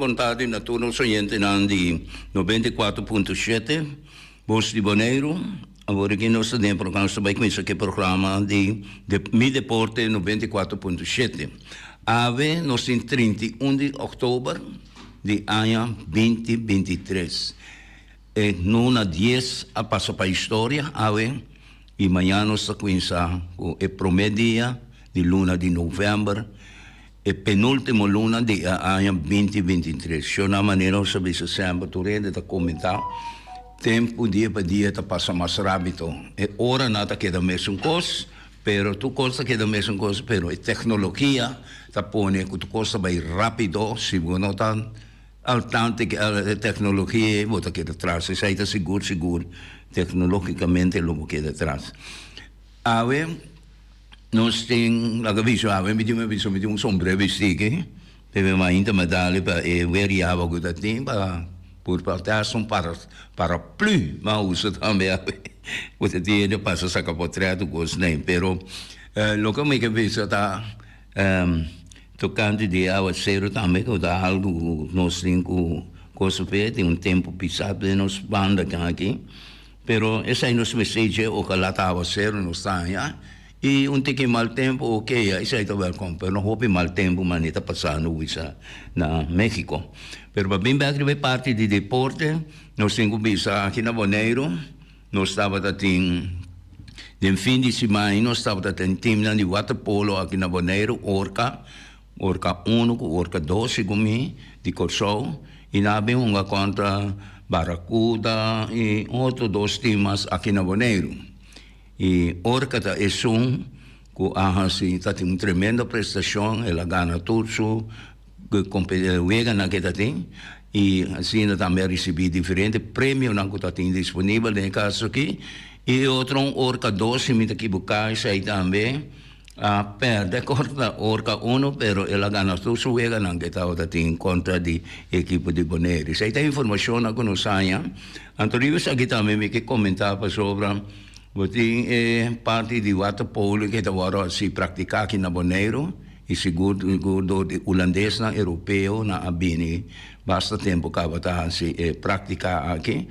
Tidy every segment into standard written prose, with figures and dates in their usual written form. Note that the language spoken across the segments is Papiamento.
Bon tardi na tur nos oyentenan di 94.7 Bos di Boneiru. Awor aki nos ta den programa, nos ta bai kuminsá ku e programa di Mi Deporte 94.7. Awe nos tin 31 di òktober di aña 2023. E nuna dies a pasa pa historia awe i mañana nos ta kuminsá ku e promé dia di luna di novèmber, e penúltimo luna di e aña 2023. Shona manera nos a bisa semper tur hende ta komentá, tempu dia pa dia ta pasa mas rápido. E oranan ta keda mesun kos, pero tur kos ta keda mesun kos, pero e teknologia ta pone ku tur kos ta bai rápido si bo no ta Al tanto ku e teknologia ei bo ta keda tras. Esei ta sigur sigur teknologikamente lo bo keda tras. Awe nos tin laga biso awe mi tin mi biso mi tin un sombrero bisti aki p'e mainta mi a dal pa e wer yaba ku ta tin pa por pa ta hasta un para paraplu mi a usa tambe awe ku ta tin hende pasa saka potrèt ku kosnan ei pero loke mi ke bisa ta. Tokante di awaseru tambe ku ta algu ku nos tin ku kosa fe, tin un tempu pisá den nos banda aki, pero esei nos mester dje ojalá ta awaseru nos ta haña i un tiki mal tempu oke esei ta wèlkòm pero no hopi mal tempu manera ta pasando wisa na Mexico. Pero pa bin bèk riba e parti di deporte nos tin ku bisa aki na Boneiru. Nos tabata tin, den fin di siman ei nos tabata tin timnan di waterpolo aki na Boneiru, Orca, Orca uno ku Orca dos segun mi, di Kòrsou, i nan a bin hunga kontra Barracuda i otro dos tim mas aki na Boneiru. I Orca ta esun ku a hasi, ta tin un tremendo prestashon, el a gana tur su weganan ke ta tin i asina tambe a risibí diferente premionan ku ta tin disponibel den e kaso aki. I e otro un Orca dos si mi ta kibuká esei tambe a pèrdè kontra Orca uno pero el a gana tur su weganan ke tabata tin kontra di ekipo di Boneiru. Esei ta informashonnan ku nos haña. Anto riba esaki tambe mi ke komentá pasobra bo tin e parti di waterpolo ke ta wòrdu hasi praktiká aki na Boneiru. I sigur sigur dor di hulandesnan europeo nan a bini basta tempu kaba ta hasi e praktika aki,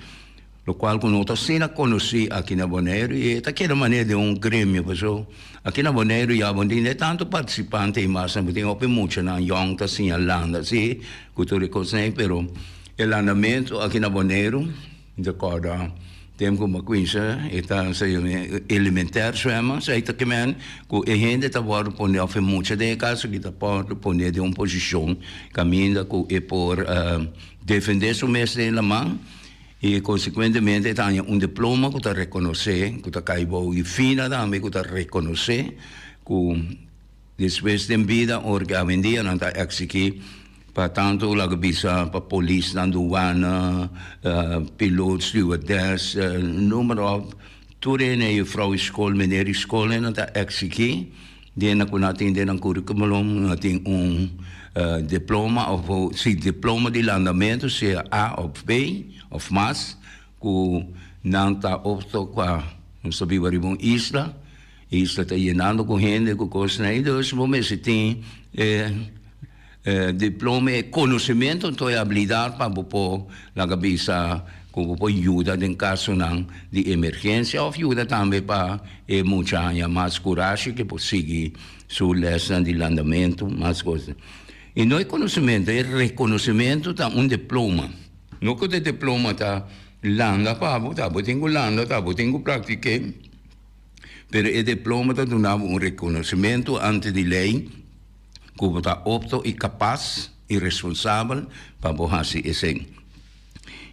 lokual ku no ta asina konosí aki na Boneiru i e ta keda manera den un gremio paso aki na Boneiru ya bo tin tantu partisipante i mas bo tin hopi muchanan yòn ta siña landa si ku tur e kosnan ei pero e landamentu aki na Boneiru. Mi ta kòrda tempu ku mi a kuminsá e ta elementair zwemmen, esei ta kimen ku e hende ta wòrdu pone òf e mucha den e kaso aki ta wòrdu pone den un posishon kaminda ku e por defendé su mes den laman i konsekuentemente e ta haña un diploma ku ta rekonosé ku ta kai bou di fina tambe ku ta rekonosé ku Despues den bida ora ku awendia nan ta eksigí pa tantu laga bisa pa polisnan, duana, pilot, stewardess, noem maar op, tur hende, juffrouw di skol, meneer di skol, nan ta eksigí den ku nan tin den nan kurikulum nan tin un diploma òf si diploma di landamentu sea A òf B òf mas ku nan ta opto pa nos ta biba riba un isla. Isla ta yenando ku hende ku kosnan ei, dus bo mester tin e diploma, e konosementu anto e abilidat pa bo por laga bisa ku bo por yuda den kasonan di emergensia òf yuda tambe pa e mucha haña mas kurashi ke por sigui su lèsnan di landamentu, mas kos. I no e konosementu, e rekonosementu ta un diploma. No ku e diploma ta landa pa bo, ta bo tin ku landa, ta bo tin ku praktik'é. Pero e diploma ta duna bo un reconocimento ante di ley cu bo ta opto y capaz y responsabel pa bo haci esey.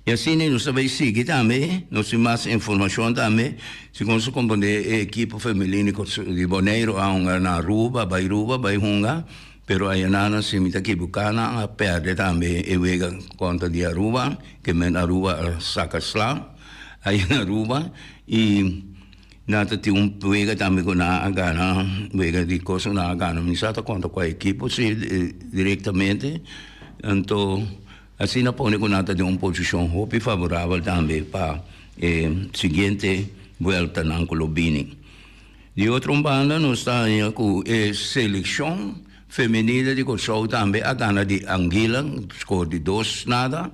Y asina nos ta bay sigui tambe, nos tin mas informacion tambe, segun nos a comprende e ekipo femenino di Boneiru a hunga na Aruba, bay Aruba bay hunga, pero ayana si mi ta ekiboca nan a perde tambe e wega contra di Aruba, ke men Aruba a saca sla aya na Aruba y Nan ta tin un wega tambe ku nan a gana, wega di kos ku nan a gana. Mi sa ta konta kua ekipo si direktamente. Anto asina pone ku nan ta den un posishon hopi favorabel tambe pa e siguiente bueltanan ku lo bini. Di otro un banda nos ta haña ku e selekshon. femenino di Kòrsou tambe a gana di Anguilla, skor di dos nada.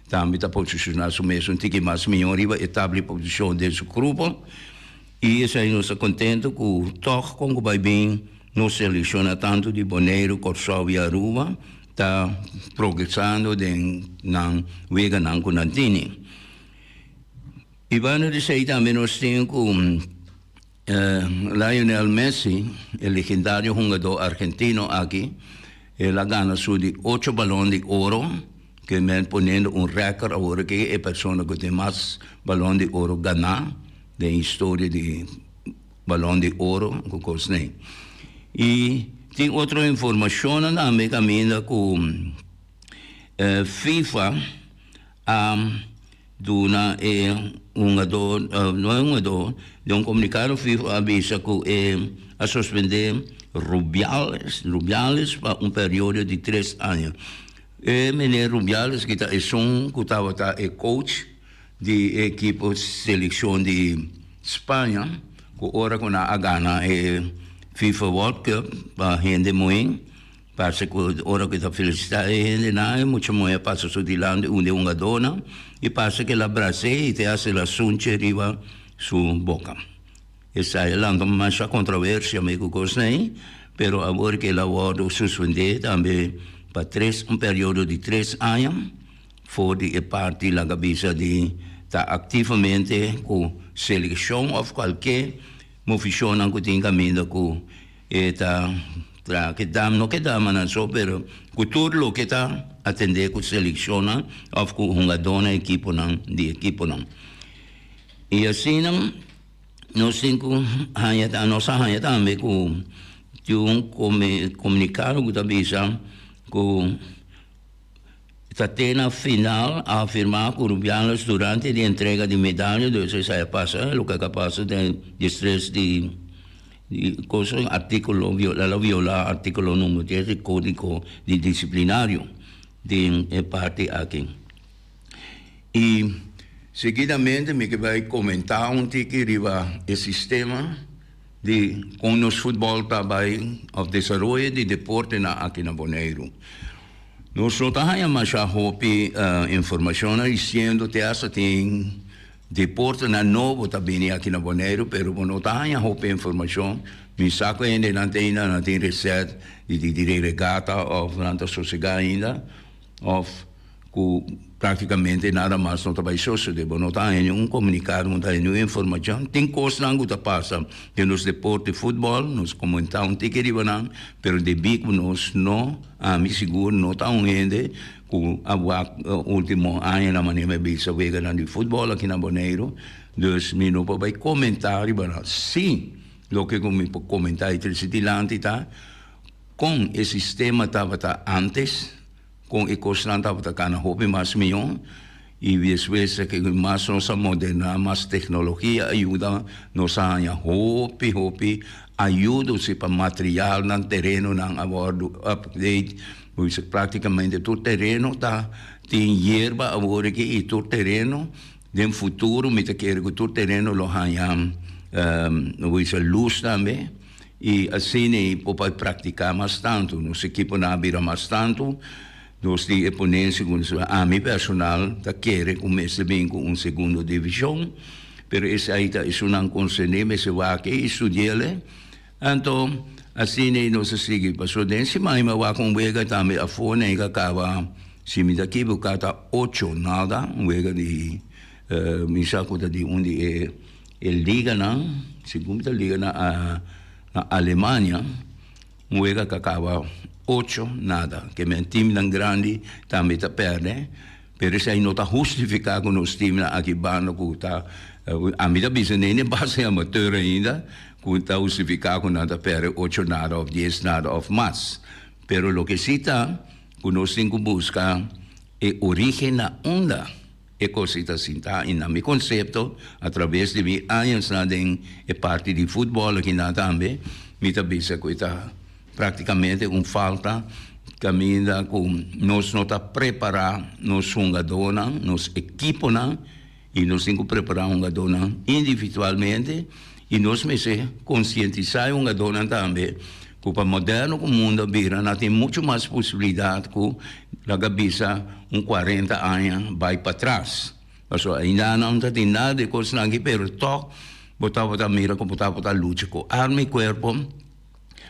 Tambe ta posishoná su mes un tiki mas mihó riba e tabla di posishon den su grupo. I esei nos ta kontentu ku tòg kon ku bai bin nos selekshonnan tantu di Boneiru, Kòrsou i Aruba ta progresando den nan weganan ku nan tini. I banda di esei tambe nos tin ku Lionel Messi, e legendario hungadó argentino aki, el a gana su di ocho balon di oro, ke men poniendo un rèkòrt awor ke e persona ku tin mas balon di oro ganá den historia di balon di oro ku kos nei. I tin otro informashonnan tambe kaminda ku FIFA a duna e hungador, no e hungador, den un komunikado FIFA a bisa ku e a suspendé Rubiales, Rubiales pa un periodo di tres aña. E meneer Rubiales ki ta esun ku tabata e coach di e ekipo selekshon di Spaña ku ora ku nan a gana e FIFA World Cup pa hende muhé. Parse ku ora ku e ta felisitá e hendenan, e mucha muhé a pasa su dilanti un di e hungadónan i parse ku el a bras'é i te hasi el a sunchi riba su boka. Esei a lanta masha kontroversia mi ku kosnan ei, pero awor ku el a wòrdu suspendé tambe pa tres un periodo di tres aña for di e parti laga bisa di ta aktivamente ku selekshon òf kualke movishonnan ku tin kaminda ku E ta traha ke dam, no ke damanan so, pero ku tur loke ta atendé ku selekshonnan òf ku hungadónan, ekiponan di ekiponan. I asina nos tin ku haña, nos a haña tambe ku tin un komunikado ku ta bisa ku ta te na final a afirmá ku Rubiales durante di entrega di medalha, dus esei a pasa, loke a pasa den diestres di cosa artíkulo el a violá artíkulo numero dies di kódigo di disiplinario den e parti aki. I seguidamente mi ke bai komentá un tiki riba e sistema di kon nos futbòl ta bai òf desaroyo di deportenan aki na Boneiru. Nos no ta haña masha hopi informashonnan disiendo te hasta tin deportenan nobo ta bini aki na Boneiru, pero bo no ta haña hopi informashon. Mi sa ku hendenan te ainda nan tin reset di di regata òf nan ta sosegá ainda òf ku práktikamente nada mas no ta bai sosodé. Bo no ta haña niun komunikado, bo no ta haña niun informashon. Tin kosnan ku ta pasa den nos deporte futbòl, nos komentá un tiki riba nan, pero debí ku nos no, ami sigur no ta un hende ku a wak último añanan manera mi a bisa weganan di futbòl aki na Boneiru, dus mi no por bai komentá riba nan. Sí, loke ku mi por komentá i trese dilanti ta kon e sistema tabata ántes. Kon e kosnan tabata kana hopi mas mihó i despues ke mas nos a moderná, mas teknologia a yuda, nos a haña hopi hopi ayudo si pa materialnan, terenonan a wòrdu update, praktikamente tur tereno ta tin yerba awor aki i tur tereno den futuro mi ta kere ku tur tereno lo haña lus tambe. I asina e por bai praktiká mas tantu. Nos ekiponan a bira mas tantu. Nos tin e ponensia ku nos ami personal ta kere ku mester bin ku un segundo divishon, pero esei ta esunnan konserní mester wak e i studi'el. Anto asina ei nos a sigui. Pasobra den siman mi a wak un wega tambe afó nan a kaba, si mi ta kiboká ta ocho nada, un wega di mi sa ku ta di un di e. E liganan, segun mi ta liga na na Alemania, un wega ka kaba ocho nada. Ke men timnan grandi tambe ta perde, pero esei no ta hustifiká ku nos timnan aki banda ku ta, ami ta bisa nene base amateur ainda, ku ta hustifiká ku nan ta perde ocho nada òf dies nada òf mas. Pero loke si ta ku nos tin ku buska e origen na unda. E kos ei ta sintá i na mi konsepto, a traves di mi añosnan den e parti di futbòl akinan tambe, mi ta bisa ku e ta praktikamente un falta kaminda ku nos no ta prepará nos hungadónan, nos ekiponan, i nos tin ku prepará hungadónan individualmente i nos mester konsientisá e hungadónan tambe. Ku pa moderno ku mundo a bira nan tin muchu mas posibilidat ku laga bisa un kuarenta aña bai patras. Pasobra ainda nan no ta tin nada di e kosnan aki pero tòg bo tabata mira ku bo tabata lucha ku arma i kuerpo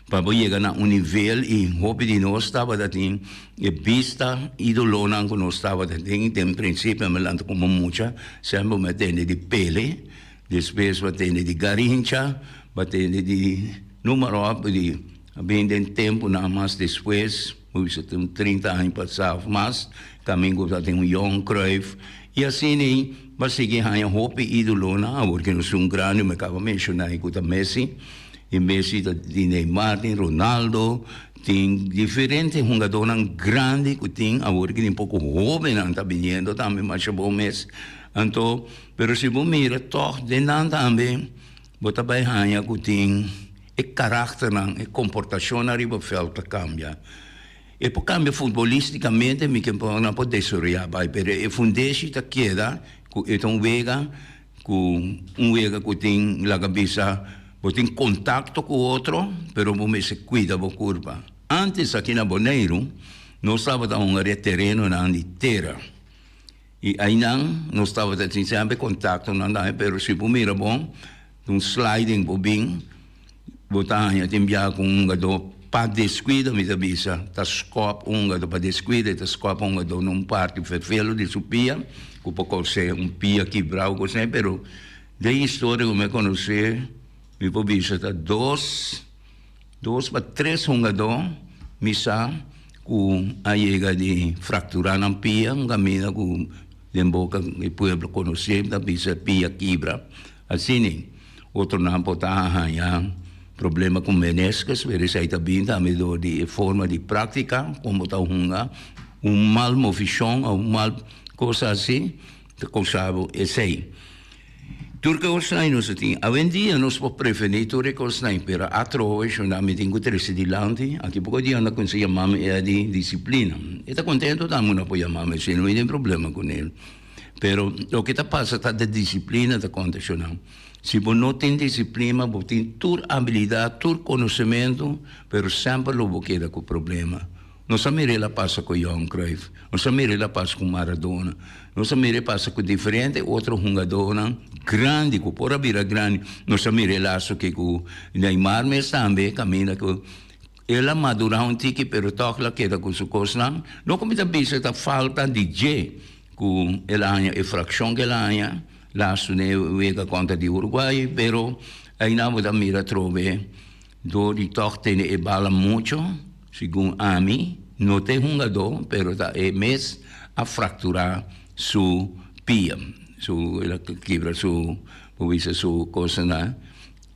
pa bo yega na un nivel i hopi di nos tabata tin e bista idolonan ku nos tabata tin den prinsipio mi lanta komo mucha semper mi a tende di Pele. Despues bo a tende di Garincha, bo a tende di numero op di a bin den tempunan mas despues, bo bisa ta un trinta aña pasá of mas, kaminda ku ta tin un Johan Cruyff i asina ei bo a sigui haña hopi idolonan. Awor ke nos tin un grandi mi a kaba menshoná ei ku ta Messi, i Messi ta tin Neymar, tin Ronaldo, tin diferente hungadónan grandi ku tin awor ke tin poko hóbennan ta biniendo tambe masha bon mes. Anto. Pero si bo mira tòg den nan tambe bo ta bai haña ku tin e karakternan, e komportashonnan riba vèlt ta kambia. E por kambia futbolistikamente, mi ke por nan por desaroyá bai, pero e fundeshi ta keda ku e ta un wega ku un wega ku tin laga bisa bo tin kontakto ku otro, pero bo mester kuida bo kurpa. Ántes aki na Boneiru nos tabata hunga riba terenonan di tera. I einan nos tabata tin semper kontaktonan tambe, pero si bo mira bon, un sliding bo bin, bo ta haña tin biaha ku un hungadó pa deskuido, mi ta bisa, ta skòp un hungadó pa deskuido, e ta skòp un hungadó na un parti ferfelu di su pia, ku por kos'é un pia kibrá o kos asina, pero den historia ku mi a konosé, mi por bisa ta dos. Dos pa tres hungadó mi sa ku a yega di frakturá nan pia, un kaminda ku den boka di pueblo konosé ta bisa pia kibra. Asina otronan por ta haña problema ku meniskus, pero esei ta bin tambe dor di e forma di práktika kon bo ta hunga, un mal movishon òf un mal kos hasi ta kousa bo esei. Tur kosnan nos a tin. Awendia nos por prevení tur e kosnan, pero atrobe shona mi tin ku trese dilanti. Aki poko dia nan a kuminsá yama mi e di disiplina. E ta kontento tambe ku nan por yama mi, si no mi tin problema ku nel. Pero loke ta pasa ta di disiplina ta konta shona. Si bo no tin disiplina, bo tin tur abilidat, tur konosementu, pero semper lo bo keda ku problema. Nos a mira el a pasa ku Johan Cruyff, nos a mira el a pasa ku Maradona, nos a mira e pasa ku diferente otro hungadónan grandi ku por a bira grandi. Nos a mira e laso ke ku Neymar mes tambe kaminda ku el a madurá un tiki pero tòg el a keda ku su kosnan. No ku mi ta bisa ta falta di dje ku el a haña e frakshon ku el a haña lastu den e wega kontra di Uruguay pero einan bo ta mira atrobe dor di tòg tene e bala mucho. Segun ami, no ta e hungadó, pero ta e mes a fracturá su pia, su, el a kibra su, bo bisa su cosa na,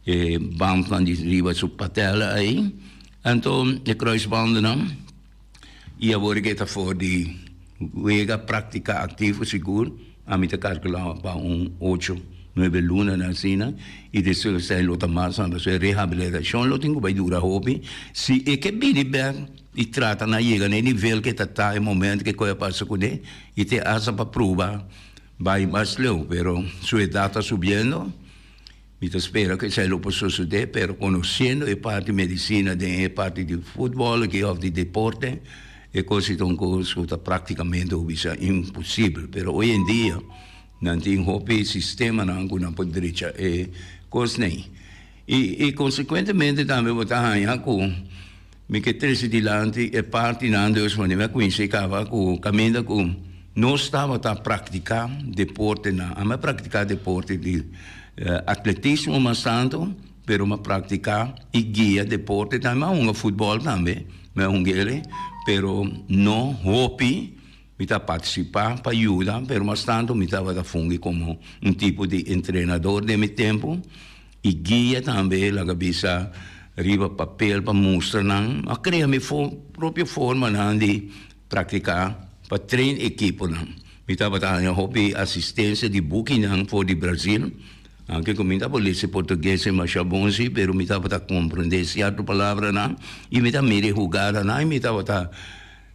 e bandnan di riba su patella ei, anto e kruisbandennan, i awor ke ta for di wega practica activo sigur. Ami ta kalkulá pa un ocho, nuebe lunanan asina i despues esei lo ta mas anto su e rehabilitashon lo tin ku bai dura hopi. Si e ke bini bèk i trata na yega na e nivel ke ta ta e momento ke koe a pasa kuné i te hasta pa pruba bai mas leu pero su edat ta subiendo. Mi ta spera ku esei lo por sosodé, pero konosiendo e parti medisina den e parti di futbòl aki òf di deporte, e kos ei ta un kos ku ta práktikamente bo bisa imposibel. Pero hoy en dia nan tin hopi sistemanan ku nan por drecha e kosnan ei. I i konsekuentemente tambe bo ta haña ku mi ke trese dilanti e partinan dus wanneer mi a kuminsá kaba ku kaminda ku nos tabata praktiká deportenan. Ami a praktiká deporte di atletismo mas tantu, pero mi a praktiká i guia deporte tambe. Mi a hunga futbòl tambe, mi a hunga el, pero no hopi. Mi ta partisipá pa yuda, pero mas tantu mi tabata fungi komo un tipo di entrenador den mi tempu i guia tambe, laga bisa, riba papel pa mustra nan. A krea mi propio formanan di praktiká pa train ekiponan. Mi tabata haña hopi asistensia di bukinan for di Brazil, aunke ku mi tabata lesa portugues masha bon si, pero mi tabata komprendé sierto palabranan i mi ta mira e hugadanan i mi tabata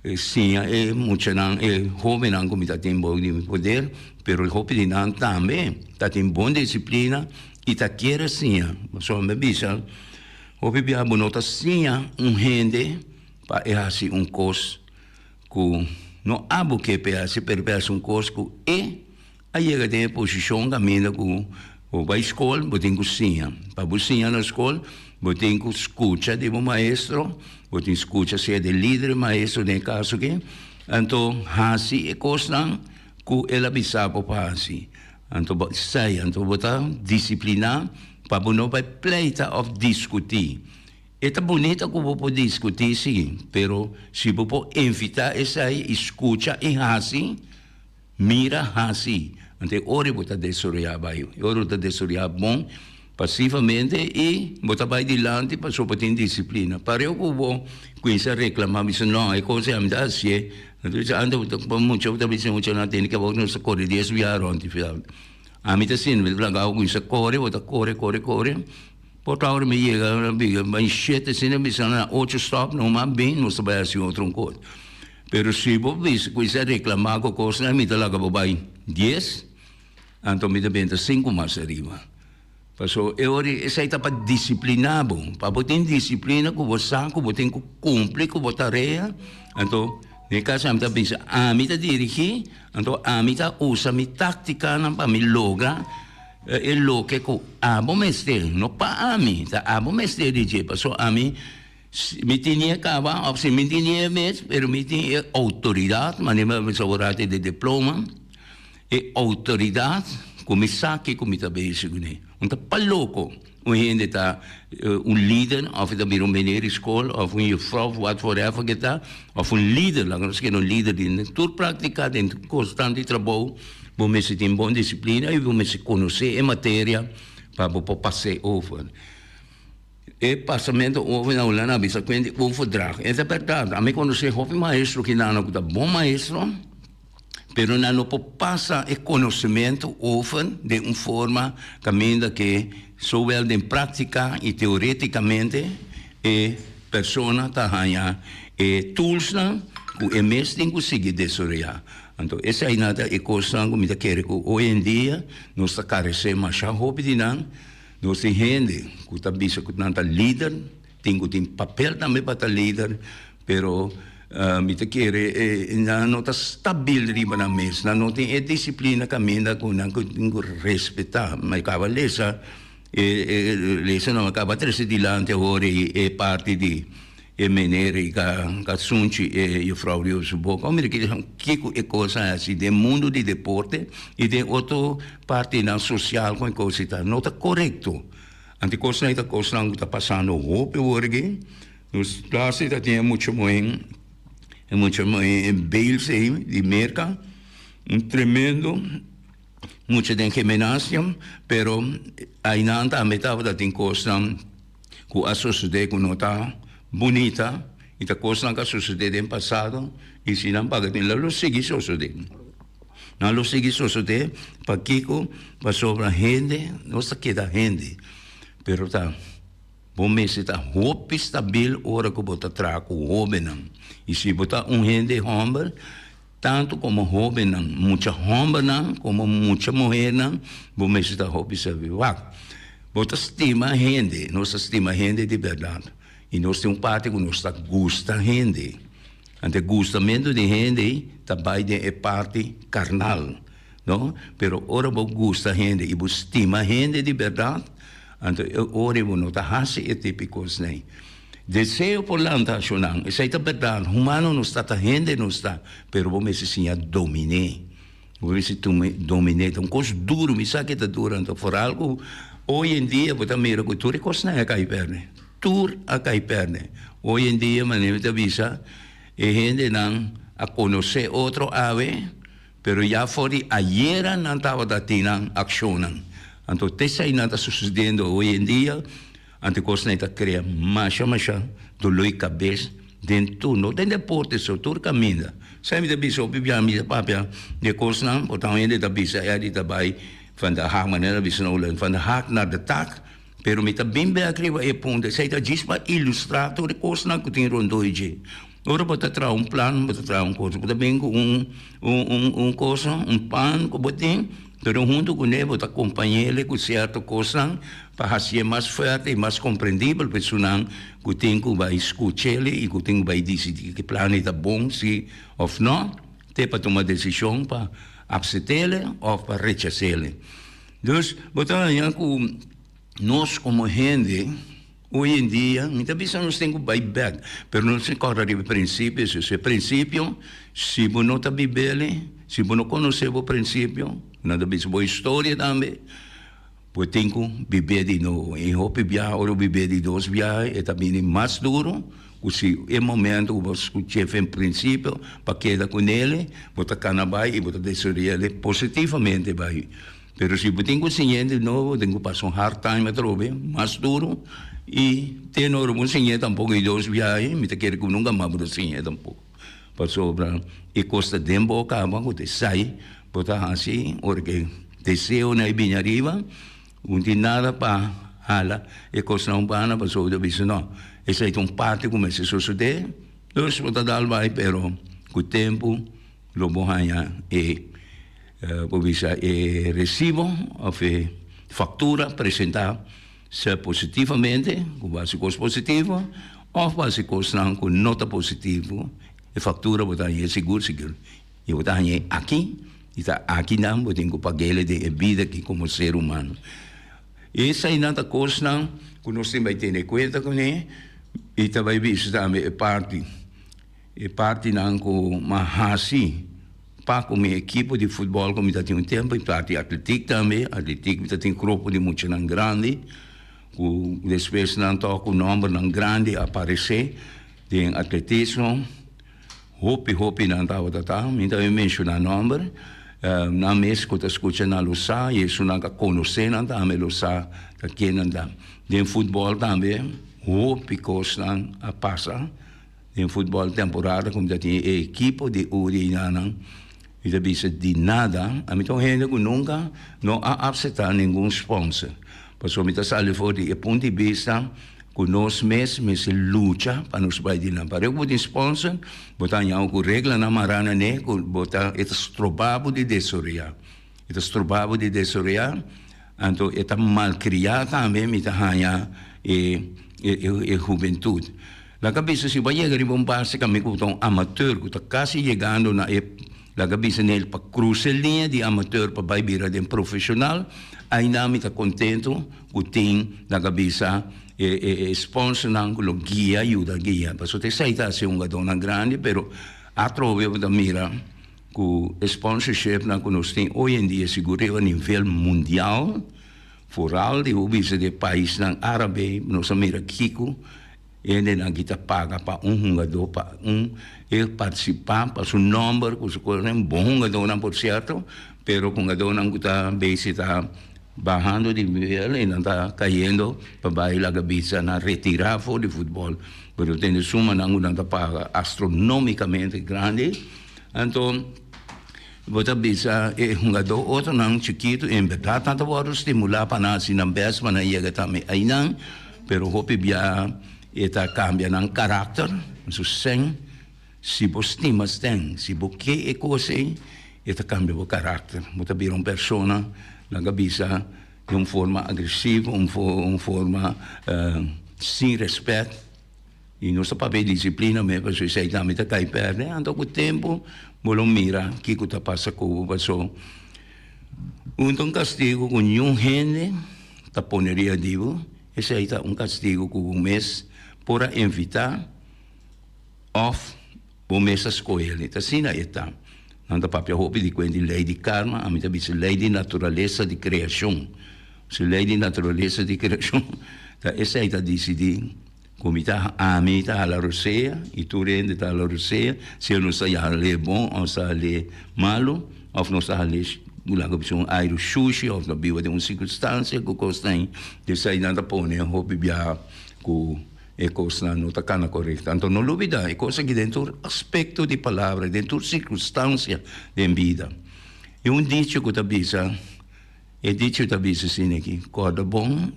Siña e muchanan, e hóbennan ku mi ta tin bou di mi poder, pero e hopi di nan tambe ta tin bon disiplina i ta kier a siña. Pasobra mi a bisa, Hopi bia bo no ta siña un hende pa e hasi un kos ku no abo ke p'e hasi, pero p'e hasi un kos ku e a yega den e posishon kaminda ku bo bai skol bo tin ku siña. Pa bo siña na skol bo tin ku skucha di bo maestro, bo tin skucha sea di lider di maestro den e kaso aki, anto hasi e kosnan ku el a bisa bo pa hasi. Anto bo esei, anto bo ta disipliná pa bo no bai pleita òf diskutí. E ta bunita ku bo por diskutí, sí, pero si bo por evitá esei i skucha i hasi, mira, hasi, anto e ora bo ta desaroyá bai. E ora bo ta desaroyá bon pasivamente i bo ta bai dilanti pasobra bo tin disiplina. Pareu ku bo kuminsá reklamá, bisa, No, e kos ei ami ta hasié. Anto bisa, Anto bo ta mucha, bo ta bisa mucha nan tene ke bo nos ta kore dies biaha rònt di vèlt. Ami ta sinti, mi ta plaka bo kuminsá kore, bo ta kore, kore, kore. Por ta ora mi yega biga bai shete asina mi bisa na ocho stop no mas bin nos ta bai hasi otro un kos. Pero si bo bisa kuminsa reclama ku kosnan mi ta laga bo bai dies anto mi ta benta sinku mas ariba. Paso e ora esei ta pa disiplina bo pa bo tin disiplina ku bo sa ku bo tin ku kumpli ku bo tarea anto den e kaso ami ta bisa ami ta dirigi anto ami ta usa mi taktikanan pa mi logra. E loke ku abo mester, no pa ami, ta abo mester di dje, pasobra ami, mi tin e kaba, òf si mi tin e mes, pero mi tin e outoridat, manera mi a bisa ora di diploma, e outoridat ku mi sa kiko mi ta bezig kuné. Un ta pa loko un hende ta un lider, òf e ta bira un meneer di skol, òf un jufrou, òf wat whatever ke ta, òf un lider, laga nos kere un lider den tur praktika, den tur kosnan di trabou. Bo mester tin bon disiplina i bo mester konosé e materia pa bo por pas'é over. E pasamentu over na Hulanda a bisa kuenta di overdracht. E ta bèrdat. Ami konosé hopi maestro kinan ku ta bon maestro, pero nan no por pasa e konosementu over den un forma kaminda ke zowel den práktika i teorétikamente e persona ta haña e toolsnan ku e mes tin ku sigui desaroyá. Anto eseinan ta e kosnan ku mi ta kere ku hoy en dia nos ta karesé masha hopi di nan. Nos tin hende ku ta bisa ku nan ta lider, tin ku tin papel tambe pa ta lider, pero mi ta kere nan no ta stabil riba nan mes, nan no tin e disiplina kaminda ku nan tin ku respetá. Mi kaba lesa e lesa no, mi kaba trese dilanti awor e parti di. E meneer ei ka sunchi e juffrouw riba su boka. Mira kiko e kos a hasi den mundu di deporte i den otro partinan sosial kon e kos ei ta. No ta korekto. Anto e kosnan ei ta kosnan ku ta pasando hopi awor aki. Nos klase ta tin e mucha muhé, e mucha muhé Bales ei di Merka, un tremendo mucha den gimnasium, pero einan tambe tabata tin kosnan. Ku a sosodé ku no ta bunita i ta kosnan ku a sosodé den pasado i si nan paga tin lo sigui sosodé. Nan lo sigui sosodé pakiko? Pasobra hende nos ta keda hende pero ta bo mester ta hopi stabil ora ku bo ta traha ku hóbennan i si bo ta un hende hòmber tantu komo hóbennan mucha hòmbernan komo mucha muhernan bo mester ta hopi stabil. Wak. Bo ta stima hende, nos ta stima hende di bèrdat. I nos tin un parti ku nos ta gusta hende. Anto e gustamentu di hende ei ta bai den e parti karnal, no? Pero ora bo gusta hende i bo stima hende di bèrdat, anto e ora ei bo no ta hasi e tipi kosnan ei. Deseo por lanta ashonan, esei ta bèrdat, humano nos ta, ta hende nos ta, pero bo mester siña domin'é. Bo mester tuma dominé. Ta un kos duru, mi sa ke ta duru, anto foral ku hoy en dia bo ta mira ku tur e kosnan a kai pèrdè. Tur a kai pèrdè. Hoy en dia manera mi ta bisa e hendenan a konosé otro awe, pero ya for di ayera nan tabata tin nan akshonnan. Anto te eseinan ta susediendo hoy en dia. Anto e kosnan ei ta krea masha masha doló i kabes den tur, no den deporte so, tur kaminda. Sa mi ta bisa hopi bia mi ta papia di e kosnan, por ta un hende ta bisa Eddie ta bai van de hak, manera ta bisa na Hulanda, van de hak naar de tak, pero mi ta bin bek riba e punto, esei ta djis pa ilustrá tur e kosnan ku tin rondó di dje. Ora bo ta traha un plan, bo ta traha un kos, bo ta bin ku un un un un cosa, un pan ku bo tin. Pero huntu kuné bo ta kompañ'é ku sierto kosnan pa hasié mas fuerte i mas komprendibel pa esunnan ku tin ku bai skuch'é i ku tin ku bai disidí ki plan ei ta bon si òf nò, te pa tuma desishon pa apset'é òf pa rechas'é. Dus bo ta haña ku nos komo hende hoy en dia, mi ta bisa nos tin ku bai bèk, pero nos tin kòrda riba e prinsipio esei. E prinsipio, si bo no ta bib'el, si bo no konosé bo prinsipio, nan ta bisa bo historia tambe, bo tin ku bib'é di nobo. I hopi biaha ora bo bib'é di dos biaha e ta bini mas duru ku si e momento ku bo skuch'é fen prinsipio pa keda kunel, bo ta kana bai i bo ta desaroy'el positivamente bai. Pero si bo tin ku siñ'é di nobo, bo tin ku pasa un hard time atrobe, mas duru, i te no ora bo siñ'é tampoko i dos biahe, mi ta kere ku nunka mas bo ta siñ'é tampoko. Pasobra e kos ta den bo kaba ku ta esai bo ta hasi ora ku e deseonan e bini ariba, bo no tin nada pa hala e kosnan un banda pasobra bo ta bisa no, esei ta un parti ku mester sosodé, dus bo ta dal bai pero ku tempu lo bo haña e. Por bisa e resibo of e factura presenta sea positivamente, cu bo haci cos positivo, of bo haci cosnan cu no ta positivo, e factura bo ta hañ'e sigur sigur. Y bo ta hañ'e aki, y ta akinan bo tin cu pag'ele den e bida aki como ser humano. Esainan ta cosnan cu nos tin bay tene cuenta cune, y ta bay bisa tambe e parti, e partinan cu mas haci. Pa ku mi ekipo di futbòl ku mi ta tin un tempu i parti atletik tambe, atletik mi ta tin grupo di muchanan grandi ku despues nan tok ku nòmbernan grandi a aparesé den atletismo. Hopi hopi nan tabata ta, mi ta menshoná nòmber, nan mes ku ta skucha nan lo sa i esunnan ku a konosé nan tambe lo sa ta ken nan ta. Den futbòl tambe hopi kosnan a pasa. Den futbòl temporada ku mi ta tin e ekipo di Uri nan mi ta bisa di nada, ami ta un hende ku nunka no a apseptá ningun sponsor, pasobra mi ta sali for di e punto di bista ku nos mes mester lucha pa nos bai dilanti. Pasobra ku bo tin sponsor bo ta haña ku reglanan mará na ne ku bo ta e ta stroba bo di desaroyá, e ta stroba bo di desaroyá, anto e ta malkriá tambe mi ta haña e e hubentut. Laga bisa si bo a yega riba un base kami ku ta un amateur ku ta kasi yegando na e laga bisa nel pa krusa e liña di amateur pa bai bira den profeshonal, ainda mi ta kontento ku tin laga bisa e e sponsornan ku lo guia yuda guia pasobra esei ta hasi hungadónan grandi pero atrobe bo ta mira ku e sponsorshipnan ku nos tin oy en dia sigur riba nivel mundial foral di bo bisa di e paisnan árabe nos a mira kiko Hendenan ki ta paga pa un hungadó pa un e partisipá pa su nòmber ku su kosnan, bon hungadónan por sierto, pero hungadónan ku ta besi ta bahando di nivel i nan ta kayendo pa bai laga bisa nan retirá for di futbòl. Pero tende sumanan ku nan ta paga astronómikamente grandi, anto bo ta bisa e hungadó otronan chikitu en bèrdat nan ta wòrdu stimulá pa nan hasi nan bèst pa nan yega tambe einan. Pero hopi bia e ta kambia nan karakter, su sèn, si bo stima sèn, si bo ke e kos ei, e ta kambia bo karakter. Bo ta bira un persona, nan ta bisa, di un forma agresivo, un un forma sin rèspèt, i nos ta papia di disiplina mes, pasobra esei tambe ta kai pèrdè. Anto ku tempu bo lo mira kiko ta pasa ku bo, pasobra un ta un kastigu ku niun hende ta pone riba di bo, esei ta un kastigu ku bo mes por a invitá òf bo mes a skohe. Ta asina e ta. Nan ta papia hopi di kuenta di lei di karma, ami ta bisa lei di naturalesa di kreashon. Si lei di naturalesa di kreashon ta esei ta disidí ku mi ta ami ta hala rosea i tur hende ta hala rosea, sea nos ta hal'é bon òf nos ta hal'é malu òf nos ta hal'é laga bisa un airu shushi òf nos biba den un sirkunstansia ku kosnan ei, esei nan ta pone hopi biaha ku e kosnan no ta kana korekto. Anto no lubida e kos aki den tur aspekto di palabra, den tur sirkunstansia den bida. E un dicho ku ta bisa, e dicho ta bisa asina aki, kòrda bon.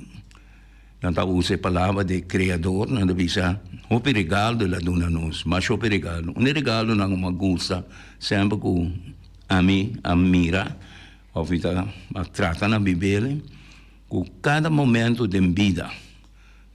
Nan ta usa e palabra di Creador, nan ta bisa, Hopi regalo el a duna nos, masha hopi regalo. Un e regalonan ku mi a gusta semper ku ami a mira. Òf mi ta trata na bib'el ku kada momento den bida,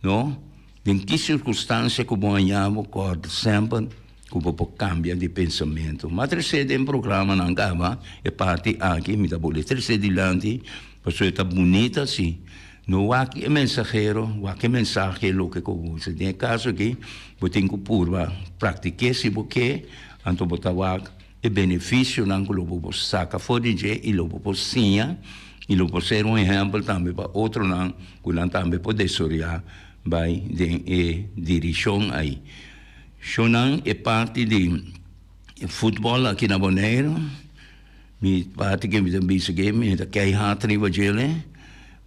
no? Den ki sirkunstansia ku bo haña bo kòrda semper ku bo por kambia di pensamentu. M'a tres'é den programanan kaba e parti aki, mi ta bolbe tres'é dilanti pasobra e ta bunita si no wak e mensahero, wak e mensahe loke ku bo usa. Den e kaso aki bo tin ku purba praktik'é si bo ke, anto bo ta wak E benefisionan ku lo bo por saka for di dje i lo bo por siña i lo por ser un ehèmpel tambe pa otronan ku nan tambe por desoreá bai den e dirishon ei. Shonnan e parti di futbòl aki na Boneiru, mi parti ke mi ta bisa ke mi ta kei hard riba djele,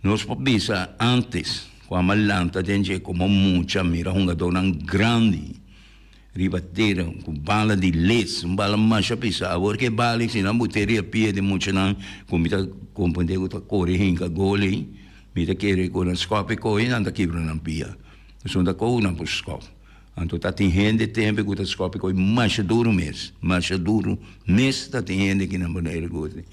nos por bisa ántes ku a lanta den dje komo mucha mira hungadónan grandi. Riba tera ku bala di les, un bala masha pisá. Awor ku e bala ei, si nan bot'é riba pia di muchanan ku mi ta komprendé ku ta kore hinka gol ei, mi ta kere ku nan skòp e kohe nan ta kibra nan pia. Pasobra ta kohe nan por skòp. Anto ta tin hende tempu ku ta skòp e kohe masha duru mes, masha duru mes ta tin hende ki nan Bonaire gosi.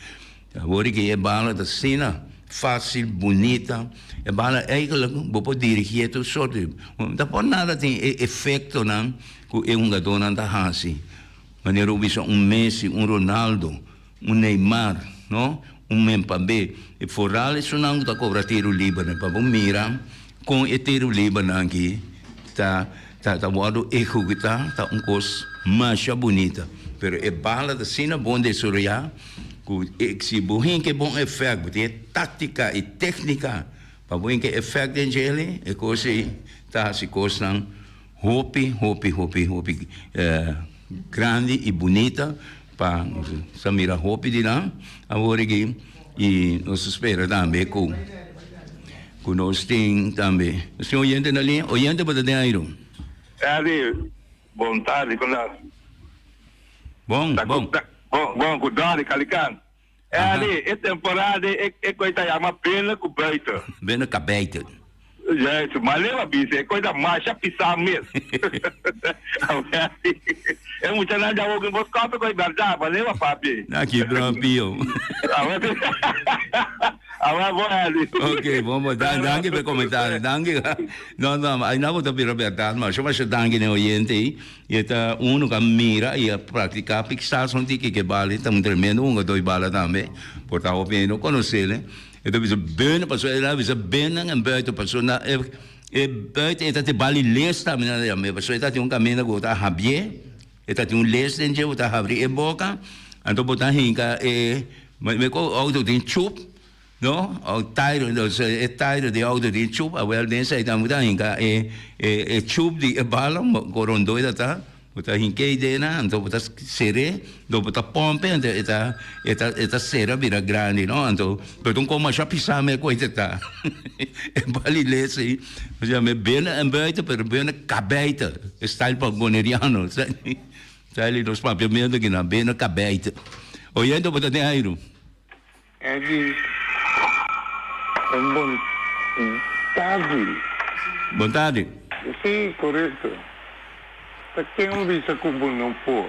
Awor ki e bala ta asina fácil, bunita. E bala eigenlijk bo por dirigié tur sort di. Ta por nada tin e efectonan cu e hungadónan ta haci. Manera bo bisa un Messi, un Ronaldo, un Neymar, no? Un Mbappé. E foral esunnan cu ta cobra tiro liber pa bo mira con e tiro libernan aki ta ta ta wordo ehecuta ta un cos masha bunita. Pero e bala ta asina bon desaroyá. Ku si bo hinka e bon efèkt, bo tin e táktika i téknika pa bo hinka e efèkt den djele, e kos ei ta hasi kosnan hopi, hopi, hopi, hopi grandi i bunita pa nos ta mira hopi di nan awor aki i nos ta spera tambe ku ku nos tin tambe. Nos tin oyente na liña? Oyente bo ta den airu? Eddie, bon tardi, kon ta? Bon, bon. Bon, bon, ku Dòri, Kalikan. Eddie, e temporada e e koi ta yama binnen ku buiten. Binnen ka buiten. Juist, ma leba bisa e koi ta masha pisá mes. E muchanan dja wou bos kope koi bèrdat, ma leba papi. Na ki bron pio. Awe bon, Eddie. Ok, bon, bon. Danki pa e komentario. Danki. No, no, aina bo ta bira bèrdat, masha masha danki na e oyente ei. I e ta unu ku a mira i a praktiká piksá son tiki ke bala. E ta un tremendo hungadó di bala tambe. Por ta hopi hende no konos'é. E ta bisa benen pasobra el a bisa benen en buiten pasobra na e e buiten e ta tin bala i les tambe nan ta yama pasobra e ta tin un kaminda ku bo ta habié e ta tin un les den dje bo ta habri e boka anto bo ta hinka e ku outo tin chup. No, o tairo, dus e tairo di auto di chup, awel den esei tambe bo ta hinka e e chup di e bala ku rondó e ta ta, bo ta hink'é ei dena, anto bo ta ser'é, anto bo ta pòmp'é, anto e ta e ta e ta sera bira grandi, no, anto pero ta un kos masha pisá me ku e ta ta. E bali les ei, osea mi binnen en buiten, pero binnen kabèita, e style pa boneriano, style di nos papiamentu kinan, binnen kabèita. Oyendo bo ta den airu. Eddie, un bon tardi. Bon tardi. Si, korekto. Ta ken bisa ku bo no por?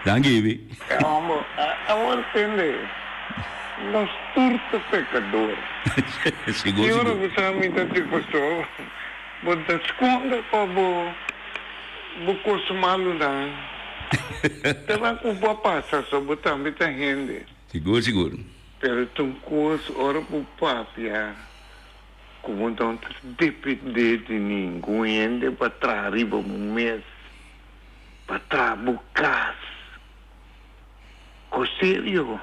Danki, Ibi. E homber, awor tende, nos tur ta pekador. Sigur, I ora sigur. bo sa mi ta di pastor, bo ta skonde pa bo bo kos malunan. Ta ban ku bo a pasa so bo tambe ta hende. Sigur sigur. Pero ta un kos ora bo papia ku bo no ta depende di ningun hende pa traha riba bo mes, pa traha bo kas. Ku serio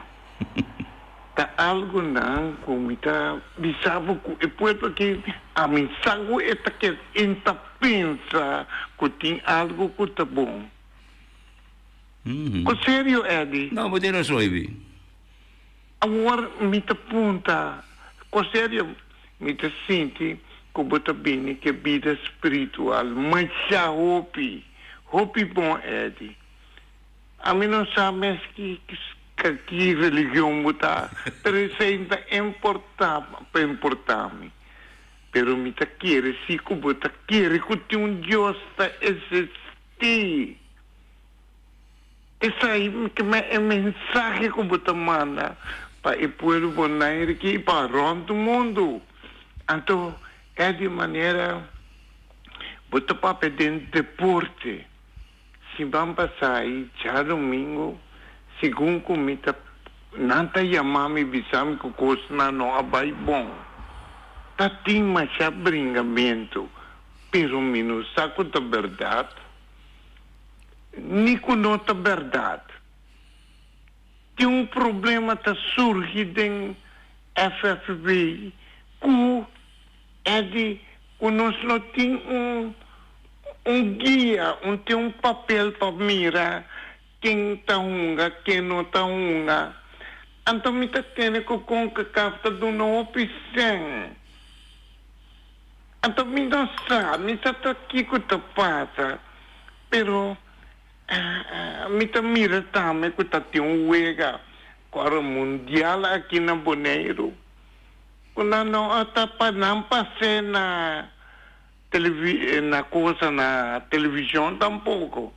ta algo nan ku mi ta bisa bo ku e pueblo aki ami sa ku e ta keda e ta pensa ku tin algo ku ta bon. Ku serio Eddy. No bo tin rason Ibi. Awor mi ta punta ku serio mi ta sinti ku bo ta bini ku e bida spiritual masha hopi hopi bon Eddy. Ami no sa mes ki ki religion bo ta, pero esei no ta importa pa importa mi. Pero mi ta kere si ku bo ta kere ku tin un Dios ta existi. Esei e mensahe ku bo ta manda pa e pueblo Bonaire aki i pa rònt mundu. Anto e di manera bo ta papia den deporte. Siman pasá i djadumingu, segun ku mi ta nan ta yama mi bisa mi ku kosnan no a bai bon. Ta tin masha bringamentu, pero mi no sa ku ta bèrdat ni ku no ta bèrdat. Tin un problema ta surgi den FFB ku Eddy, ku nos no tin un un guia, un tin un papel pa mira ken ta hunga, ken no ta hunga. Anto mi ta tene ku Concacaf ta duna hopi sèn. Anto mi no sa, mi sa ta kiko ta pasa, pero mi ta mira tambe ku ta tin un wega ku ora mundial aki na Boneiru. Ku nan no a tapa nan pas'é na televi na cosa na television tampoco,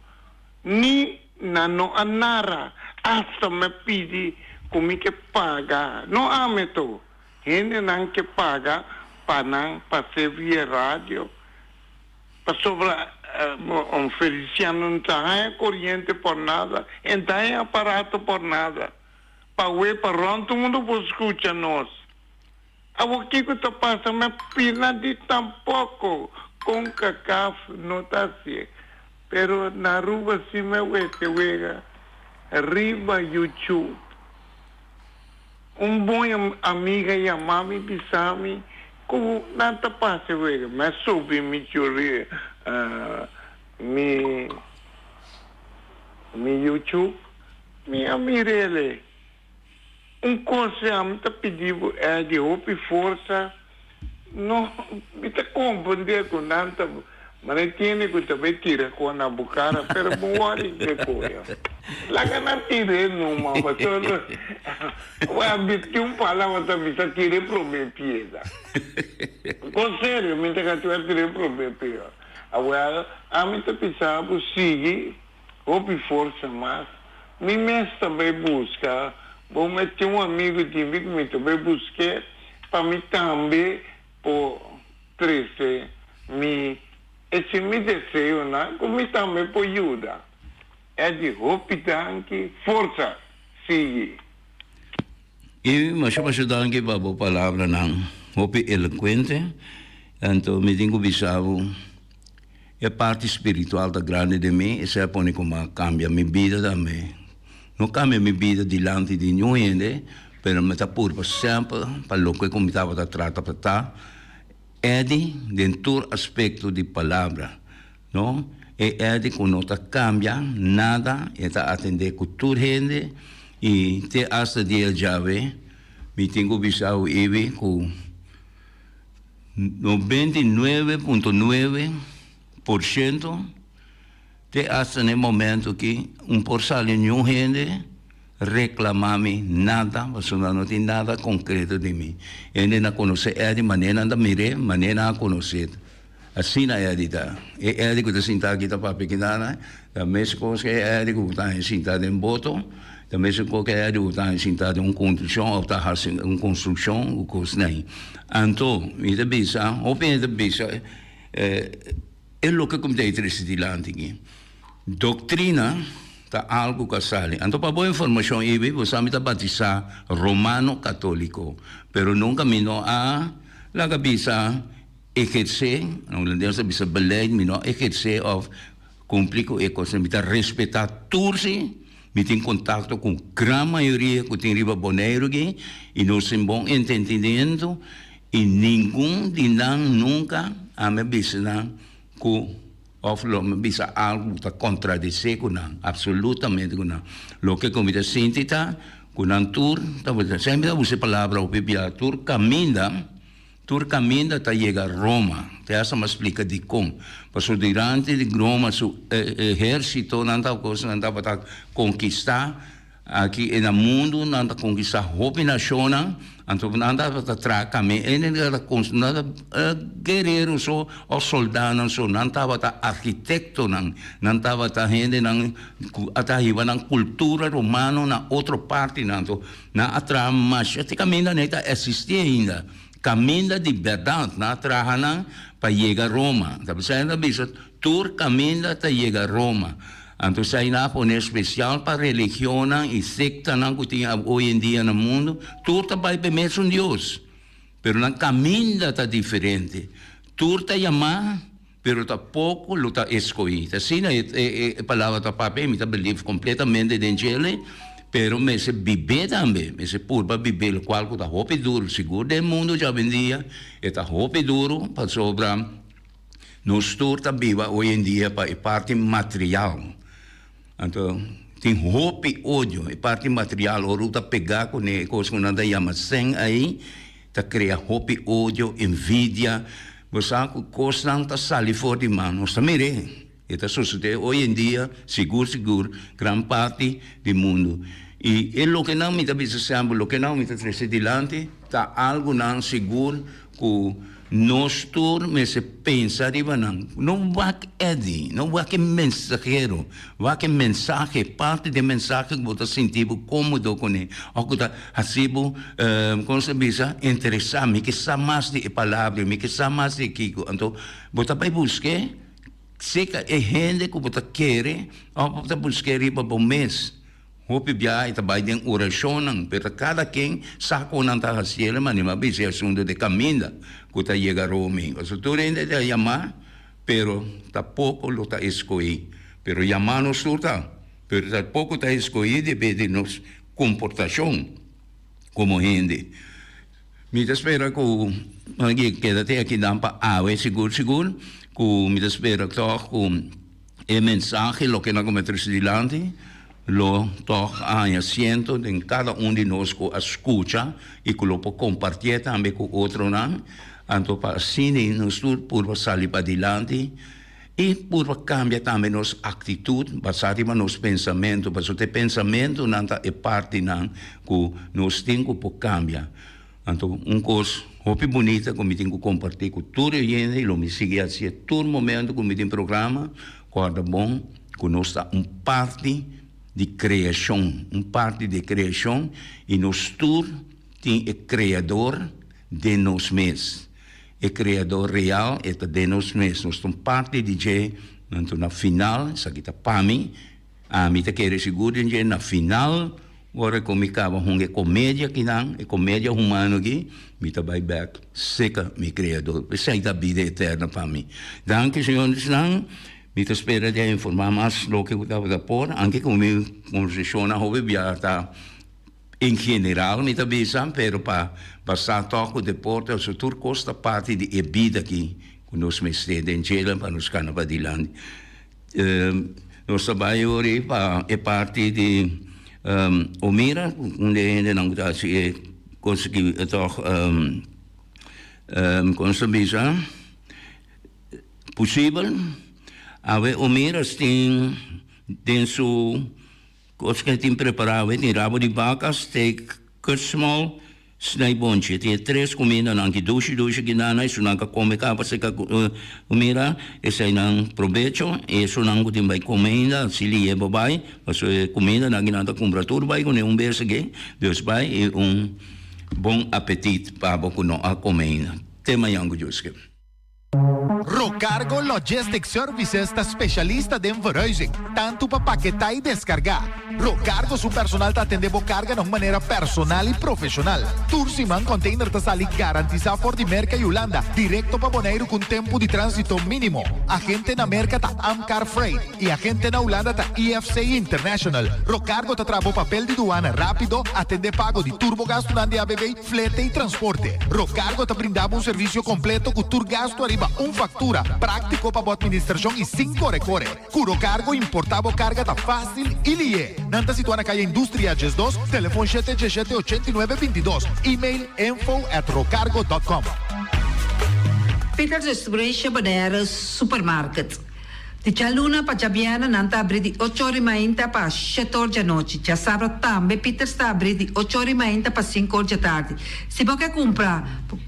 ni nan no a nara, hasta mi a pidi ku mi ke paga, no ami to, hendenan ke paga pa nan pas'é via radio, pasobra un Feliciano no ta haña coriente por nada, e no ta haña aparato por nada. Pa we pa rond tur mundo por scucha nos. Awor kico ta pasa mi a pina di tampoco Concacaf no ta hacié. Pero na Aruba si mi a wete wega riba YouTube. Un bon amiga yama mi bisa mi cu nan ta pasa e wega. Mi a subi mi churi mi mi YouTube. Mi a mir'ele. Un kos ya mi ta pidi bo Eddie hopi forsa. No, mi ta komprendé ku nan ta manera tiene ku ta bai tira kon na bo kara, pero bo wòrdu de koyo. Laga nan tir'é numa, pasobra bo tin un palabra ta bisa tir'é promé piedra. Kon serio mi ta katiba tir'é promé piedra. Awèl, ami ta bisa bo sigui. Hopi forsa mas. Mi mes ta bai buska. Bo me tin un amigu di mi ku mi ta bai busk'é pa mi tambe por trese mi ese mi deseonan ku mi tambe por yuda. Eddy hopi danki. Forsa. Sigui. I masha masha danki pa bo palabranan hopi elokuente. Anto mi tin ku bisa bo. E parti spiritual ta grandi den mi, esei a pone ku mi a kambia mi bida tambe. No kambia mi bida dilanti di niun hende, pero mi ta purba semper pa loke ku mi tabata trata pa ta Eddie den tur aspekto di palabra, no. E Eddie ku no ta kambia nada, e ta atendé ku tur hende i te asta dia djawe mi tin ku bisa awe Ibi ku. 99.9% te hasta na e momento aki un por sali niun hende reclama mi nada pasobra no tin nada concreto di mi. Hende na conoce Eddie manera nan ta mir'e manera nan a conoce. Asina Eddie ta. E Eddie ku ta sinta aki ta papia kinana ta meskos ku e Eddie ku ta sinta den boto, ta meskos ku e Eddie ku ta sinta den un konstrukshon òf ta hasi un konstrukshon ku kosnan ei. Anto mi ta bisa, hopi hende ta bisa e loke ku mi ta trese dilanti aki. Doktrina ta algu ku a sali. Anto pa bo informashon Ibi, bo sa mi ta batisá romano katóliko, pero nunka mi no a laga bisa. Ehersé, na hulandes ta bisa beleid, mi no a ehersé òf kumpli ku e kosnan. Mi ta respetá tur si, mi tin kontakto ku gran mayoria ku tin riba Boneiru aki i nos tin bon entendimentu i ningun di nan nunka a mi a bisa nan ku òf lo mi a bisa algu ku ta kontradesé ku nan, apsolutamente ku nan. Loke ku mi ta sinti ta ku nan tur tabata, semper ta usa e palabra hopi bia, tur kaminda. Tur kaminda ta yega Roma. Te hasta m'a splika dikon. Pasobra durante di Roma su ehérsitonan ta kos nan tabata konkistá. Aki na mundu nan ta konkistá hopi nashonnan, anto nan tabata traha kami e nan tabata guerero so òf sòldánan so, nan tabata arkitektonan, nan tabata hendenan ku a ta hiba nan kultura romano na otro partinan. Anto nan a traha masha te kaminda nan ta eksistí ainda, kaminda di bèrdat nan a traha nan pa yega Roma. Ta bisa nan ta bisa tur kaminda ta yega Roma. Anto esei nan a pone spesial pa religionnan i sektanan ku tin hoy en dia na mundu, tur ta bai pa e mesun Dios, pero nan kaminda ta diferente. Tur ta yamá, pero ta poko lo ta eskohí. Ta asina e palabra ta papia i mi ta believe kompletamente den djele, pero mester bib'é tambe, mester purba bib'é, lokual ku ta hopi duru, sigur den mundu djawendia e ta hopi duru pasobra. Nos tur ta biba hoy en dia pa e parti material. Anto tin hopi odio e parti material ora bo ta pega kuné e kos ku nan ta yama sèn ei ta krea hopi odio, envidia. Bo sa ku kosnan ta sali for di man. Nos ta mir'é. E ta sosodé hoy en dia sigur sigur gran parti di mundu. I e lokenan mi ta bisa semper, lokenan mi ta trese dilanti ta algunan sigur Ku nos tur mester pensa riba nan. No wak Eddie, no wak e mensahero, wak e mensahe, parti di e mensahe ku bo ta sinti bo kómodo kuné òf ku ta hasi bo, kon se bisa, interesá, mi ke sa mas di e palabra, mi ke sa mas di e kiko. Anto bo ta bai busk'é serka e hende ku bo ta kere òf bo ta busk'é riba bo mes. Hopi biaha e ta bai den orashonnan, pero ta kada ken sa kon nan ta hasiel, ma ni m'a bisa e asuntu di kaminda ku ta yega Romi. Pasobra tur hende ta yamá, pero ta poko lo ta eskohí. Pero yamá nos tur ta, pero ta poko ta eskohí debí di nos komportashon komo hende. Mi ta spera ku keda te akinan pa awe sigur sigur, ku mi ta spera tòg ku. E mensahe loke nan ku mi a trese dilanti lo tòg a haña siento den kada un di nos ku a skucha i ku lo por kompartié tambe ku otronan. Anto pa asina nos tur purba sali padilanti i purba kambia tambe nos aktitut basá riba nos pensamentu, pasobra e pensamentunan ta e partinan ku nos tin ku por kambia. Anto un kos hopi bunita ku mi tin ku kompartí ku tur e hende i lo mi sigui hasié tur momento ku mi tin programa, kòrda bon ku nos ta un parti di kreashon, un parti di e kreashon i nos tur tin e Kreador den nos mes. E Kreador real e ta den nos mes, nos ta un parti di dje, anto na final esaki ta pa mi. Ami ta kere sigur den dje na final ora ku mi kaba hunga e komedia akinan, e komedia humano aki, mi ta bai bek seka mi Kreador. Esei ta bida eterno pa mi. Danki señoresnan. Mi ta spera di a informá mas loke ku tabata por, anke ku mi konversashonnan hopi bia ta en general mi ta bisa, pero pa basa tòg ku deporte oso tur kos ta parti di e bida aki ku nos mester den dje pa nos kana padilanti. Nos ta bai ori pa e parti di Omira, un di e hendenan ku ta hasi e kos aki tòg kon nos ta bisa posibel. Awe Omira tin den su kos ku e tin prepará awe tin rabo di baka, steak, kutsmol. Snij bonchi, tin e tres kumindanan ki dushi dushi ki nan esunnan ka kome kaba si ka mira eseinan probecho i esunnan ku tin bai kome ainda si liye bo bai pasobra e kumindanan ki nan ta kumpra tur bai kuné un bes aki dus bai i un bon apetit pa bo ku no a kome ainda te mañan ku Dios ke. Rocargo Logistics Services ta specialista den verhuizing, tantu pa paketá i deskargá. Rocargo su personal ta atendé bo karga na un manera personal i profeshonal. Tur siman container ta sali garantisá for di Merka i Hulanda direkto pa Boneiru ku un tempu di tránsito mínimo. Agente na Merka ta Amcar Freight i agente na Hulanda ta IFC International. Rocargo ta traha bo papel di duana rápido, atendé pago di tur bo gastunan di ABB, Flete y transporte. Rocargo ta brinda bo un servicio completo cu tur gasto ariba un factura, practico pa bo administracion y sin core core. Cu Rocargo importa bo carga ta facil y lihe. Nan ta situa na Calle Industria 12, telefon shete djeshete 89 22, email info at rocargo dot com. Peters Distribution Bonaire Supermarket. Di djaluna pa djabièrnè nan ta abrí di ocho or i mainta pa shete or djanochi. Djasabra tambe Pieters ta abrí di ocho or i mainta pa sinku or djatardi. Si bo ke kumpra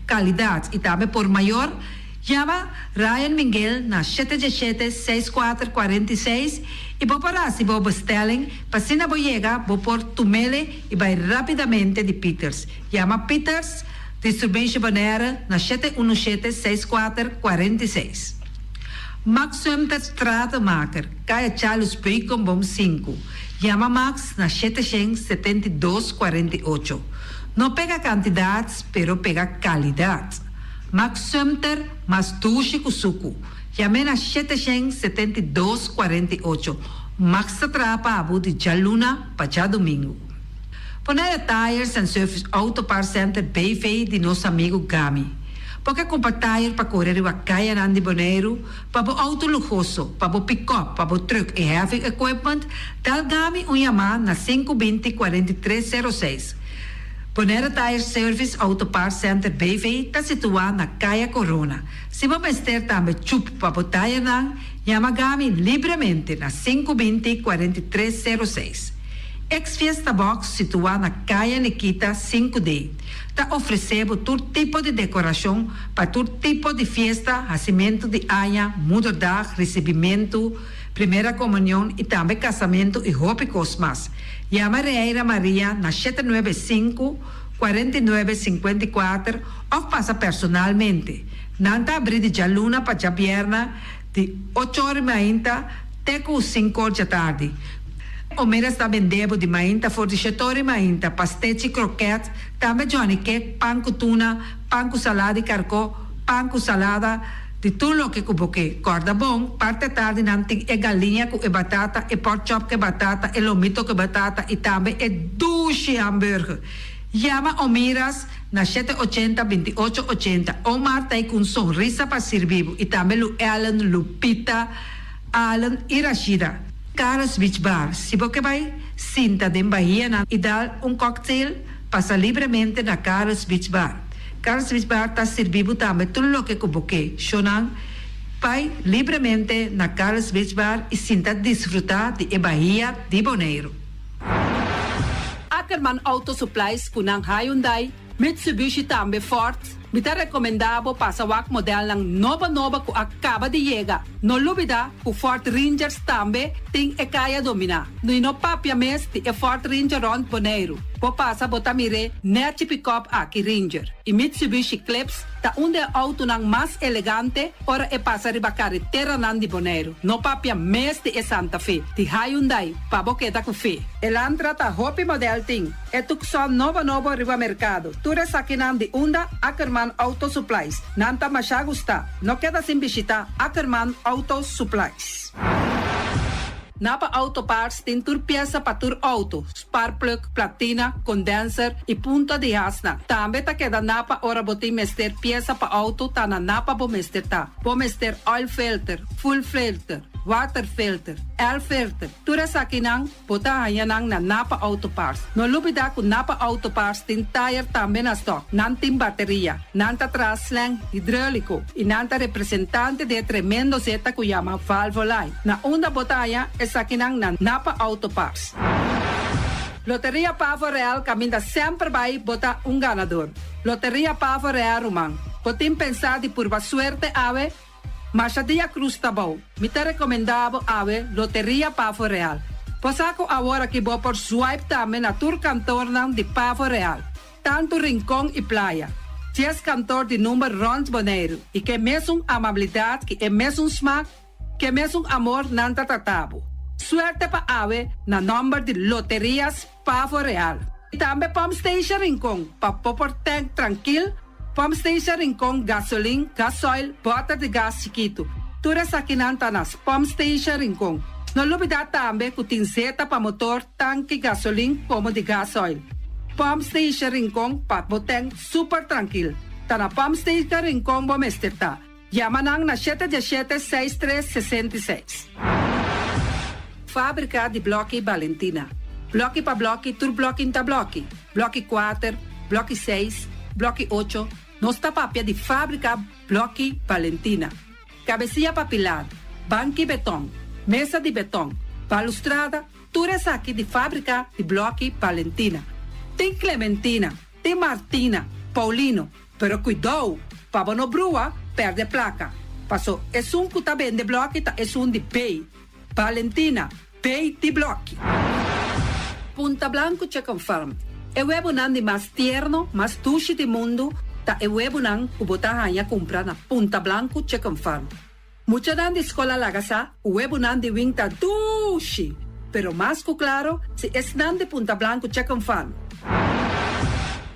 kalidat i tambe por mayor, yama Ryan Minguel na shete djeshete, seis kuater, 46 i bo por hasi bo bestelling pa asina bo yega bo por tumele i bai rápidamente di Pieters. Yama Pieters Distribution Bonaire na shete unu shete, seis kuater, 46. Max Sumter Stratenmaker, Kaya Charles Beukenboom sinku. Yama Max na 772 48. No pega kantidat, pero pega kalidat. Max Sumter mas dushi ku suku. Yam'é na 772 48. Max ta traha pa bo di djaluna pa djadumingu. Bonaire Tires and Service Auto Parts Center BV di nos amigu Gami. Bo ke kumpra tayer pa kore riba kayanan di Boneiru, pa bo outo luhoso, pa bo pikòp, pa bo trùk i heavy equipment, dal Gami un yamá na sinku binti 43 sero seis. Bonaire Tires Service Auto Parts Center BV ta situá na Kaya Corona. Si bo mester tambe chup pa bo tayernan, yama Gami libremente na sinku binti 43 sero seis. Ex Fiesta Box situá na Kaya Nikita sinku D ta ofresé bo tur tipo di dekorashon pa tur tipo di fiesta, hasimentu di aña, moederdag, risibimentu, primera komunion i tambe kasamentu i hopi kos mas. Yama Reira Maria na shete nuebe sinku, 49, 54 òf pasa personalmente. Nan ta abrí di djaluna pa djabièrnè di ocho or mainta te ku sinku or djatardi. Omeras ta bende bo di mainta for di shetori mainta, pastechi, kroket, tambe johnny cake, pan ku tuna, pan ku salada di karkó, pan ku salada, di tur loke ku bo ke. Kòrda bon, parti atardi nan tin e galiña ku e batata, e pork chop ku e batata, e lomito ku e batata i tambe e dushi hamburger. Yama Omiras na shete ochenta, 28 ochenta. Omar ta ei ku un sonrisa pa sirbi bo i tambe Lu Ellen, Lupita, Allen i Rashida. Carlos Beach Bar, Si bo ke bai sinta den bahianan i dal un cocktail, pasa libremente na Carlos Beach Bar. Carlos Beach Bar ta sirbi bo tambe tur loke ku bo ke. Shownan, bai libremente na Carlos Beach Bar i sinta disfrutá di e bahia di Boneiru. Ackerman Auto Supplies ku nan Hyundai, Mitsubishi tambe Ford, mi ta rekomendá bo pasa wak modelnan nobo nobo ku a kaba di yega. No lubidá ku Ford Rangers tambe tin e kaya dominá. I no papia mes di e Ford Ranger rònt Boneiru. Bo pasa bo ta mir'é nèchi pikòp aki Ranger. I Mitsubishi Eclipse ta un di e outonan mas elegante ora e pasa riba kareteranan di Boneiru. No papia mes di e Santa Fe di Hyundai pa bo keda ku fe. Elantra ta hopi modèl tin. E Tucson nobo nobo riba merkado. Tur esakinan di unda Ackerman Auto Supplies. Nan ta masha gusta. No keda sin bishita Ackerman Auto Supplies. Napa Auto Parts tin tur piesa pa tur auto, sparkplug, platina, condenser y punta di hasnan. Tambe ta keda Napa ora bo tin mester piesa pa auto ta na Napa bo mester ta. Bo mester oil filter, fuel filter, water filter, air filter, tur esakinan Bo ta haña nan na Napa Auto Parts. No lubidá ku Napa Auto Parts tin tayer tambe na stòk. Nan tin bateria. Nan ta traha slang hidróliko i nan ta representante di e tremendo zeta ku yama Valvoline. Na unda bo ta haña esakinan na Napa Auto Parts. Loteria Pavo Real kaminda semper bai bo ta un ganador. Loteria Pavo Real ruman. Bo tin pensá di purba suerte awe? Masha dia Cruz ta bou. Mi ta recomenda bo awe Loteria Pavo Real. Bo sa cu awor aki bo por swipe tambe na tur kantornan di Pavo Real, tanto Rincon y Playa. Dies kantor di number rond Boneiru y ke mesun amabilidad ki e mesun smaak, ke mesun amor nan ta trata bo. Suerte pa awe na nomber di Loterias Pavo Real. Y tambe Pump Station Rincon pa bo por tank trankil, Pump Station Rincon gasolin, gasoil, boter di gas chikitu. Tur esakinan ta na Pump Station Rincon. No lubida tambe cu tin zeta pa motor, tanki gasolin como di gasoil. Pump Station Rincon pa bo tank super trankil. Ta na Pump Station Rincon bo mester ta. Yama nan na shete diesshete seis tres 66. Fábrika di blòki Balentina. Blòki pa blòki tur blòki n'ta blòki. Blòki kuater, blòki seis, blòki ocho, nos ta papia di fábrika blòki Balentina. Kabesia pa pilado. Banki beton, mesa di beton, balustrada, tur esaki di fábrika di blòki Valentina. Tin Clementina, tin Martina, Paulino, pero kuidou pa bo no brua pèrdè plaka, paso esun ku ta bende blòki ta esun di B. Valentina, B di blòki. Punta Blanco Chicken Farm, E webonan di mas tierno, mas dushi di mundu ta e webonan ku bo ta haña kumpra na Punta Blanco Chicken Farm. Muchanan di skol a laga sa ku webonan di win ta dushi, pero mas ku klaro si esnan di Punta Blanco Chicken Farm.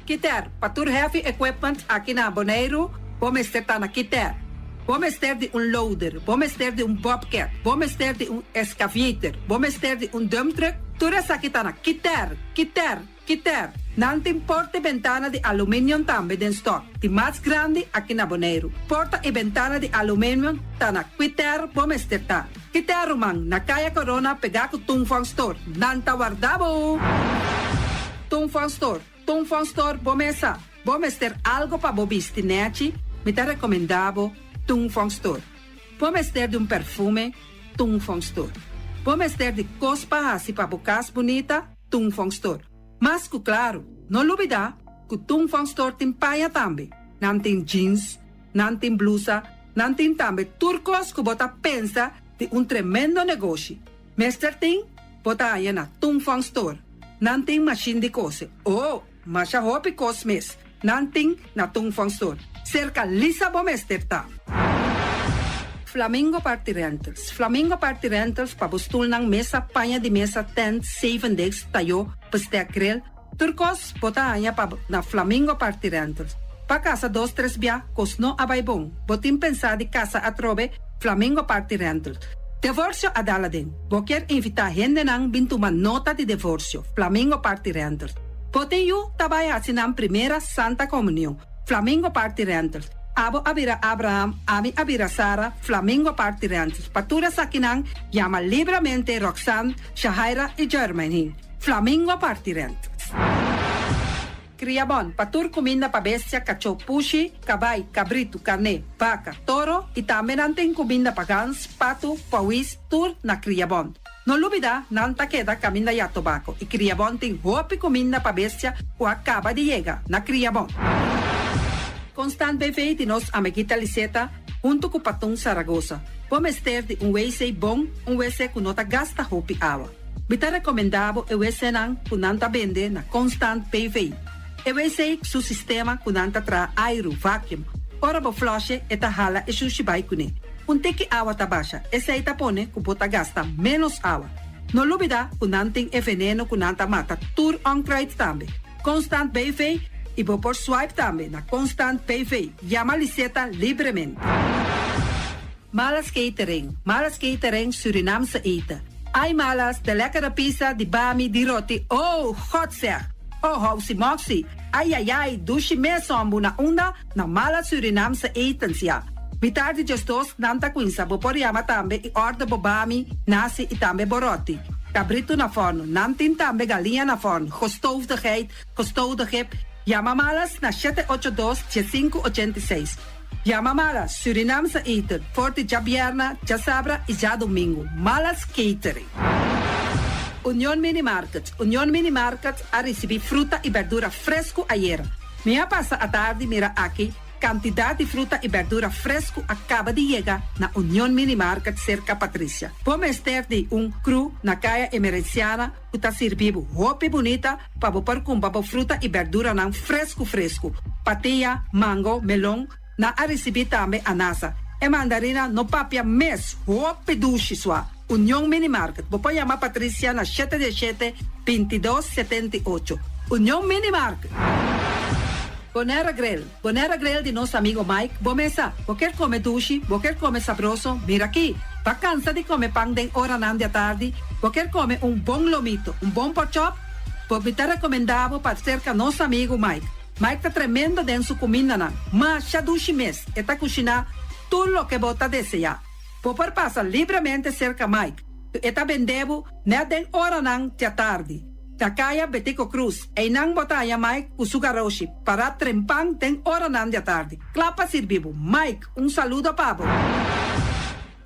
Kiter, pa tur heavy equipment aki na Boneiru bo mester ta na Kiter. Bo mester di un loader, bo mester di un bobcat, bo mester di un excavator, bo mester di un dump truck, tur esaki ta na Kiter, Kiter, Kiter. Nan tin porta i bentana di aluminium tambe den stock, di mas grandi aki na Boneiru. Porta i bentana di aluminium ta na Kiter bo mester ta. Kiter ruman, na Kaya Corona pegá ku Tung Fong Store. Nan ta warda bo! Tung Fong Store. Tung Fong Store bo mesa. Bo mester algo pa bo bisti nechi, mi ta recomenda bo Tung Fong Store. Bo mester di un perfume, Tung Fong Store. Bo mester di cos pa haci pa bo cas bunita, Tung Fong Store. Mas cu claro, no lubida cu Tung Fong Store tin paña tambe. Nan tin jeans, nan tin blusa, nan tin tambe tur cos cu bo ta pensa di un tremendo negoshi. Mester tin, bo ta haña na Tung Fong Store. Nan tin mashin di kose. Oh, masha hopi kos mes nan tin na Tung Fong Store. Serka Lisa bo mester ta. Flamingo Party Rentals Flamingo Party Rentals pa bo stulnan, mesa, paña di mesa, tent, zeven deks, tayó, bestek, grill, tur kos bo ta haña pa na Flamingo Party Rentals. Pa kasa dos tres bia kos no a bai bon. Bo tin pensá di kasa atrobe? Flamingo Party Rentals. Devorsio a dal aden. Bo kier invitá hendenan bin tuma nota di devorsio? Flamingo Party Rentals. Bo tin yu ta bai haci nan primera Santa Comunion? Flamingo Party Rentals. Abo a bira Abraham, ami a bira Sara, Flamingo Party Rentals. Pa tur esakinan, yama libramente Roxanne, Shahaira y Jermaine. Flamingo Party Rentals. Kriabon, pa tur kuminda pa bestia, kachó, pushi, kabai, kabritu, karné, baka, toro i tambe nan tin kuminda pa gans, patu, pawis, tur na Kriabon. No lubida, nan ta keda kaminda ya tobako i Kriabon tin hopi kuminda pa bestia ku a kaba di yega na Kriabon. Constant BV di nos amiguita Liseta huntu ku Patun Saragosa. Bo mester di un wc bon, un wc ku no ta gasta hopi awa. Mi ta rekomendá bo e wcnan ku nan ta bende na Constant BV. E wc su sistema ku nan ta traha airu, vacuum. Ora bo flush'e e ta hala e shushi bai kuné. Un tiki awa ta basha, esei ta pone ku bo ta gasta ménos awa. No lubidá ku nan tin e veneno ku nan ta mata tur onkruid tambe. Constant BV i bo por swipe tambe na Constant BV. Yama Liseta libremente. Malas Catering, Malas Catering, Surinaamse eten. Ai Malas, de lekkere pizza, di bami, di roti, oh, God zeg! Oh, housi moxi, ai ai ai, dushi mes hombu, na unda? Na Malas Surinaamse Etens, ya. Mitar di djesdos nan ta cuinsa, bo por yama tambe y order bo bami, nasi y tambe bo roti. Cabrito na forno, nan tin tambe galiña na forno, gestoofde geit, gestoofde kip, yama Malas na shete ocho dos, diesinku ochenta i seis. Yama Malas Surinaamse eten for di djabierna, djasabra y djadomingo. Malas Catering. Union Mini Market Union Mini Market a ricibi fruta y berdura fresco ayera. Mi a pasa atardi mira aki cantidad di fruta y berdura fresco a caba di yega na Union Mini Market cerca Patricia. Bo mester di un crew na Caya Emerenciana cu ta sirbi bo hopi bunita pa bo por cumpra bo fruta y berduranan frescu frescu, patia, mango, melon, nan a ricibi tambe anasa. E mandarina no papia mes, hopi dushi sua. Union Mini Market, bo por yama Patricia na shete dieshete, bintidos, setenta i ocho. Union Mini Market. Bonera Grill, Bonera Grill di nos amigo Mike, bo mesa, bo kier come dushi, bo kier come sabroso, mira aki! Ba cansa di come pan den oranan di atardi, bo kier come un bon lomito, un bon porkchop? Bo mi ta recomenda bo pa cerca nos amigo Mike. Mike ta tremendo den su cumindanan, masha dushi mes, e ta cushina tur loke bo ta desea. Bo por pasa libremente cerca Mike, cu e ta bende bo net den oranan di atardi. Na Kaya Betico Cruz, einan bo ta haña Mike ku su garoshi pará trempan den oranan di atardi, kla pa sirbi bo. Mike, un saludo pa bo.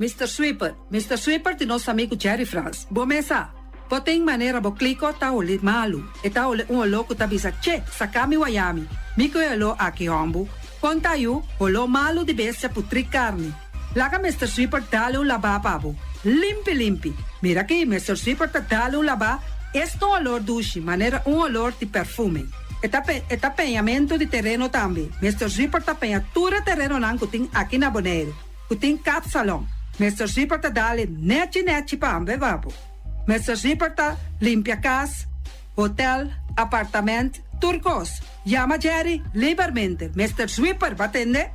Mister Sweeper, Mister Sweeper di nos amigu Jerry Frans. Bo mes sa. Bo tin manera bo kliko ta holi malu. E ta holi un oló ku ta bisa che, saka mi wayami. Mi ku e oló aki hòmbu. Kon ta yu, holó malu di bestia putrí karni. Laga Mister Sweeper dale un labá pa bo. Limpi limpi. Mira aki, Mister Sweeper ta dale un labá, esta un olor dushi, manera un olor di perfume. E ta e ta peñamentu di tereno tambe. Mister Sweeper ta peña tur e terenonan ku tin aki na Boneiru. Ku tin kapsalon. Mister Zipper ta dale nechi nechi pa ambe babo. Mister Zipper ta limpia kas, hotel, apartament, tur kos. Yama Jerry libermente. Mister Zwipper ba tende?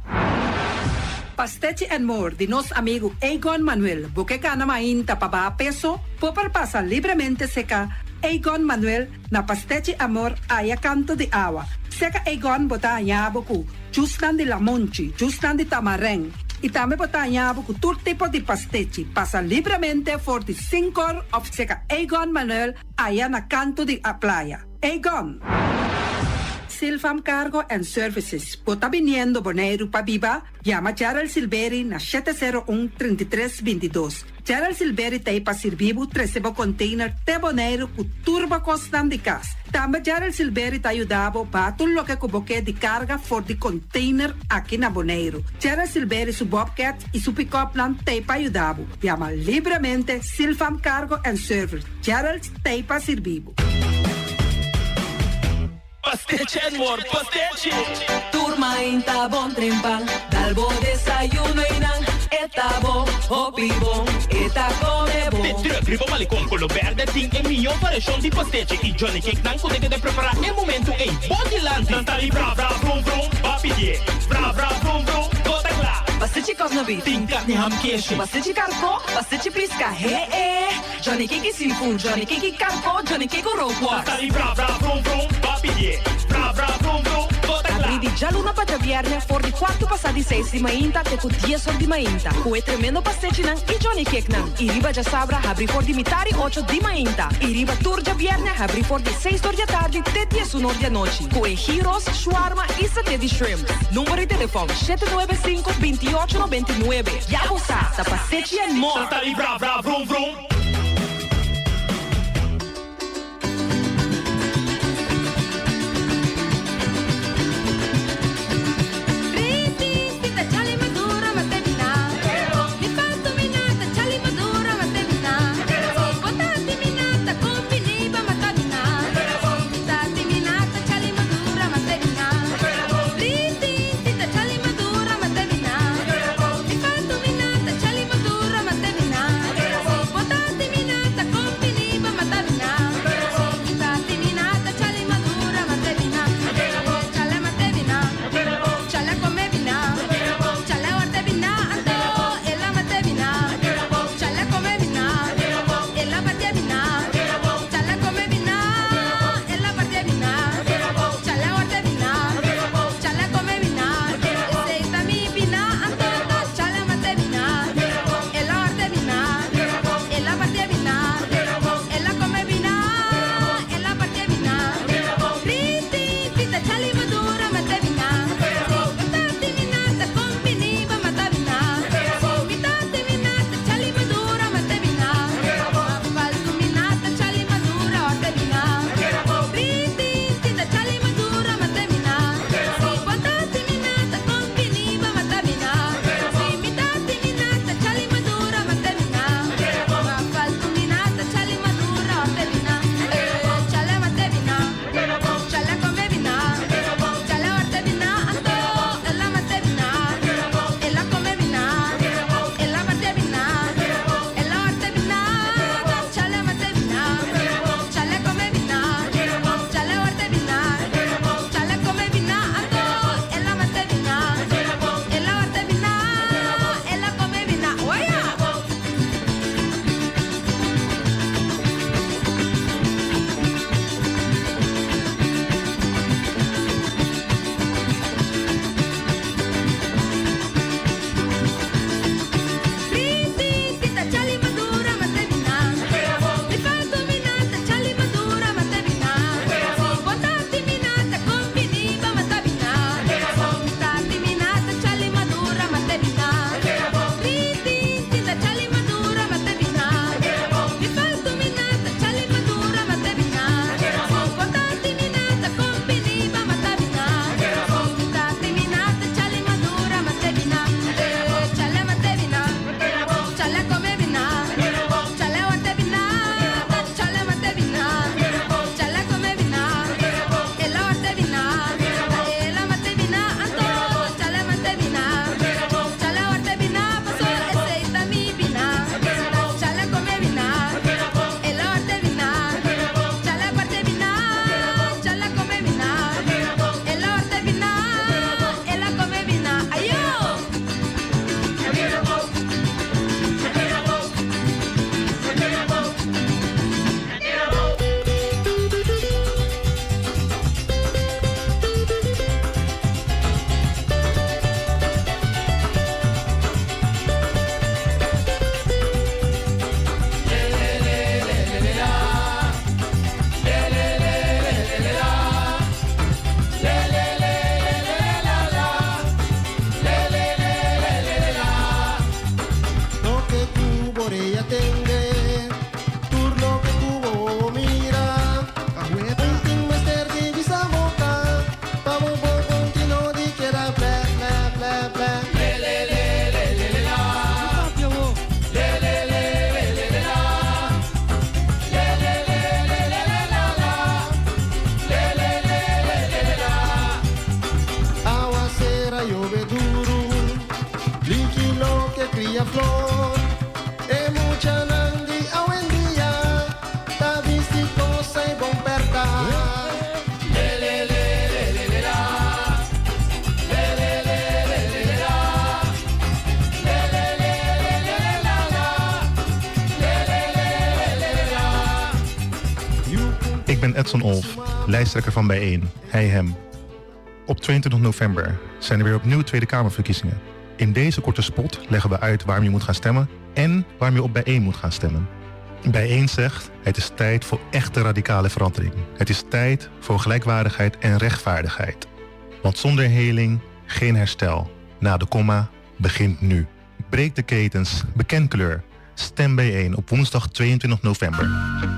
Pastechi and More di nos amigu Egon Manuel. Bo ke gana mainta pa baha peso? Bo por pasa libremente seka Egon Manuel na Pastechi Amor aya kanto di awa. Seka Egon bo ta haña bo ku Jusnan di lamonchi, jusnan di tamarèn i tambe bo ta haña bo ku tur tipo di pastechi. Pasa libremente for di sinkor òf seka Egon Manuel aya na kantu di a playa. Egon! Silfam Cargo and Services, bo ta biniendo Boneiru pa biba? Yama Gerald Silberi na 701 33 22. Gerald Silberi ta ei pa sirbi bo trese bo container te Boneiru ku tur bo kosnan di kas. Tambe Gerald Silberi ta yuda bo baha tur loke ku bo ke di karga for di container aki na Boneiru. Gerald Silberi su bobcat i su pick-upnan ta ei pa yuda bo. Yama libremente Silfam Cargo and Service. Gerald ta ei pa sirbi bo. Pastechi and more pastechi! Tur mainta bon trempan, dal bo desayuno y nan e ta bo, hopi bon, e ta come bon. De truck riba Malecon color berde tin e miyo variacion di pastechi y Johnny Cake nan cu ta keda prepara e momento ey bo dilanti. Nan ta di bra bra brum brum, ba pidie, bra bra brum brum, bo ta cla. Pastechi cosna beef. Tin carni ham keshi. Pastechi carco, pastechi pisca, he e. Johnny Cake seafood, Johnny Cake carco, Johnny Cake rookworst. Ta di bra bra brum brum, ba pidié. Bra bra brum brum, bo ta Abrí kla. di djaluna pa djabièrnè for di kuartu pasá di seis di mainta te ku dies or di mainta, ku e tremendo pastechinan i Johnny Cakenan. I riba djasabra habrí for di mitar i ocho di mainta. I riba tur djabièrnè habrí for di seis or di atardi te diesun or di anochi, ku e gyros, shawarma i saté di shrimp. Number di telefòn, 795 28 99. Ya bo sa, ta pastechi and more! Ta di bra bra brum brum. ben Edson Olf, lijsttrekker van Bijeen, Hij Hem. Op 22 november zijn er weer opnieuw Tweede Kamerverkiezingen. In deze korte spot leggen we uit waarom je moet gaan stemmen en waarom je op Bijeen moet gaan stemmen. Bijeen zegt, het is tijd voor echte radicale verandering. Het is tijd voor gelijkwaardigheid en rechtvaardigheid. Want zonder heling geen herstel. Na de komma begint nu. Breek de ketens, beken kleur. Stem bijeen op woensdag 22 november.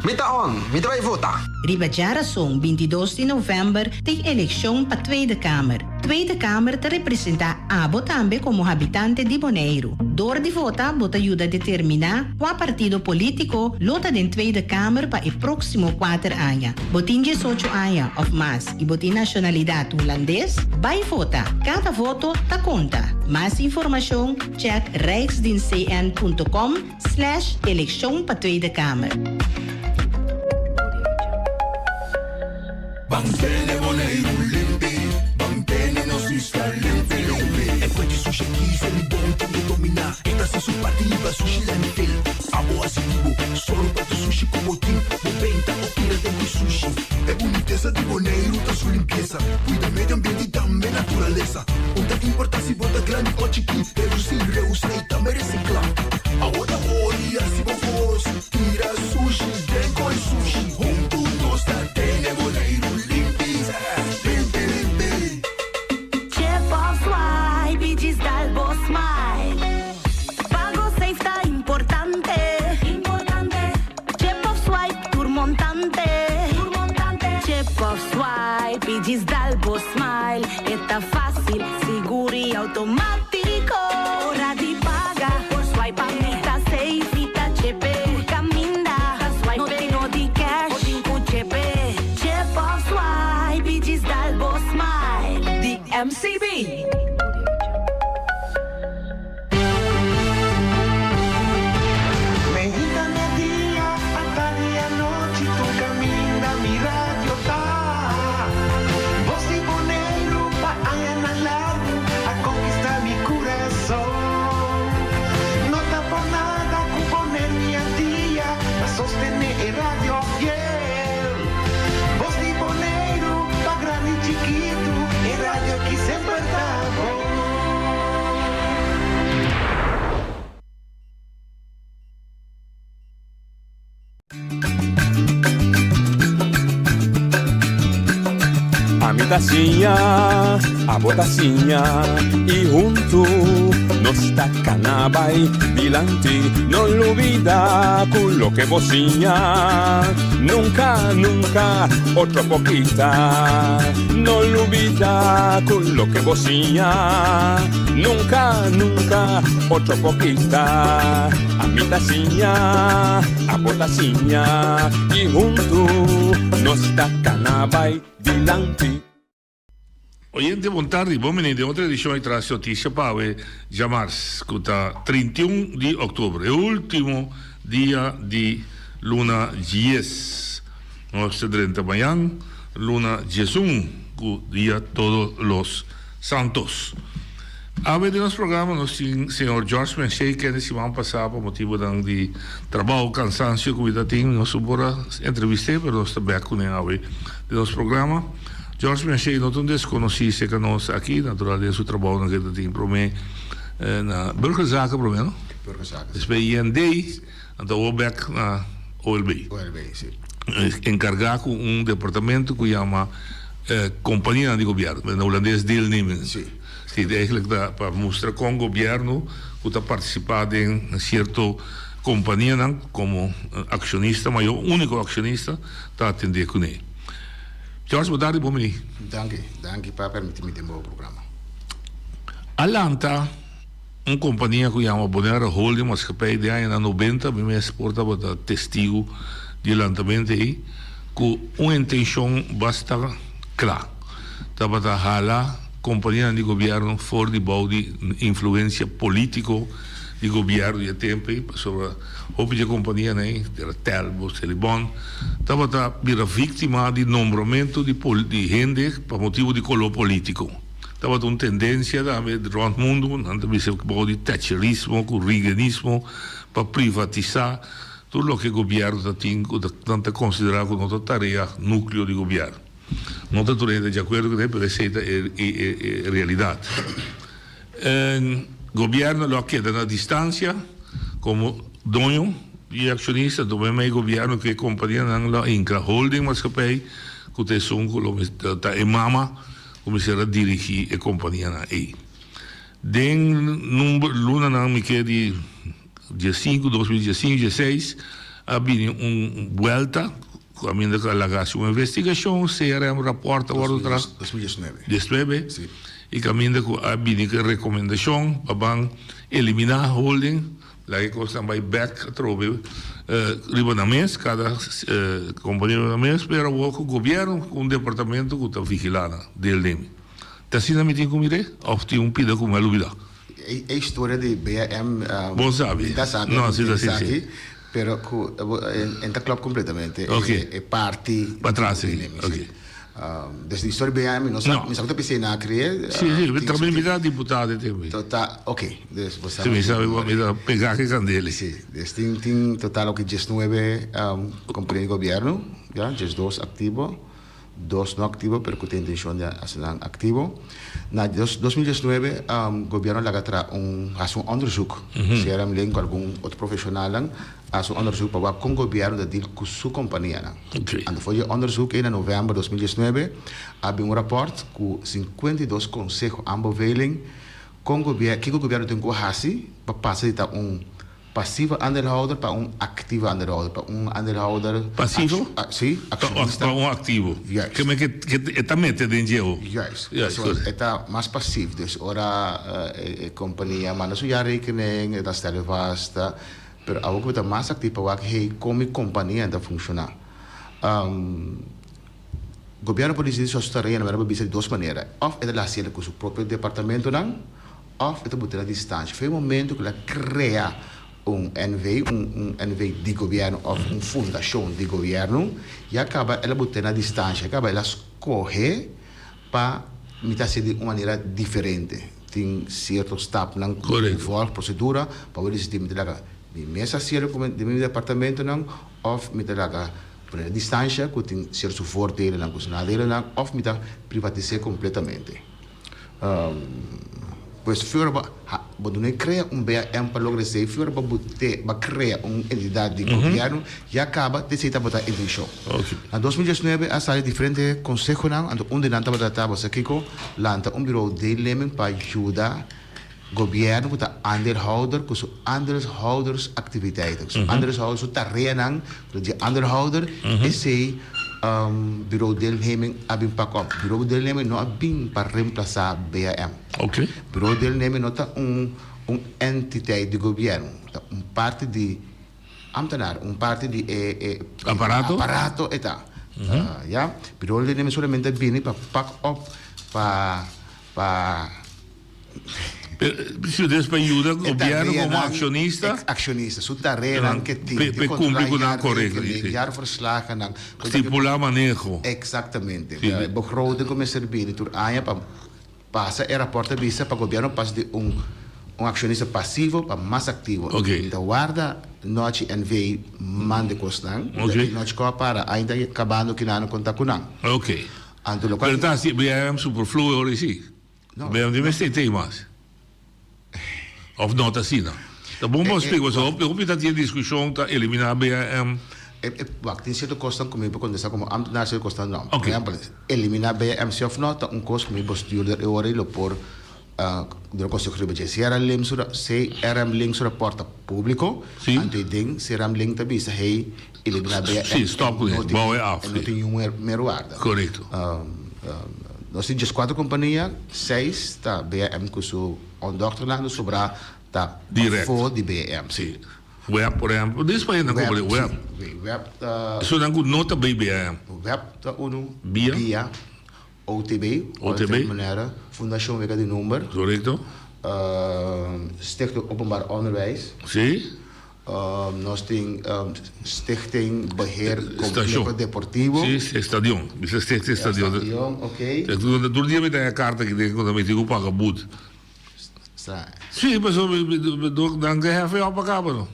Mi ta on, mi ta bai vota. Riba djarason 22 di novèmber tin elekshon pa Tweede Kamer. Tweede Kamer ta representá abo tambe komo habitante di Boneiru. Dor di vota bo ta yuda determiná kua partido polítiko lo ta den Tweede Kamer pa e próksimo kuater aña. Bo tin diesocho aña òf mas i bo tin nashonalidat hulandes? Bai vota! Kada voto ta konta! Mas informashon check rijksdienstcn.com slash elekshon pa Tweede Kamer. Ban tene Boneiru limpi, ban tene nos isla limpi limpi. E fuente sushi aki se mi bon tin ke dominá. E ta hasi su parti liba sushi landfill. Abo hasi di bo, sòru pa tur sushi ku bo tin. Bo benta o tira den ku sushi. E bunitesa di Boneiru ta su limpiesa. Kuida medio ambiente i tambe naturalesa. Un ta importá si bo ta grandi o chikí, redusí, reusá i tambe resiklá. Awor ta hori hasi bo kos, tira sushi den koi sushi. Huntu nos ta tene Boneiru limpi, limpi limpi. Chip of swipe i djis dal bo smile. Pago safe ta importante. Chip of swipe tur montante. Chip of swipe i djis dal bo smile. E ta fásil, sigur i outomátiko. Ora di paga por swipe mi ta safe, mi ta chepe. Tur kaminda ta swipe, no tin no di cash, bo tin ku chepe. Chip of swipe i djis dal bo smile. Di MCB. Meinta media, atardi anochi, tur kaminda mi radio ta. Bos di Boneiru pa añanan largu a konkistá mi kurason. No ta por nada ku poner mi al dia pa sostené e radio fiel. Bos di Boneiru pa grandi i chikitu, e radio aki semper ta bon. Ami ta siña, abo ta siña i huntu nos ta kana bai dilanti. No lubida ku loke bo siña nunka, nunka otro por kita. No lubida ku loke bo siña nunka, nunka otro por kita. Ami ta siña, abo ta siña i huntu nos ta kana bai dilanti. Oyente bon tardi, bon bini den otro edicion di Tras Noticia pa awe djamars cu ta 31 di october, e ultimo dia di luna dies. Nos ta drenta mañan luna diesun cu dia Todos los Santos. Awe den nos programa nos tin señor George Menshey kende siman pasa pa motibonan di trabao, cansancio cu mi ta tin nos no por a entrevist'e pero nos ta bek cune awe den nos programa. George Menshey no ta un desconoci cerca nos aki, natural den su trabaonan cu e ta tin prome na Burgerzaken prome no? Burgerzaken. Despues IND, anto awor bek na OLB. OLB, si. Encarga cu un departamento cu yama companianan di gobierno, na Hulandes deelnemingen. Si. Si, eigenlijk ta pa mustra con gobierno cu ta participa den cierto companianan como accionista mayor, unico accionista, ta atende cune. George, bo tardi, bon bini. Danki, danki pa permiti mi den bo programa. A lanta un kompania ku yama Bonaire Holding Maatschappij den añanan nobenta, mi mes por tabata testigu di e lantamentu ei, ku un intenshon basta kla, tabata hala kompanianan di gobièrnu for di bou di influensia polítiko di gobièrnu di e tempu ei, pasobra hopi di e kompanianan ei, era Telbo, Selibon, tabata bira víktima di nombramentu di di hende pa motibu di koló polítiko. Tabata un tendensia tambe rònt mundu, nan ta bisa bou di Thatcherismo ku Reaganismo pa privatisá. Tur loke gobièrnu ta tin ku nan ta konsiderá ku no ta tarea núkleo di gobièrnu. No ta tur hende di akuerdo ku esei, pero esei ta e realidat. Gobièrnu lo a keda na distansia komo doño i akshonista, anto mei gobièrnu ku e kompanianan lo a hinkra holding maatschappij ku ta esun ku lo ta e mama ku mester a dirigí e kompanianan ei. Den number lunanan mi ke di. Diesinku, 2015, dieseis, a bini un buelta ku kaminda ku a laga hasi un investigashon, CRM rapòrt a wòrdu traha. 2019. Diesnuebe. I kaminda ku a bini ku e rekomendashon pa ban eliminá holding, laga e kosnan bai bèk atrobe riba nan mes, kada kompania riba nan mes, pero awor ku gobièrnu ku un departamento ku ta vigilá nan deelneming. Ta asina mi tin ku mir'é òf tin un pida ku mi a lubidá? E historia di BAM Bo sabi. Mi ta sabi No, si ta si, si. Pero ku en ta klop kompletamente Ok. e parti Patras si, ok. Dus di historia BAM mi no sa, mi sa ku ta p'esei nan a krea. Si, si, mi tambe mi ta diputado e tempu ei. Total, ok, dus bo sa. Si, mi sabi bo mi ta pega ku e kandela. Si, dus tin tin total oki diesnuebe kompania di gobièrnu, ya, diesdos aktivo. Dos no aktivo pero ku tin intenshon di hasi nan aktivo. Na 2019 gobièrnu a laga traha un hasi un òndersuk. CRM Link ku algun otro profeshonalnan a hasi un òndersuk pa wak kon gobièrnu ta deal ku su kompanianan. Anto for di e òndersuk ei na novèmber 2019 a bin un rapòrt ku 52 konseho aanbeveling kon gobièrnu kiko gobièrnu tin ku hasi pa pasa di ta un Pasivo aandeelhouder pa un activo aandeelhouder, pa un aandeelhouder. Pasivo? Si, accionista. Pa un activo. Juist. Ke men ke e ta mete den dje. Juist. Pasobra e ta mas pasief. Dus ora e compania manda su jaarrekening, e ta stelle vast. Pero awor ku bo ta mas actief pa wak, hey, kon mi compania ta funciona. Gobierno por dicidi su tarea, nan por bisa di dos manera. Of e ta haciendo cu su propio departamentonan. Of e ta buta na distansha. Fe e momento ku el a krea un NV, un un NV di gobièrnu òf un fundashon di gobièrnu, ya kaba el a buta na distansha, ya kaba el a skohe pa mi ta hasié di un manera diferente. Tin sierto stapnan ku tin volg prosedura pa bo disidí mi ta laga mi mes hasié ku di mi departamentonan òf mi ta laga pone na distansha ku tin sierto voordelennan ku su nadelennan òf mi ta privatis'é kompletamente. Pues fuera bo bo no crea un BAM pa logra esey, fuera bo bute bo crea un entidad di gobierno ya caba di esey tabata intencion. Na 2019 a sali diferente consehonan anto un di nan tabata ta bo sa kico lanta un bureau deelneming pa yuda gobierno cu ta aandeelhouder cu su aandeelhoudersactiviteiten, su aandeelhouder su tareanan cu ta di aandeelhouder esey Bureau Deelneming a bin pak op. Bureau Deelneming no a bin pa reemplasa BAM. Bureau Deelneming no ta un un entiteit di gobierno, ta un parti di ambtenaar, un parti di e e Aparato? aparato e ta. Ya. Bureau Deelneming solamente a bini pa pak op pa pa. Si ustedes pa yuda gobierno como accionista. Accionista, su tareanan ke tin di cumpli cu nan corecto. Jaarverslagennan. Stipula maneho. Exactamente. Begroting cu mester bini tur aña pa pasa e rapport ta bisa pa gobierno pasa di un un accionista pasivo pa mas activo. Mi ta warda nochi NV manda e cosnan. Nochi cu a para ainda cabando kinan a conta cu nan. Anto locual. Pero ta haci BIM superfluo ora si. No. Bem di mester tei mas. Of no ta asina? Ta bon pa splika pasobra hopi hopi ta tin diskushon ta eliminá BAM. E e wak tin sierto kosnan ku mi por kontestá komo ámtenar sierto kosnan no. Oké. Por ehèmpel, eliminá BAM si òf no ta un kos ku mi bestuurder e ora ei lo por duna konseho riba dje. CRM su CRM Link su rapòrt ta públiko. Si. Anto ei den CRM Link ta bisa hey eliminá BAM. Si, stòp ku e, bou e af. E no tin niun meerwaarde. Korekto. Nos tin dieskuater kompania, seis ta BAM ku su ondòkternan, nos sobrá ta pafó di BAM. Sí. Web, por ehèmpel. Dis pa hende komo web. Sí, web ta. Esunnan ku no ta bay BAM. Web ta unu. Bia. Bia. OTB. OTB. Manera. Fundashon Wega di Number. Korekto. Stichting Openbaar Onderwijs. Sí. Nos tin Stichting Beheer Complejo Deportivo. Sí, stadion. Bisa Stichting Stadion. Stadion, ok. Tur dia mi ta haña karta aki den ku ta miti ku paga but. Sa. Sí, pasobra nan ke hefe op a kaba no.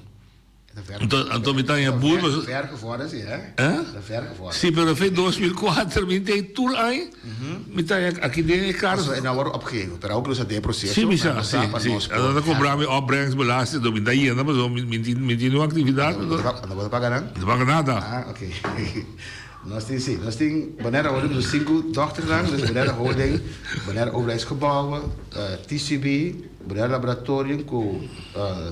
Anto, anto mi ta haña bur paso. Ver gevorderd si, hè? Eh? Ta ver gevorderd. Si, pero fe 2004 mi tin tur aña mi ta haña aki den e kar. Pasobra e no a wòrdu opgegeven, pero awor ku nos ta den e proseso, Si, mi sa, nos si, sa pa si. nos por Anto ta kobra mi opbrengstbelasting, anto mi ta yena pasobra mi mi tin mi tin un aktividat. No bo ta paga nan? Mi ta paga nada. Ah, oké. Nos tin, si, nos tin Bonaire Holding, nos sinku dòkternan, dus Bonaire Holding, Bonaire Overheidsgebouwen, TCB, Bonaire Laboratorium ku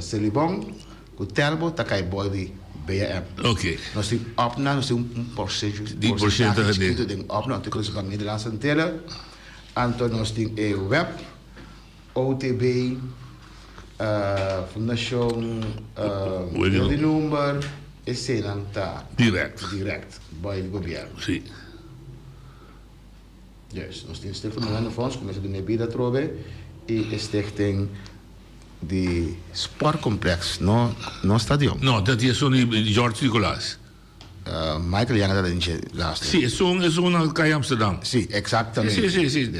Selibon. Ku Telbo ta kai boi di BM. Ok. Nos tin opna, nos tin un porcentahe Di porcentahe chikitu den opna, Ontwikkelingsbank Nederlandse Antillen. Anto nos tin e web, OTB, Fundashon Wil di Number, eseinan ta Direct. direct boi di gobièrnu. Si. Juist, nos tin Stichting Orlando Fonds ku mester duna e bida atrobe i e stichting di Sportcomplex, no no stadion. No, dat esun di George Nicolaas. Michael Janga ta den dje laatste. Si, esun esun na Kaya Amsterdam. Si, exactamente. Si, si,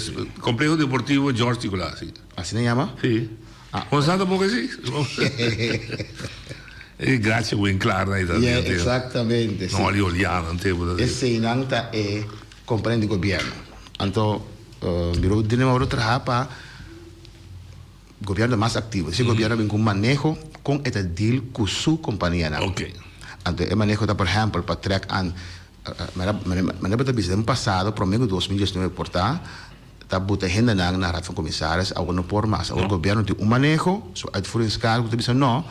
si, Complejo Deportivo George Nicolaas, si. Asina yama? Si. Bo sa tampoco así? E gracia wen klaar na ita. Yeah, exactamente. No ali oliana un tempo. Eseinan ta e componente di gobierno. Anto Bureau di Dinero a traha pa gobierno ta mas activo. Si gobierno bin cu un maneho con e ta deal cu su companianan. Anto e maneho ta por ehempel pa trek aan manera bo ta bisa den pasado prome cu 2019 por ta Ta buta hendenan na Raad van Commissaris, awor no por mas. Awor gobierno tin un maneho, su uitvoeringskader ku ta bisa no,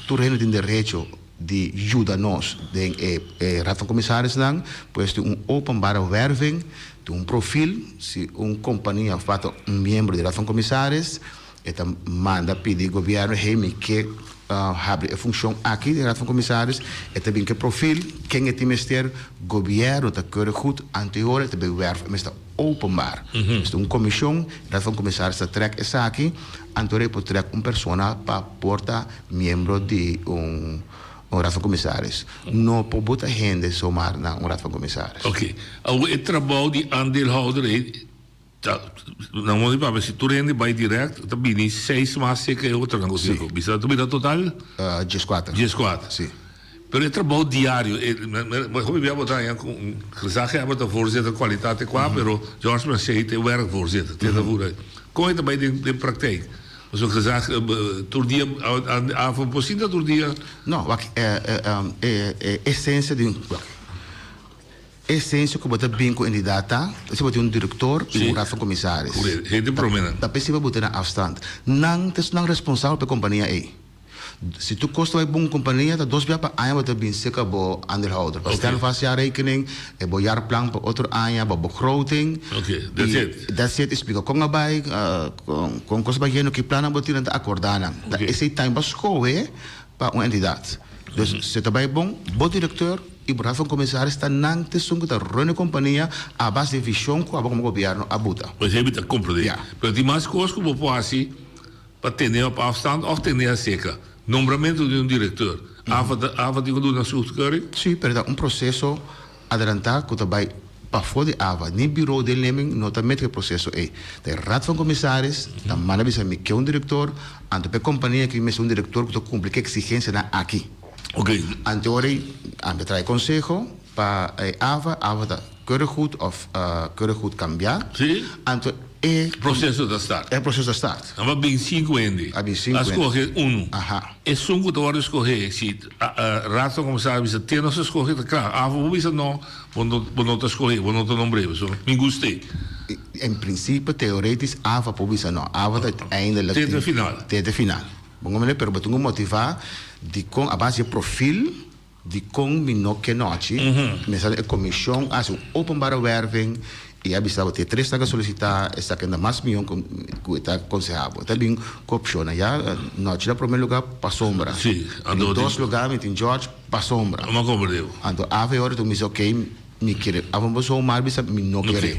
tur hende tin derecho di yuda nos den e Raad van Commissarisnan, pues tin un openbare werving, tin un profil, si un kompania of wat un miembro di Raad van Commissaris, e ta manda pidi gobierno, hey mi ke habri e funcion aki di Raad van Commissaris, e ta bin ke profil, ken e tin mester, gobierno ta keurig goed, anteora e ta bay werf, e mester openbaar. Dus ta un comision, Raad van Commissaris ta trek esaki, anto e por trek un persona pa por ta miembro di un Raad van Commissaris. No por bota hende zomaar na un Raad van Commissaris. Oké. Awor e trabou di aandeelhouder ei ta, nan modo di papia, si tur hende bai direct ta bini seis mas cerca e otronan ku sinku. Bisa ta bira total? Dieskuater. Dieskuater. Si. Pero e trabou diario, e hopi bia bo ta haña ku un gezaghebber ta voorzitter kwalitate kwa, pero George Mercé ta e werkvoorzitter, te ta voer. Kon e ta bai den den praktijk? Pasobra gezag tur dia avond por sinta tur dia. No, wak e e esensia di un wak esensia ku bo ta bin ku entidat ta si bo tin un direktor i un raad van commissaris. Hende prome nan. Ta p'esei bo buta na afstand. Nan ta esnan responsabel pa e kompania ei. Si tur kos ta bai bon kompania ta dos bia pa aña bo ta bin serka bo aandeelhouder pa stèl vast jaarrekening e bo jaarplan pa otro aña bo begroting i that's it i splika kon a bai kon kos a bai yendo ki plannan bo tin nan ta akorda nan ta esei time bo a skohe pa un entidat dus si ta bai bon bo direkteur i bo raad van commissaris ta nan ta esun ku ta run e kompania a base di vishon ku abo komo gobièrnu a buta. Pues esei mi ta komprende pero tin mas kos ku bo por hasi. Pa tene op afstand of tene acerca nombramentu di un directeur. AVA ta AVA tin cu duna su goedkeuring? Sí, pero ta un proceso adelantá cu ta bay pafó di AVA. Ni Bureau Deelneming no ta mete cu e proceso ey. Ta e Raad van Commissaris ta manda bisa mi ke un director, anto pa e compania aki mi mester un director cu ta cumpli cu e exigencianan aki. Ok. Anto ora ey a trae conseho pa e AVA, AVA ta keurig goed of keurig goed cambiá. Sí. Anto e. Proceso ta start. E proceso ta start. Nan va bin sinku hende. A bin sinku A hende. skohe unu. Aha. Esun ku ta wòrdu skohé, si Raad van Commissaris bisa te nos a skohe ta kla. Ava bo bisa no, bo no bo no ta skohé, bo no ta nombr'é. So mi gust'é. En prinsipio teoretisch Ava por bisa no. Ava ta uiteindelijk. Te te final. Te te final. Bo comprende? Pero bo tin ku motivá dikon a base di e profil. Dikon mi no ke nochi? Mi sa e komishon a hasi un openbare werving i a bisa bo te tres ta solisitá esaki ta mas mihó ku e ta konsehá bo. E ta bin ku opshonnan ya nochi na promé lugá pasobra. Den dos lugá mi tin George pasobra. Anto awe ora mi bisa okey mi kere abo bo zomaar bisa mi no kere.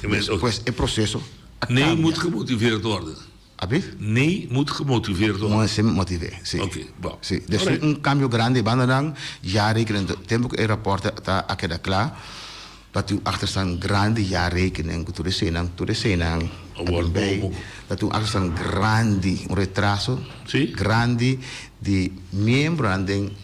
Despues e proseso a kambia. Nee moet gemotiveerd worden. Abi? Nee moet gemotiveerd worden. Moet ser motivé, si. Oké, bon. Si, dus un cambio grandi e bandanan, ya rekenendo tempo cu e rapport ta a keda cla. Ta tin un achterstand grandi jaarrekening ku tur eseinan, tur eseinan a bin bij. Ta tin un achterstand grandi, un retraso grandi di miembronan den.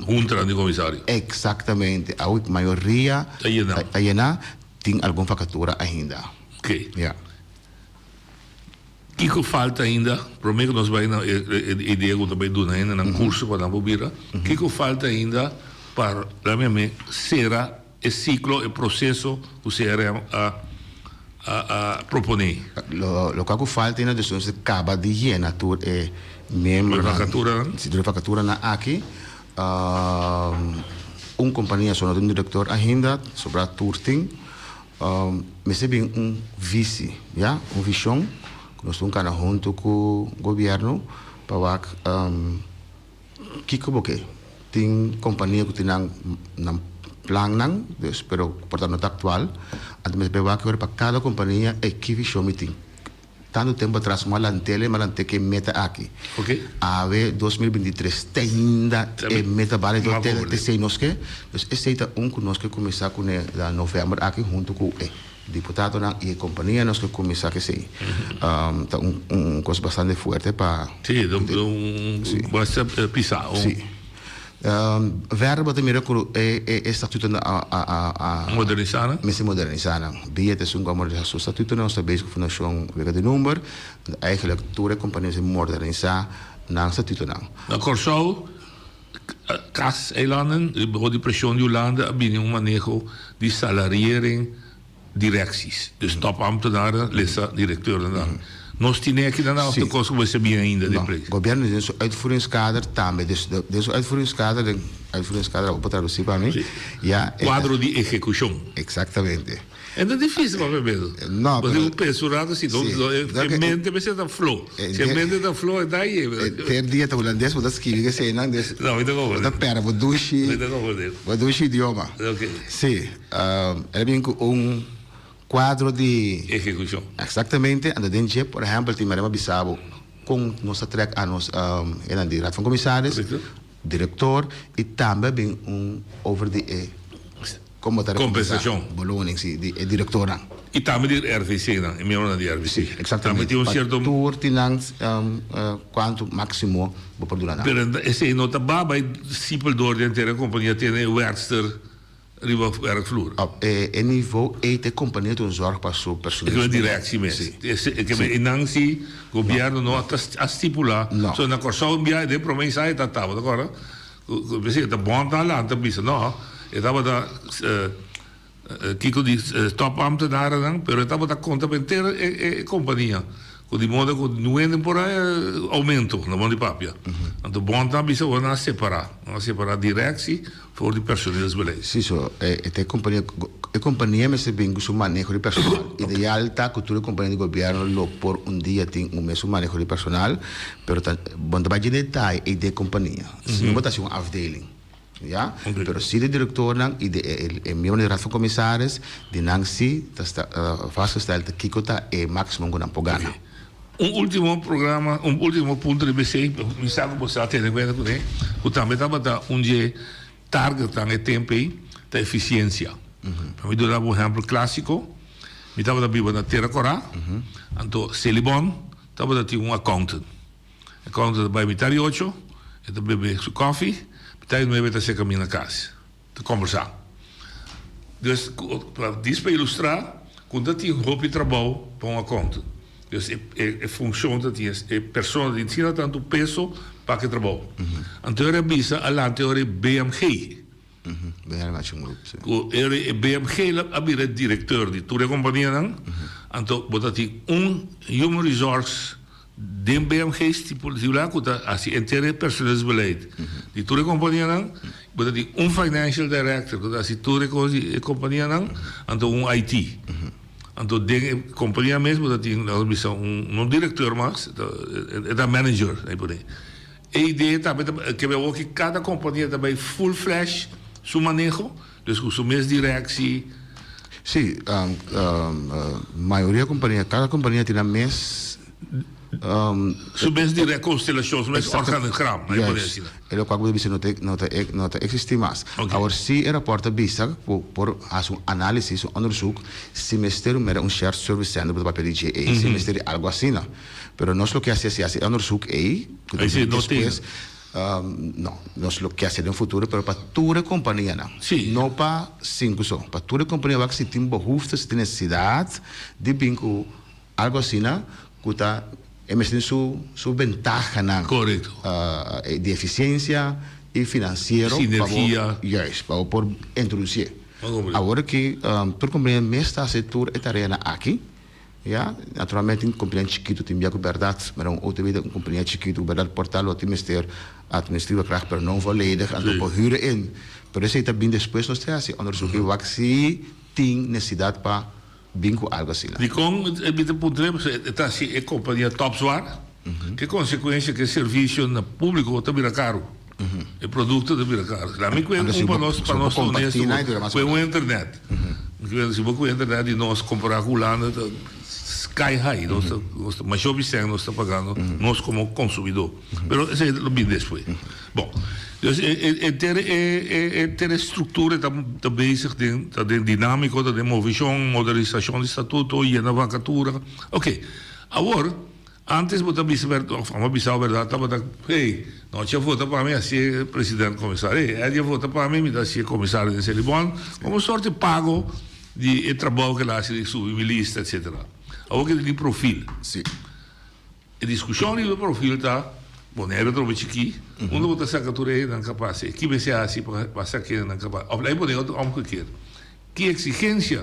Huntanan di komisario. Exactamente. Awe mayoria Ta yena. Ta yena, tin algun vakatura ainda. Oké. Ja. Kiko falta ainda? Prome ku nos bai na e idea ku ta bai duna hende nan kurso pa nan por bira. Kiko falta ainda pa laat mi sera e siklo, e proseso ku CRM a a proponé? Loke ku falta ainda dus nos kaba di yena tur e miembronan. E vakaturanan? Si, tur e vakaturanan aki. Un kompania so no tin direktor ainda, sobra tur tin. Mester bin un visi, ya, un vishon ku nos tin kana huntu ku gobièrnu pa wak kiko bo ke. Tin kompania ku tin nan nan plannan, dus, pero por ta no ta aktual. Anto mester bai wak pa kada kompania e ki vishon mi tin. Tantu tempu atras mi a lant'el, mi a lant'é ku e meta aki. Awe 2023 te ainda e meta bale dor te esei nos ke. Dus esei ta un ku nos ke kuminsá kuné na novèmber aki huntu ku e diputadonan i e kompania nos ke kuminsá ku esei. Ta un kos bastante fuerte pa. Sí, un basta pisá. Sí. Verder bo ta mira ku e statutonan a Modernisá nan? Mester modernisá nan. Bia ta esun ku a modernisá su statutonan, nos ta bezig ku Fundashon Wega di Number. Eigenlijk tur e kompania mester modernisá nan statutonan. Na Kòrsou, Kas Eilanden, bou di preshon di Hulanda a bini un maneho di salariering Directies, dus topambtenaren, lesa directeurnan. Nos tine aki nan of ta cos cu bo sa bien ainda den prijs? Gobierno den su uitvoeringskader tambe, dus den su uitvoeringskader, den uitvoeringskader abo por traduci pa mi, ya. Cuadro di ehecucion. Exactamente. En ta dificil papia mesun. No, pero. Bo tin cu pensa un rato si, e mente mester ta flow. Si e mente ta flow e ta ahi. Ter dia ta hulandes bo ta skibi eseinan, dus. No, mi ta comprende. Bo ta perde bo dushi. Mi ta comprende. Bo dushi idioma. Ok. Si. El a bin ku un kuadro di. Ehekushon. Eksaktamente, anto den dje, por ehèmpel, tin manera pa bisa bo kon nos ta trèk a nos enan di Raad van Commissaris, direktor, i tambe a bin un over di e kon bo ta rekompensá, Kompensashon. beloning, si, di e direktornan. I tambe di RVC-nan, e miembronan di RVC. Si, eksaktamente. Tambe tin un sierto. Pa tur tin nan kuantu máksimo bo por duna nan. Pero esei no ta baba e simpel dor di henter e kompania tene e wèrkster. Riba werkvloer. Op e nivo ei ta e kompania ta un zorg pa su personeel. E kende direktie mes. Si. E kende einan si gobièrnu no a stipulá. No. So na Kòrsou un biaha den promé ensayo ta tabata kòrda ku e ta bònt na lanta bisa no e tabata kiko di tòpambtenarennan pero e tabata konta pa henter e kompania. Ku di moda ku no hende por a oumento na bon di papia. Anto bon ta bisa ora nan a separá. Nan a separá direktie for di personeelsbeleid. Si so e ta e kompania e kompania mester bin ku su maneho di personal. Ideal ta ku tur e kompania di gobièrnu lo por un dia tin un mesun maneho di personal, pero ta bon ta bai dje detaye ei den e kompania. Si no bo ta hasi un afdeling. Ya, pero si de directornan y de e miembro di Raad van Commissaris, di nan si ta sta vastgesteld kico ta e maximum cu nan por gana. Un ultimo programa, un ultimo punto riba esey, mi sa cu bo sa tene cuenta cune, cu tambe tabata un dje targetnan e tempo ey, ta eficiencia. Pa mi duna bo un ehempel clasico, mi tabata biba na Tera Cora, anto Selibon tabata tin un accountant. E kònta ta bai mitar di ocho, e ta bebe su kòfi, mitar di nuebe e ta seka mi na kas, ta kòmbersá. Dus, pa dis pa ilustrá ku ta tin hopi trabou pa un akountant. Dus e e funshon ta tin, e persona tin asina tantu peso pa ke trabou. Anto ora e bisa a lanta e ora e BMG. Ku ora e BMG a bira direkteur di tur e kompanianan, anto bo ta tin un human resource den BMG stipulá ku ta hasi henter e personeelsbeleid di tur e kompanianan, bo ta tin un financial director ku ta hasi tur e kos di e kompanianan, anto un IT. Anto den e kompania mes bo ta tin, laga nos bisa, un no direkteur mas, e ta manager, ei pone. E idea tambe ta ke mi awor ki kada kompania ta bai full flash su maneho, dus ku su mes direksi. Sí, mayoria kompania, kada kompania tin nan mes. Su mes di rekonstelashon, su mes organigram, nan e por asina. E lokual ku bo ta bisa no ta no ta no ta eksistí mas. Awor si e rapòrt ta bisa ku por hasi un análisis, un onderzoek, si mester mira un shared service center bo ta papia di dje ei, si mester di algu asina. Pero nos lo ke hasi si hasi e onderzoek ei, ku ta despues, no, nos lo ke hasi den futuro, pero pa tur e kompanianan, no pa sinku so, pa tur e kompania wak si tin behoefte, si tin nesesidat di bin ku Algo asina cu ta e mester tin su su bentahanan. Correcto. Di eficiencia y financiero pa bo, juist, pa bo por introducié. Awor aki tur compania mes ta haci tur e tareanan aki, ya. Naturalmente tin compania chikito tin bia cu berdad, mira un OTB ta un compania chikito cu berdad por ta lo tin mester administratieve kracht pero no volledig, anto por huur in. Pero esey ta bin despues nos ta haci onderzoek y wak si tin necesidad pa Bin ku algu asina. Dikon mi ta puntra e pasobra e ta hasi e kompania tòp zwar, ke konsekuensia ku e servisio na públiko ta bira karu, e produkto ta bira karu. Laat mi kue un pa nos pa nos ta honesto ku kue un internet. Mi kue si bo kue internet di nos kompará ku Hulanda ta sky high, nos ta nos ta masha hopi sèn nos ta pagando nos komo konsumidó. Pero esei lo bin despues. Bon, dus e e enter e e enter e struktura ta ta bezig den ta den dinámiko, ta den movishon, modernisashon di statuto, yena vakatura. Oké, awor, ántes bo ta bisa bèrdat òf amo a bisa bo bèrdat tabata, hey, nochi a vota pa mi hasi e president komisario, hey, Eddy a vota pa mi, mi ta hasi e komisario den Selibon, komo sorti pago di e trabou ku el a hasi di subi mi lista, etsetera. Awor ke ta di profil. Sí. E diskushon riba e profil ta, Boneiru ta hopi chikí, unda bo ta saka tur e hendenan kapas ei? Ki mester hasi pa saka e hendenan kapas? Òf lei Boneiru ta omgekeerd. Ki eksigensia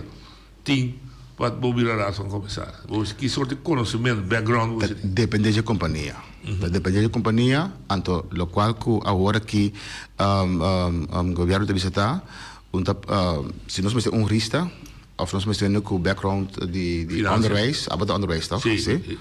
tin pa bo bira Raad van Commissaris? Bo ki sort di konosementu, background bo Ta mester tin? depende dje kompania. Ta depende dje kompania, anto lokual ku awor aki gobièrnu ta bisa ta, un ta si nos mester un hurista, Of nos mester hende ku background di di onderwijs, abo ta onderwijs toch? Sí, sí.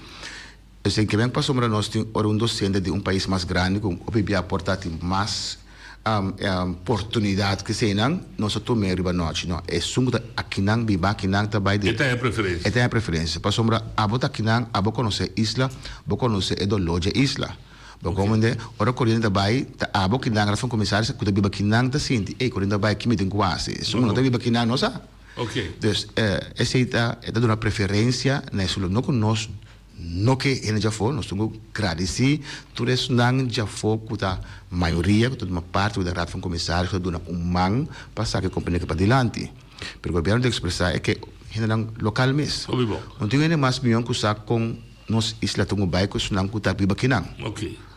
Dus den kimen pasobra nos tin ora un docente di un pais mas grandi ku hopi bia por ta tin mas oportunidad kesenan, nos ta tum'é riba nochi. No, esun ku ta akinan biba akinan ta bai di. E ta e preferensia. E ta e preferensia. Pasobra abo ta akinan, abo konosé e isla, bo konosé e doló dje isla. Bo komende, ora koriente ta bai, ta abo kinan Raad van Commissaris ku ta biba kinan ta sinti, ey koriente ta bai, ki mi tin ku hasi? Esun ku no ta biba kinan no sa. Dus esei ta e ta duna preferensia na esun lo. No ku nos no ke hende djafó, nos tin ku gradisí tur esunnan djafó ku ta mayoria ku ta tuma parti ku ta Raad van Commissaris ku ta duna un man pa saka e kompania aki padilanti. Pero gobièrnu ta ekspresá e ke hendenan lokal mes. No tin hende mas mion ku sa kon. Nos isla ta un bai ku esnan ku ta biba kinan. Ok.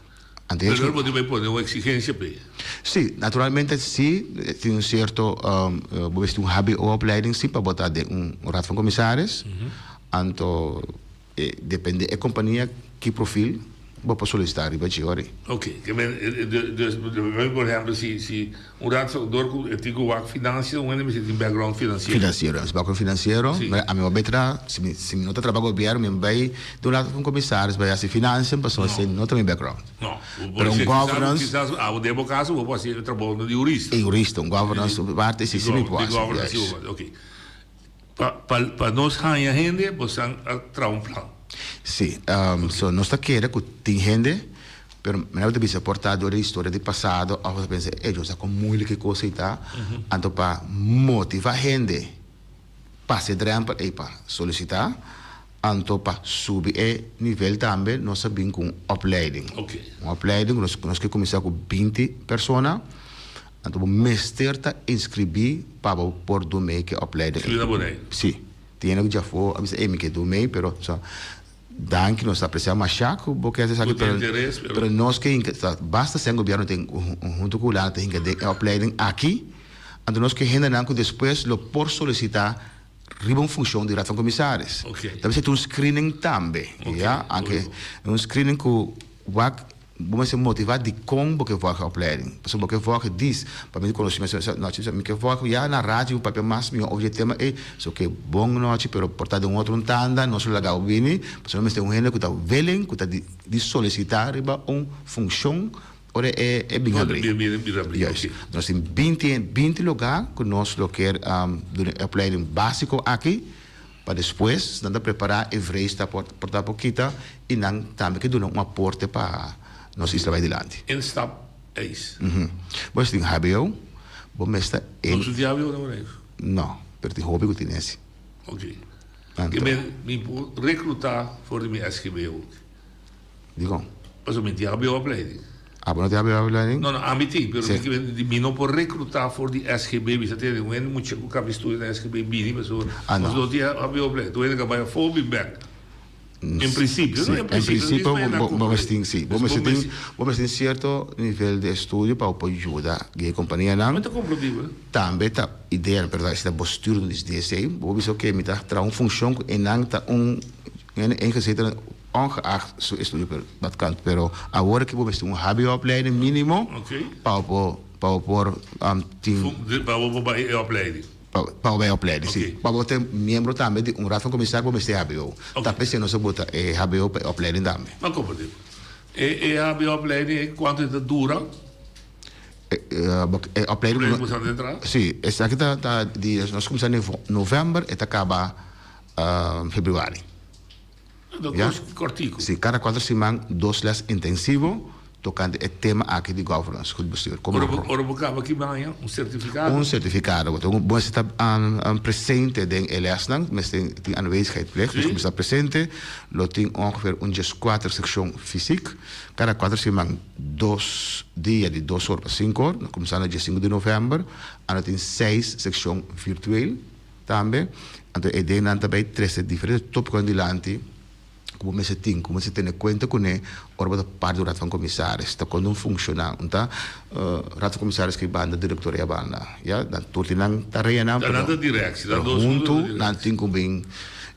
Anto Pero bo tin bai pone un eksigensia p'e. Si, naturalmente si, tin un sierto, bo mester un hbo-opleiding si pa bo ta den un raad van commissaris. Anto depende e kompania ki profil bo por solisitá riba dje ora ei. Ok. Ke men, dus, por ehempel, si, si Un rato dor ku e tin ku wak finansia un hende mester tin background finansiero. Finansiero, es background finansiero. Si. Ami a bai traha, si mi si mi no ta traha pa gobièrnu mi a bai di un rato ku un komisaris bai hasi finansia pasobra esei no ta mi background. No. Pero un governance. Kisas abo den bo kaso bo por hasi e trabou di hurista. E hurista, un governance parti si si mi por Di hasi. governance si bo por hasi, ok. Pa pa pa nos haña hende bosan a traha un plan. Si, so nos ta kere ku tin hende, pero mi ta bisa por ta dor e historia di pasado òf bo ta pensa ey yo sa kon moeilijk e kos ey ta, anto pa motivá hende pasa e drèmpel ey pa solisitá, anto pa subi e nivel tambe nos a bin ku un opleiding. Un opleiding ku nos nos ke kuminsá ku binti persona, anto bo mester ta inskribí pa bo por dun mei ku e opleiding ey. Inskribí na Boneiru? Si. Tin hende ku djafó a bisa ey mi ke dun mei pero so Danki, nos ta aprecia masha cu bo ke haci esaki, Bo tin interes, pero. pero nos ke hinca, ta basta sien gobierno tin hunto cu Hulanda ta hinca den e opleiding aki, anto nos ke hendenan cu despues lo por solicita riba un funcion di Raad van Commissaris. Ok. Ta mester tin un screening tambe, Ok, ya, anke un screening cu wak Bo mester motivá dikon bo ke vòlge opleiding. Pasobra bo ke vòlge dis pa mi konosementu nochi mi ke vòlge ya na radio mi papia mas mihó over dje tema ei so ke bon nochi pero por ta den un otro un tanda nos lo laga bo bini pasobra mester un hende ku ta willing ku ta di solisitá riba un funshon ora e e bin habrí. Juist. Nos tin binti binti lugá ku nos lo kier duna e opleiding básiko aki. Pa despues nan ta prepará e vrees ta por por ta por kita i nan tambe ke duna un aporte pa nos isla bai dilanti. Instap eis. Bo tin hbo, bo mes ta e. No tin hbo na Boneiru? No, pero tin hopi ku tin esi. Ok. Ke men mi por rekrutá for di mi SGB ook. Dikon? Pasobra mi tin hbo opleiding. Abo no tin hbo opleiding? No, no, ami tin, pero mi ke mi no por rekrutá for di SGB, mi sa tende un hende mucha ku kaba studia na SGB bini pasobra Ah, no. nos no tin hbo opleiding. Tur hende ka bai afó bin bèk. En prinsipio, Sí, no? En en prinsipio, prinsipio no bo, bo, bo mester tin, sí, bo Dus mester bo tin, mester- bo mester tin sierto nivel di estudio pa bo por yuda di e kompanianan. Mi ta komprondí bo. Tambe ta idea, pero ta esei ta bo stuur di esei. Bo por bisa oke mi ta traha un funshon ku einan ta un hende ingezeten ongeacht su estudio pero dat kan. Pero awor aki bo mester un hbo-opleiding minimo pa bo por pa bo por tin. Pa bo por bai e opleiding. Pa bo bai e opleiding, si. Pa bo ta miembro tambe di un raad van commissaris bo mester hbo. Ta p'esei nos a bota e hbo pa e opleiding tambe. Ma komprendé. E hbo-opleiding ei kuantu e ta dura? E opleiding ku nos entra? Si, esaki ta ta di nos kuminsá novèmber e ta kaba februari. Ya? Kòrtiku. Si, kada kuater siman dos lès intensivo tokante e tema aki di governance, goed bestuur. Komo Ora bo ora bo kaba ki baña un sertifikado? Un sertifikado. Bo ta bo mester ta presente den e lèsnan, mester tin aanwezigheidplicht, dus bo mester ta presente. Lo tin ongeveer un dieskuater sekshon fysiek. Kada kuater siman dos dia di dos or pa sinku or, kuminsando diesinku di novèmber, a no tin seis sekshon virtueel tambe. Anto e ideanan ta bai trese diferente tópikonan dilanti ku bo mester tin, ku bo mester tene kuenta kuné ora bo ta parti di un Raad van Commissaris. Ta kon un funshoná un ta Raad van Commissaris ki banda, direktor e banda, ya. Nan tur tin nan tareanan, pero huntu nan tin ku bin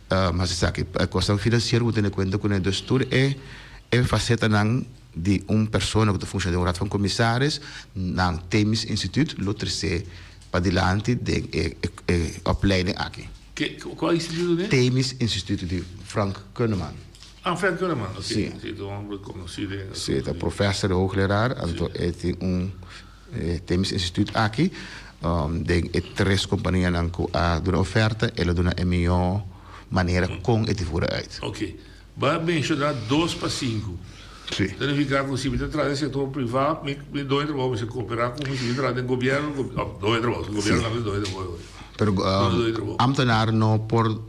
hasi esaki. E kosnan finansiero ku bo tene kuenta kuné. Dus tur e E facetanan di un persona cu ta funciona den un Raad van Commissaris nan Themis Instituut lo trece padilanti den e e opleiding aki. Ke, cual instituto ne? Themis Instituut di Frank Kunneman. Ah, Frank Kunneman, oké. Si. Si, ta un homber conoci den. Si, ta professor, hoogleraar, anto e tin un Themis Instituut aki. Den e tres companianan cu a duna oferta, el a duna e miho manera con e te voeren uit. Oké. Bo a menshoná dos pa sinku. Sí. Ta nifiká ku si mi ta traha den sektor privá, mi mi doño trabou mester kooperá ku mi. Si mi traha den gobièrnu, òf doño trabou, si gobièrnu tambe doño trabou. Pero ámtenar no por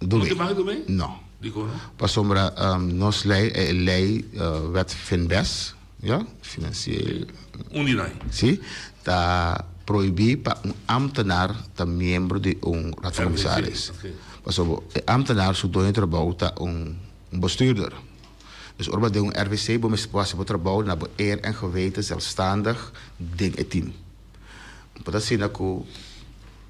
No te mag dum'é? No. Dikon no? Pasobra nos lei, e lei Wet Finbes, ya, finansieel. Un di nan. Sí, ta prohibí pa un ámtenar ta miembro di un Raad van Commissaris. Pasobra e ámtenar su doño di trabou ta un bestuurder. Dus ora bo den un RVC bo mester por hasi bo trabou na bo eer en geweten zelfstandig den e team. Bo ta asina ku.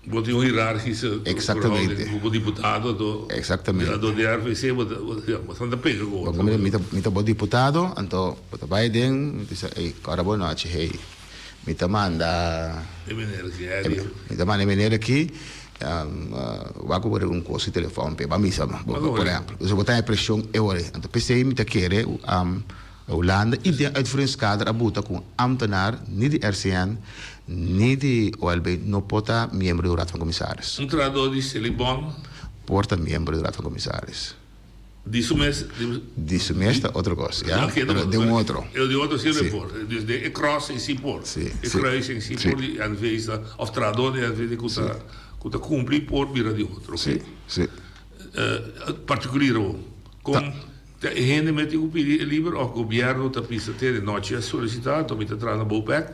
Bo tin un hierarchische Exactamente. verhouding ku bo diputado anto. Exactamente. Anto di RVC bo ta bo ta pega ku otro. Bo mi ta mi ta bo diputado anto bo ta bai den mi ta bisa ey kòrda bo nochi hey mi ta manda. E meneer aki Eddie. Mi ta manda e meneer aki wak ku bo riba un kos di telefòn p'e bo a misa por ehempel. Entonces bo ta haña preshon e ora anto p'esei mi ta kere Hulanda y den uitvoeringskader a buta cu un ambtenaar ni di RCN ni di OLB no por ta miembro di un Raad van Commissaris. Un trahador di Selibon. Por ta miembro di Raad van Commissaris. Di su mes. Di su mes ta otro cos, ya. Pero di un otro. Di un otro siempre por. Dus den e crossing si por. Si. E kruising si por di NV ta, of trahador di NV cu ta, cu ta cumpli por bira di otro. Si, si. Particulier awor. Con. Ta e hende mes tin ku pidi e liber òf gobièrnu ta pisa te de nochi a solisitá, anto mi ta traha na Bopec,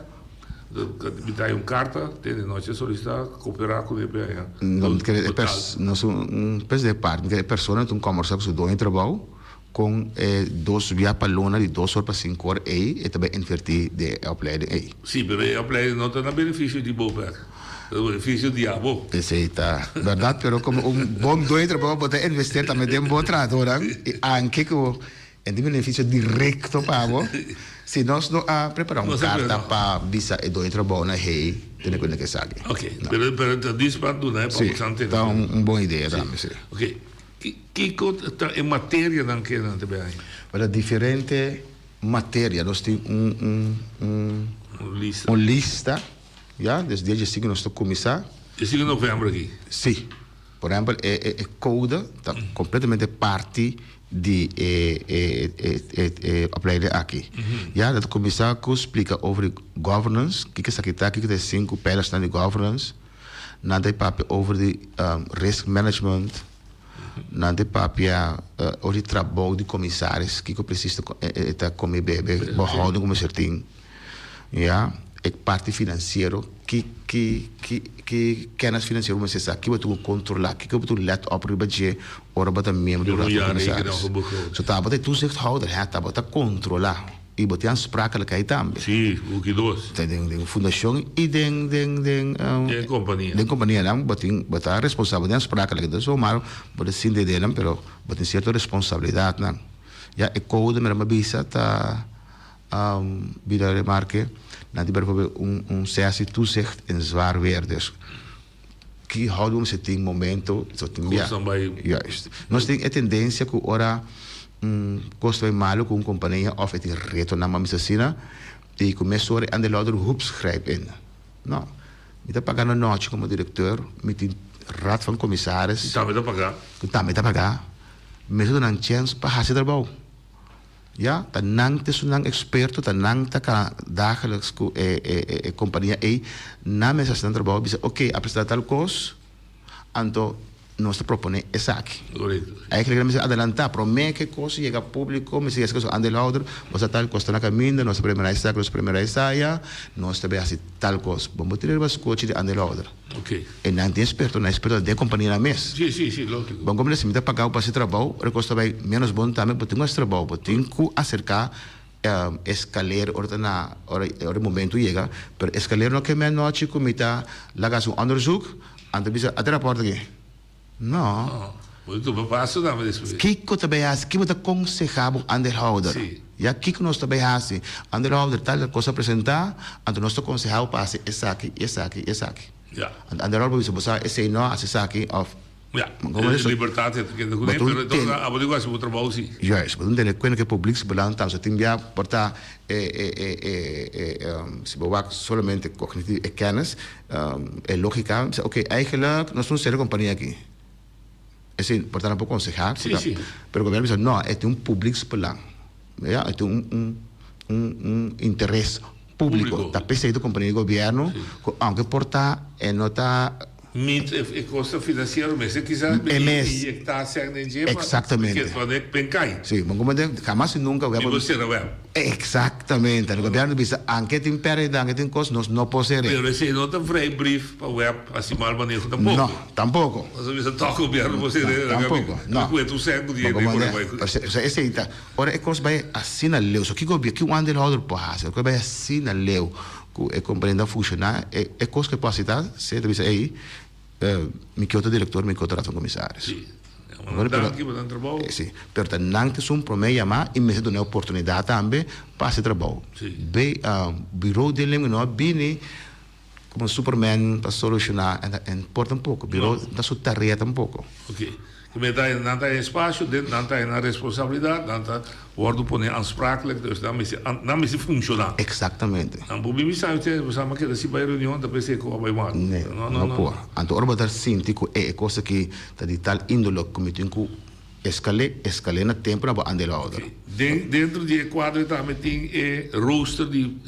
mi ta haña un karta te de nochi a solisitá koperá ku mi pa haña No, mi ta kere e pers, nos un pers de parti, mi kere e persona ta un kòmbersá ku su doño di trabou kon e dos bia pa luna di dos or pa sinku or ei e ta bai invertí den e opleiding ei. Sí, pero e opleiding no ta na benefisio di Bopec. Ta benefisio di abo. Esei ta bèrdat, pero komo un bon doño di trabou bo ta investeer tambe den bo trahadónan i anke ku e tin benefisio direkto pa bo, si nos no a prepará un karta pa bisa e doño di trabounan hey tene kuenta ku esaki. Oke, pero pero ta dis pa duna e pa Sí, bo ta un bon idea tambe, sí. Oke, kiko ta e materianan ke nan ta bay haña? Bueno, diferente materia, nos tin un un un Un lista. un lista. Ya, des dia dje sinku nos ta kuminsá. Dje sinku novèmber aki? Sí. Por ehempel e e e code ta completamente parti di e e e e e opleiding aki. Ya ta cuminsa cu splica over di governance, kiko esaki ta, kiko ta e sinku pijlersnan di governance. Nan ta papia over di risk management, nan ta papia over di trabou di comisaris, kiko precies e ta come bebe, behouding ku mester tin. Ya, e parti financiero, ki ki ki ki kennis financiero bo mester sa, ki bo tin ku controla, kiko bo tin ku let op riba dje ora bo ta miembro di un raad van commissaris. So tabata e toezichthouder, he, tabata controla. I bo tin aansprakelijkheid tambe. Sí, hoeki dos. Ta den den fundashon i den den den Den kompania. Den kompanianan bo tin bo ta responsabel den aansprakelijkheid. No zomaar bo ta sinti den nan pero bo tin sierto responsabilidatnan. Ya e kode mira mi a bisa ta bira remarke nan tin bijvoorbeeld un un sesi toezicht in zwaar weer dus ki houdu mester tin momento so tin bia. Kosnan bai. Juist. Nos tin e tendensia ku ora un kos ta bai malu ku un kompania òf e tin retonan pa mester asina i ku mesora e andelouder hups grijp in. No. Mi ta paga na nochi komo direkteur, mi tin raad van commissaris. Ku tambe ta paga. Ku tambe ta paga. Mester duna nan chèns pa hasi trabou. Ya, ta nan ta esunnan eksperto, ta nan ta kana dagelijks ku e e e kompania ei, nan mester hasi nan trabou bisa oke a presentá tal kos, anto nos ta proponé esaki. Korekto. Eigenlijk nan mester adelantá, promé ku e kos yega públiko mester yega su aandeelhouder, bo sa tal kos ta na kaminda, nos ta prepará esaki, nos ta prepará esaya, nos ta bai hasi tal kos. Bo no tira riba skochi di aandeelhouder. Oke. E nan tin eksperto, nan eksperto den kompania nan mes. Sí, sí, sí, lógiko. Bon kompania si mi ta pagá bo pa hasi trabou, ora kos ta bai ménos bon tambe, bo tin ku hasi trabou, bo tin ku aserká eskaler ora ta na, ora ora e momento yega, pero eskaler no ke mi anochi ku mi ta laga hasi un onderzoek, anto bisa ata e rapòrt aki. No. Bo ta tuma paso tambe despues. Kiko ta bai hasi? Kiko bo ta konsehá bo aandeelhouder? Sí. Ya kiko nos ta bai hasi? Aandeelhouder tal tal kos a presentá, anto nos ta konsehá bo pa hasi esaki, esaki, esaki. Ya. Anto aandeelhouder por bisa, bo sa esei no, hasi esaki òf. Ya. E libertat e ta keda kuné, pero e tok abo di ku hasi bo trabou sí. Juist. Bo ta tene kuenta ku e publieksbelang tambe. So tin bia por ta e e e e e si bo wak solamente kognitief e kennis, E lógika, bisa oké, eigenlijk nos ta un sere kompania aki. Esei por ta nan por konsehá, Sí, sí. pero gobièrnu bisa no, e tin un publieksbelang. Ya, e tin un un un un interes públiko. Públiko. Ta p'esei ta kompania di gobièrnu ku aunke por ta e no ta. Meet e e kosto finansiero mester kisas E mes. inyectá sèn den dje pa Exactamente. ke pa nek pen kai. Sí, bo comprende? Hamas y nunca Mi por cera web. Exactamente. El gobierno bisa, anke tin pérdida, anke tin cos, nos no por cera. Pero esey no ta vrijbrief pa web haci mal maneho tampoco. No, tampoco. Nos a bisa toch gobierno por cera. No, tampoco, no. Cu e tu cen cu di Bo comprende? Osea, esey ta, ora e cos bay asina leu, so ki gobierno, ki un aandeelhouder por haci? Ora e cos bay asina leu cu e compania ta funciona, e e cos cu e por haci ta, si e ta bisa, ey, mi ke otro director, mi ke otro raad van commissaris. Sí. Pero, danki pa nan trabou. Sí. Pero ta nan ta esun promé yamá i mester duna e oportunidat tambe pa hasi trabou. Sí. Be, Bureau di Lengua no a bini komo superman pa solushoná en en por tampoko. Bureau no ta su tarea tampoko. Oké. Ku mi ta nan ta espasio den nan ta nan responsabilidat, nan ta wòrdu pone aansprakelijk, dus nan mester nan mester funshoná. Eksaktamente. Nan por bin bisa usted, bo sa mi a keda si bai reunion ta pens'é ku a bai wak. Nee, No, no, no no. por. Anto ora bo ta sinti ku e e kos aki ta di tal índole ku mi tin ku eskal'é, eskal'é na tempu na bo aandeelhouder. Oké. Den dentro di e kuadro tambe tin e rooster di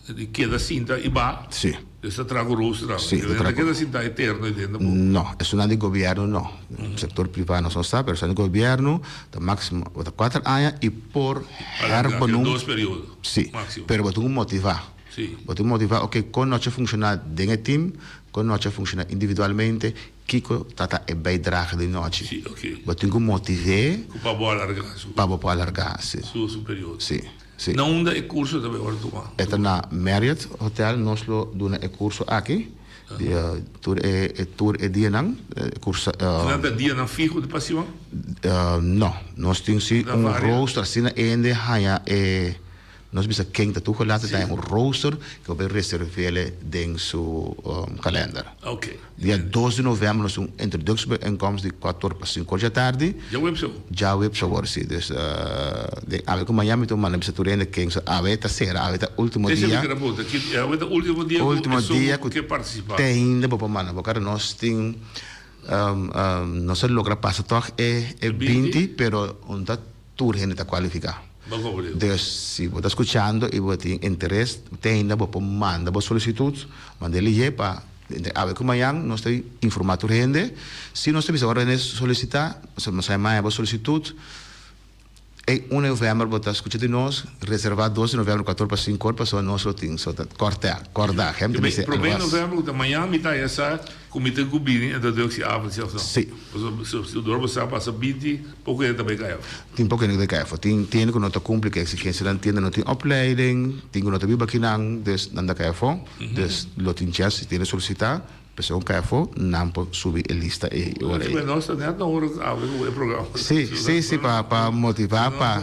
Di keda sinta i ba. Sí. Dus ta traha ku rooster tambe. Sí, ta traha ku. Ta keda sinta eterno ei den tampoco. No, esunnan di gobierno no. Sector priva nos no sa, pero esunnan di gobierno ta maximo bo ta kuater aña i por herbenoem. Dos periodo. Sí. Maximo. Pero bo tin ku motiva. Sí. Bo tin ku motiva, oke, kon nochi a funciona den e team, kon nochi a funciona individualmente, kiko ta ta e bijdrage di nochi. Sí, oke. Bo tin ku motiv'é. Ku pa bo alarga su. Pa bo por alarga, sí. Su su periodo. Sí. Sí. Na unda e curso ta bay worde tuma? E ta na Marriott Hotel nos lo duna e curso aki di tur e tur e dianan e curso. Nan ta dianan fiho di pasiman? No, nos tin si un rooster asina hende haña e nos bisa ken ta toegelaten ta haña un rooster ku bo bay reservele den su kalender. Ok. Dia dos di november nos tin un introductiebijeenkomst di kuator pa sinku or dja tardi. Djaweps awor? Djaweps awor, si. Dus den awe ku mañan mi ta manda bisa tur hende ken so awe ta sera, awe ta ultimo Esei dia. mi kere punta, ki awe ta ultimo dia ku Ultimo esun dia ku ku ke partisipá? te ainda bo por manda bo kara nos tin. Nos a logra pasa tòg e e binti, pero un ta tur hende ta kualifiká. Dus si bo ta skuchando i bo tin interes, te ainda bo por manda bo solisitut, manda e lihé pa entre awe ku mañan nos ta informá tur hende. Si nos ta bisa ora hende solisitá, nos a manda bo solisitut. E un november bo ta skucha di nos, reserva dos di november kuator pa sinku or pasobra nos lo tin so ta kòrtè, kòrda, hem ta bisa Promé alwas. november ku ta mañan mi ta ya sa ku mi tin ku bini introductie avond si òf no? Si. Pasobra si dor bo sa pasa binti poko hende ta bai kai afó. Tin poko hende ku ta kai afó. Tin hende ku no ta kumpli ku e eksigensianan, tin hende no tin opleiding, tin ku no ta biba akinan, dus nan ta kai afó. Dus lo tin chèns si tin hende solisitá. P'esei un kafo nan por subi e lista ei e ora ei. Nos ta net na ora ku abri ku e programa. Sí, sí, sí, pa pa motivá pa.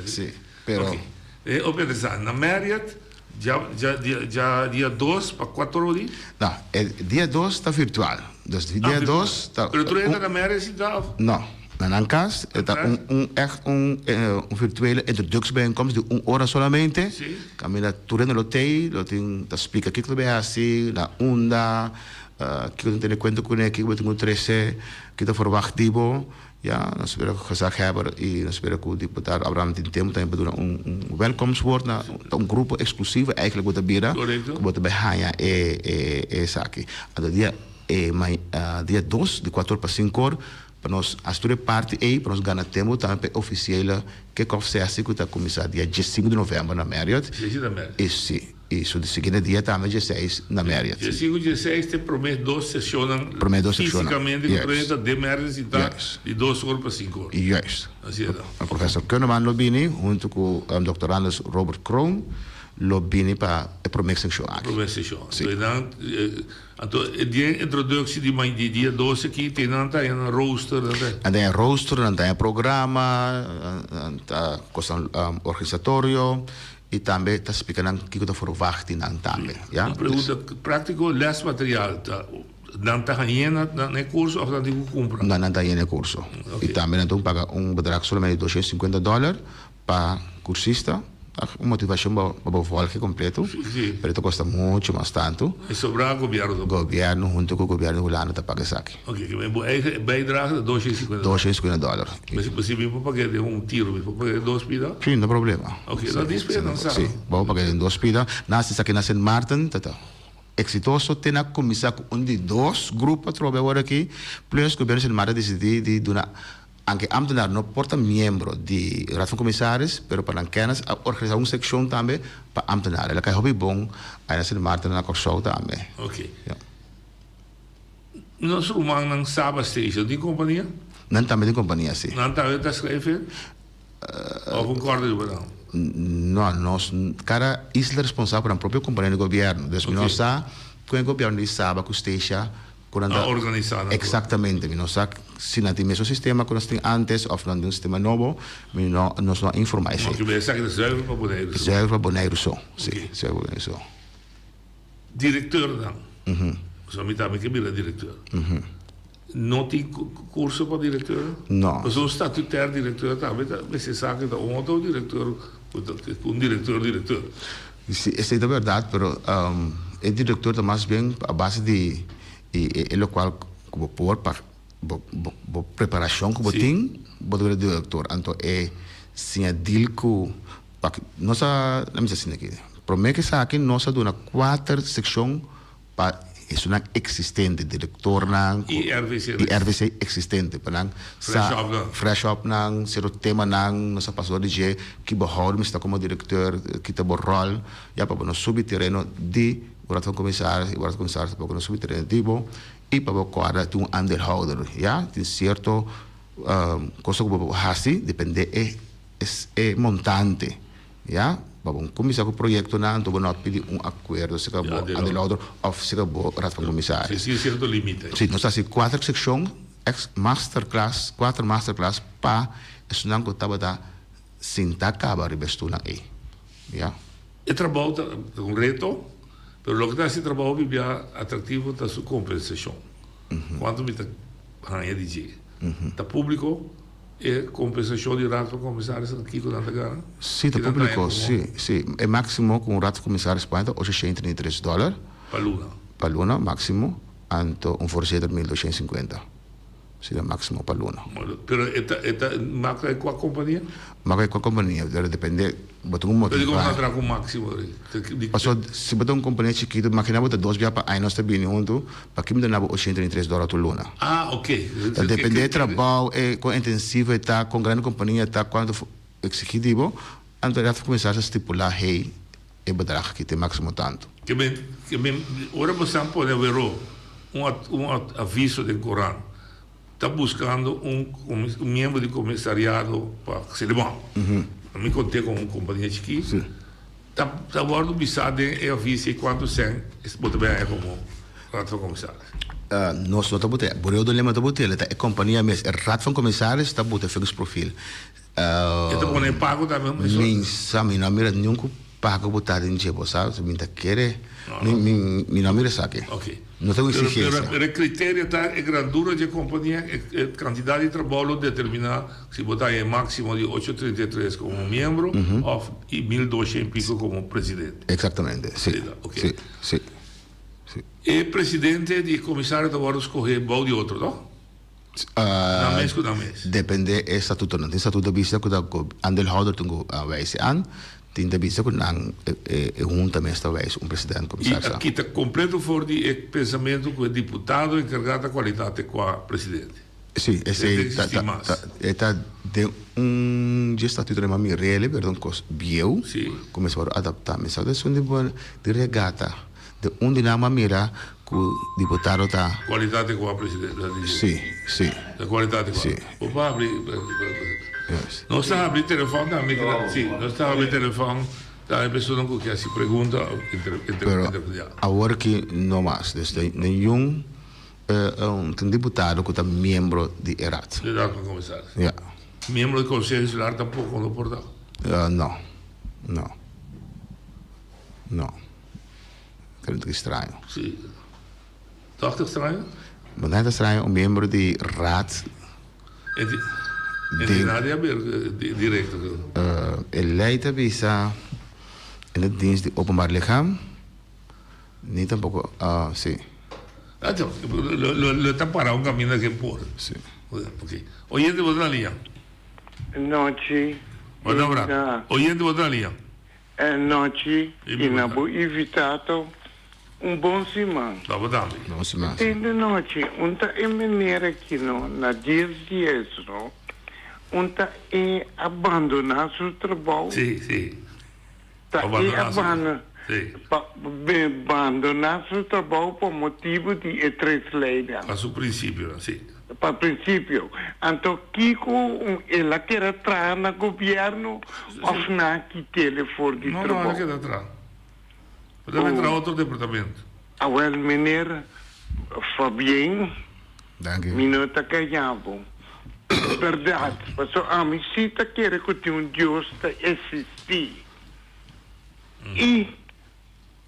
Sí, pero. Ok, e hopi interesante. Na Marriott dja dja dja dia dos pa kuater ora di? No, e dia dos ta virtual. Dus dia dos ta. Pero tur hende na Marriott sinta òf? No. Na nan kas e ta un un ègt un un virtuele introductiebijeenkomst di un ora solamente. Kaminda tur hende lo tei, lo tin ta splika kiko ta bay hasi, na unda, kiko tin tene kuenta kuné, kiko bo tin ku trese, kiko ta forwagt di bo. Ya, nos spera ku gezaghebber i nos spera ku diputado Abraham tin tempu tambe pa duna un un welkomstwoord na ta un grupo eksklusivo eigentlik bo ta bira ku bo ta bay haña e e esaki. Anto dia e dia dos di kuater pa sinkor Pa nos hasi tur e parti ei, pa nos gana tempu tambe pa e ofisiele kick-off sessie ku ta kuminsá dia diesinku di novèmber na Marriott. Diesinku na Marriott. I si, i su siguiente dia tambe dieseis na Marriott. Diesinku, dieseis ta e promé dos sesionnan Promé dos sesionnan, físikamente ku juist. trenta den Marriott sintá Juist. di dos or pa sinku or. Juist. Asina ta. Professor Kunneman lo bini huntu ku doktorandus Robert Kroon lo bini pa e promé sekshon aki. Promé seshon. Si. Anto nan Anto e dia introductie di mai di dia dos aki te nan ta nan rooster nan ta. Nan ta rooster, nan ta programa, nan ta cosnan organisatorio y tambe ta splica nan kico ta verwacht di nan tambe, ya. Un pregunta practico, lesmateriaal ta nan ta hañ'é na na e curso of nan tin cu cumpra? No, nan ta hañ'é na e curso. Y tambe nan tin cu paga un bedrag solamente di 250 dollar Pa cursista, un motivacion pa bo volge completo, pero ta costa mucho mas tanto. E sobra gobierno ta paga. Gobierno hunto cu gobierno di Hulanda ta paga esaki. Ok, ke men bo eigen bijdrage ta 250 dollar. 250 dollar. Maar si si mi por paga den un tiro, mi por paga den dos pida? Si, no problema. Ok, no dis pida nan sa. Si, bo por paga den dos pida. Nan si esaki na Sint Maarten ta ta exitoso te na cuminsa cu un di dos grupo atrobe awor aki, plus gobierno di Sint Maarten a dicidi di duna Anke ambtenaar no por ta miembro di Raad van Commissaris, pero pa nan kennis a organisa un seccion tambe pa ambtenaar. El a kai hopi bon ai na Sint Maarten en na Kòrsou tambe. Ok. Ja. Nos rumannan Saba Station tin kompania? Nan tambe tin kompania, si. Nan tambe ta schrijven? Of un kòrda riba nan? No, nos, kada isla responsabel pa nan propio kompania di gobièrnu. Dus mi no sa kon e gobièrnu di Saba ku Statia Ku nan ta A organisá nan. Eksaktamente. Mi no sa si nan tin mesun sistema ku nos tin ántes òf nan tin un sistema nobo. Mi no, nos no a informá esei. Oke, esaki ta zuiver pa Boneiru so. Zuiver pa Boneiru so, si. Zuiver pa Boneiru so. Direktornan. Pasobra mi tambe ke bira direktor. No tin kurso pa direktor? No. Pasobra un statutair direktor tambe ta mester sa ku ta un otro direktor ku ta un direktor direktor. Si, esei ta bèrdat, pero e direktor ta mas bien a base di e lokual ku bo por pa bo bo preparashon ku bo tin, bo ta bira direktor. Anto e siña deal ku nos a, lami bisa asina aki, promé ku esaki nos a duna kuater sekshon Pa esunnan existente, directornan cu Y RVC. y RVC existente, pa nan sa Fresh up nan. fresh up nan, cierto temanan nos a pasa door di dje, ki bo houden mester ta como directeur, ki ta bo rol, ya pa bo no subi tereno di Raad van Commissaris y Raad van Commissaris tampoco no subi tereno di bo, y pa bo corda tin un aandeelhouder, ya, tin cierto cosa cu bo por haci depende e e montante. Ya, pa bo kuminsá ku proyektonan anto bo no a pidi un akuerdo serka bo aandeelhouder òf serka bo raad van commissaris. Si, tin sierto limite. Si, nos ta hasi kuater sekshon, ex masterclass, kuater masterclass pa esunnan ku tabata sinta kaba riba e stulnan ei. Ya. E trabou ta un reto, pero loke ta hasi e trabou bibia atraktivo ta su kompensashon. Kuantu mi ta haña di dje? Ta públiko? E kompensashon di Raad van Commissaris kiko nan ta gana? Si, ta públiko, si, si. E máksimo ku un Raad van Commissaris paña ta 833 dòler. Pa luna. Pa luna, máksimo. Anto un voorzitter 1250. Asina máksimo pa luna. Pero e ta e ta mak ta kua kompania? Mak ta kua kompania, pero depende bo tin un Pero motivá. dikon bo ta traha ku máksimo ri? Paso si bo ta un kompania chikitu, makina bo ta dos bia pa aña nos ta bini huntu, paki mi duna bo ochenta i tres dòler tur luna? Ah, ok. Ta depende e trabou, e kon intensivo e ta, kon grandi kompania ta, kuantu eksigí di bo, anto e ta kuminsá sa stipulá, hey, e bedrag aki ta e máksimo tantu. Ke men, ke men, ora bo san pone aweró un un aviso den koran, ta buskando un un miembro di komisariado pa Selibon. Mi konté kon un kompania chikí. Ta ta wòrdu bisá den e aviso ei kuantu sèn bo ta bin haña komo Raad van Commissaris. Nos no ta bot'é. Bureo di Lema ta bot'é. Ta e kompania mes. E Raad van Commissaris ta bot'é functieprofiel. E ta pone pago tambe un persona? Mi sa, mi no a mira niun ku pago bo ta den dje, bo sa, mi ta kere, mi mi mi no a mira esaki. Ok. No ta un Pero exigencia. pero e criterio ta e grandura dje compania, e e cantidad di trabou lo determina si bo ta haña e maximo di ocho trinta i tres como miembro of i mil doshen i pico como presidente. Exactamente, si. Asina, ok. Si, si, si. E presidente di e comisario ta wòrdu scoge bou di otro, no? Nan mes ku nan mes. Depende e statutonan. Tin statuto bisa ku ta aandeelhouder tin ku wijs e aan. Tin ta bisa ku nan e hunta mes ta wijs un president I komisaris a aan. kita kompleto for di e pensamentu ku e diputado enkargá ta kualitat te kua presidente. Si, esei E ta ta existi mas. ta e ta den un dje statutonan mas mi rele pero ta un kos bieu ku mester wòrdu adaptá. Mi sa ta esun di di regata. De un di nan a mira cu diputado ta. Cualidad di cua presidente ta diciendo? Si, si. De cualidad di cua? Si. Bo por habri. Yes. Nos ta habri telefon tambe. Si, nos ta habri telefon tambe personan cu kier haci pregunta of inter inter Pero interpretá. awor ki no mas. Dus ningun tin diputado cu ta miembro di e raad. Di raad van commissaris. Ja. Miembro di conseho insular tampoco no por ta? No. No. No. Pero ta extraño. Sí. Toch ta extraño? Bo ta extraño un miembro di raad. E di, e di nada haber directo. E ley ta bisa in de dienst di openbaar lichaam, ni tampoco, sí. Ah, lo, lo, lo ta para un caminda que por. Sí. Ok. Oyente, bo ta na liña. Nochi. Bo ta bra. Oyente, bo ta na liña. E nochi i na bo invitado un bon siman. Pa bo tambe. Bon siman. Tin de nochi un ta e meneer aki no na dies dies no un ta e a bandona su trabou. Si, si. Ta e a bando pa bandona su trabou pa motibu di e tres leynan. Pa su principionan, si. Pa principio. Anto kico el a keda traha na gobierno of nan a kitele for di No, no, trabou? el a keda traha. El a traha otro departamento. Awel meneer Fabien, Danki. mi no ta calla bo. Berdad, paso ami si ta kere cu tin un Dios ta existi. Y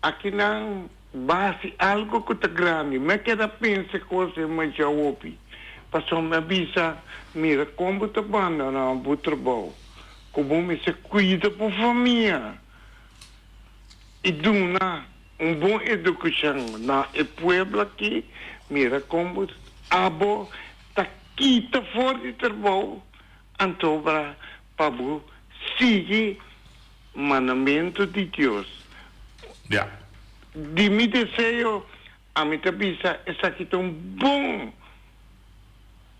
Akinan basi algo ku ta grandi. Mi a keda pensa kos ei masha hopi. Pasobra mi a bisa, Mira kon bo ta bandoná bo trabou, ku bo mester kuida bo famia i duna un bon edukashon na e pueblo aki. Mira kon bo abo ta kita for di trabou antobra pa bo sigui Mandamentu di Dios. Ya. Di mi deseo, ami ta bisa esaki ta un bon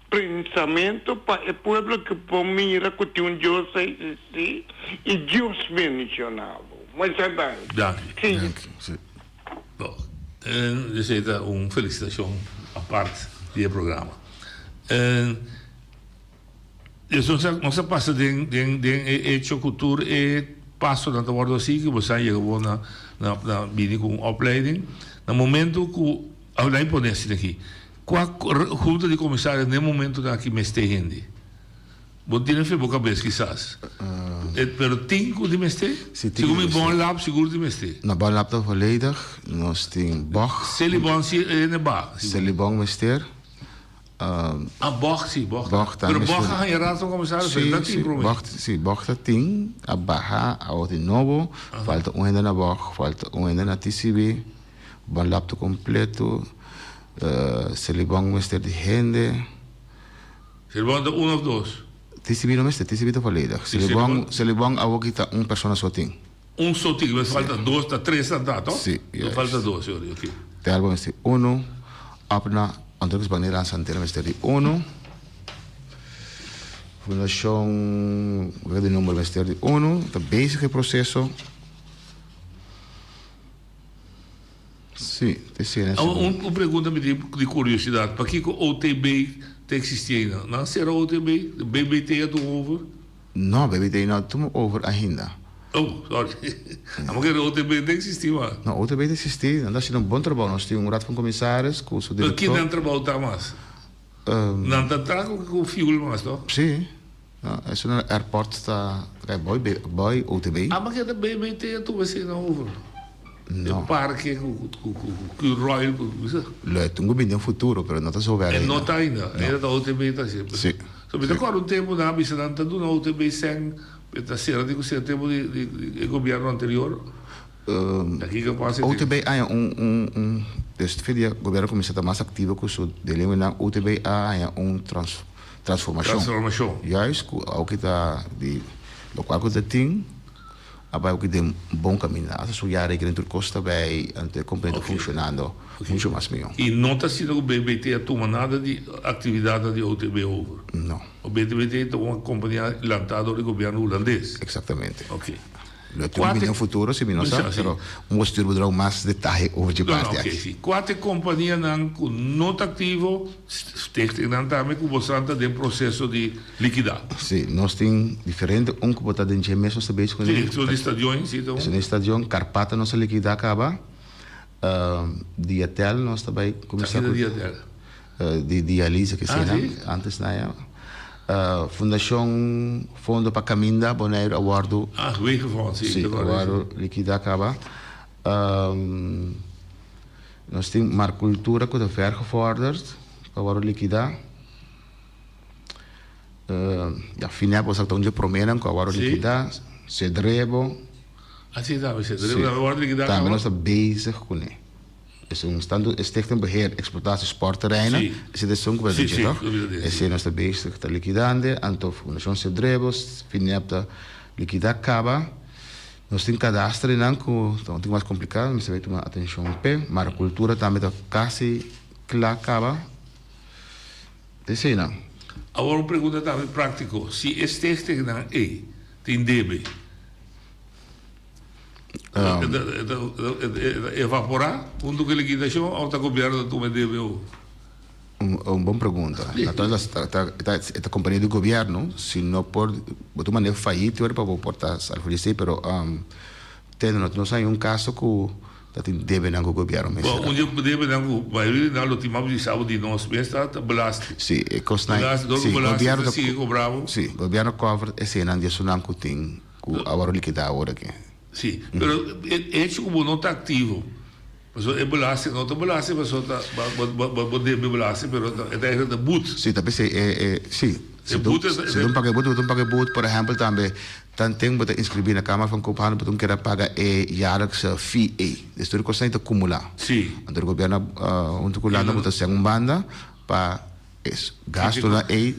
pensamentu pa e pueblo ku por mira ku tin un Dios ta existi i Dios bendiciona bo. Masha danki. Danki. Danki, si. Bo, esei ta un felicitacion apart di e programa. Nos a nos a pasa den den den e hecho ku tur e pasonan ta wòrdu hasi ku boso a yega bo na na na bini ku un opleiding. Na momento ku a nan pone asina aki, kua hunta di komisario na e momentonan aki mester hende? Bo tene fe bo kabes kisas, pero tin ku di mester? Si tin Segun mi ku mester. Bon Lab sigur di mester. Na Bon Lab ta volledig, nos tin bog. Selibon si e hende ba. Selibon mester. Ah, bog si, bog. Bog ta Pero mester. bog a haña raad van commissaris, Sí, dat tin sí, prome. bog, sí, bog ta tin, a baha, awor tin nobo, falta un hende na bog, falta un hende na TCB, bon laptop completo, Selibon mester di hende. Selibon ta un of dos? TCB no mester, TCB ta volledig. Selibon, Selibon awor ki ta un persona so tin. Un so tin, mes falta dos, ta tres nan ta, to? Si, juist. Falta dos, sorry, ok. Telbo mester uno, Opna, Ontwikkelingsbank Nederlandse Antillen mester di uno. Fundashon, wak di number mester di uno, ta bezig e proceso. Si, te sena si. Un, un pregunta mi tin di curiosidad, pakico OTB ta existi ainda? Nan cera OTB? BBT a tuma over? No, BBT no a tuma over ainda. Oh, sorry. Amo kere OTB ta existi mas. No, OTB ta existi, nan ta haciendo un bon trabou. Nos tin un Raad van Commissaris cu su Pero director. ki nan trabou ta mas? Nan ta traha cu fuel mas, no? Si. No, eso na airport ta kai boy, boy OTB. Ah, ma keda BBT a tuma esei na over? No. E parke ku ku ku ku Royal ku bisa. Lo e tin ku bini den futuro, pero no ta zover E ainda. no ta ainda. No. Ainda ta OTB ta hasi. Si. So mi ta kòrda un tempu nan a bisa nan ta duna OTB sèn, e ta sera di ku sera tempu di di e gobièrnu anterior. Ta kiko pasa e OTB haña un un un despues di e gobièrnu kuminsá ta mas aktivo ku su delinkuentenan OTB a haña un trans transformashon. Transformashon. Juist ku awoki ta di lokual ku ta tin a bai awoki den bon kaminda. Asta su jaarrekening tur kos ta bai anto e kompania ta funshonando mucho mas mihó. I no ta asina ku BBT a tuma nada di aktividatnan di OTB over? No. BBT ta un kompania lantá dor di gobièrnu hulandes? Eksaktamente. Oke. Lo tin un bini futuro si mi no sa, pero un bestuur bo dura mas detaye over dje parti aki. Si kuater kompanianan ku no ta aktivo, stichtingnan tambe ku bosan ta den proseso di likidá. Si, nos tin diferente, un ku bo ta den dje mes nos ta bezig kuné. Si, esun di stadion, si ta un. Esun di stadion, Karpata nos a likidá kaba, Diatel nos ta bai kuminsá ku. Aki ta Diatel? Di dialise ke sena antes na ya. Fundashon Fondo pa Kaminda Boneiru a wòrdu. Ah, Wegenfonds, si. Si, a wòrdu likidá kaba. Nos tin Markultura ku ta vergevorderd ku a wòrdu likidá. Ya, Finep osaka ta un dje proménan ku a wòrdu likidá. Cedrebo. Ah, si, tambe Cedrebo tambe a wòrdu likidá kaba. Tambe nos ta bezig kuné. Es un stand Stichting Beheer Exploitatie Sportterreinen. Sí. Esei ta esun ku bo ta Sí, dichi sí, toch? ku mi ta dichi. Esei nos ta bezig ta likidando, anto Fundashon Cedrebos, Finep ta likidá kaba. Nos tin kadastrenan ku ta un tiki mas kompliká, mester bai tuma atenshon p'e. Marikultura tambe ta kasi kla kaba. Ta eseinan. Awor un pregunta tambe práktiko, si e stichtingnan ei tin debe, Evaporá huntu ku e likidashon òf ta gobièrnu ta tuma e debe over? Un bon pregunta. Naturalmente e ta kompania di gobièrnu, si no por bo ta manera fayit wèr pa bo por ta salvo di esei, pero te no nos haña un kaso ku ta tin debenan ku gobièrnu mester. Bon, un di e debenan ku mayoria di nan lo tin mas bisa bo di nos mes ta belasting. Si, e kosnan, si, gobièrnu ta sigui kobra bo. Si, gobièrnu kòver esenan di esunnan ku tin. Ku a wòrdu likidá awor aki. Sí, pero e hecho ku bo no ta aktivo, pasobra e belasting no ta belasting pasobra ta bo bo debe belasting pero e ta eigenlijk ta boet. Sí, ta p'esei e e sí. E boet e Si bo paga e boet, bo ta paga e boet, por ehèmpel tambe tanten bo ta inskribí na Kamer van Koophandel bo ta keda paga e jaarlijkse fee ei. Dus tur e kosnan ei ta kumulá. Sí. Anto e gobièrnu huntu ku landa bo ta sèn un banda pa e gastunan ei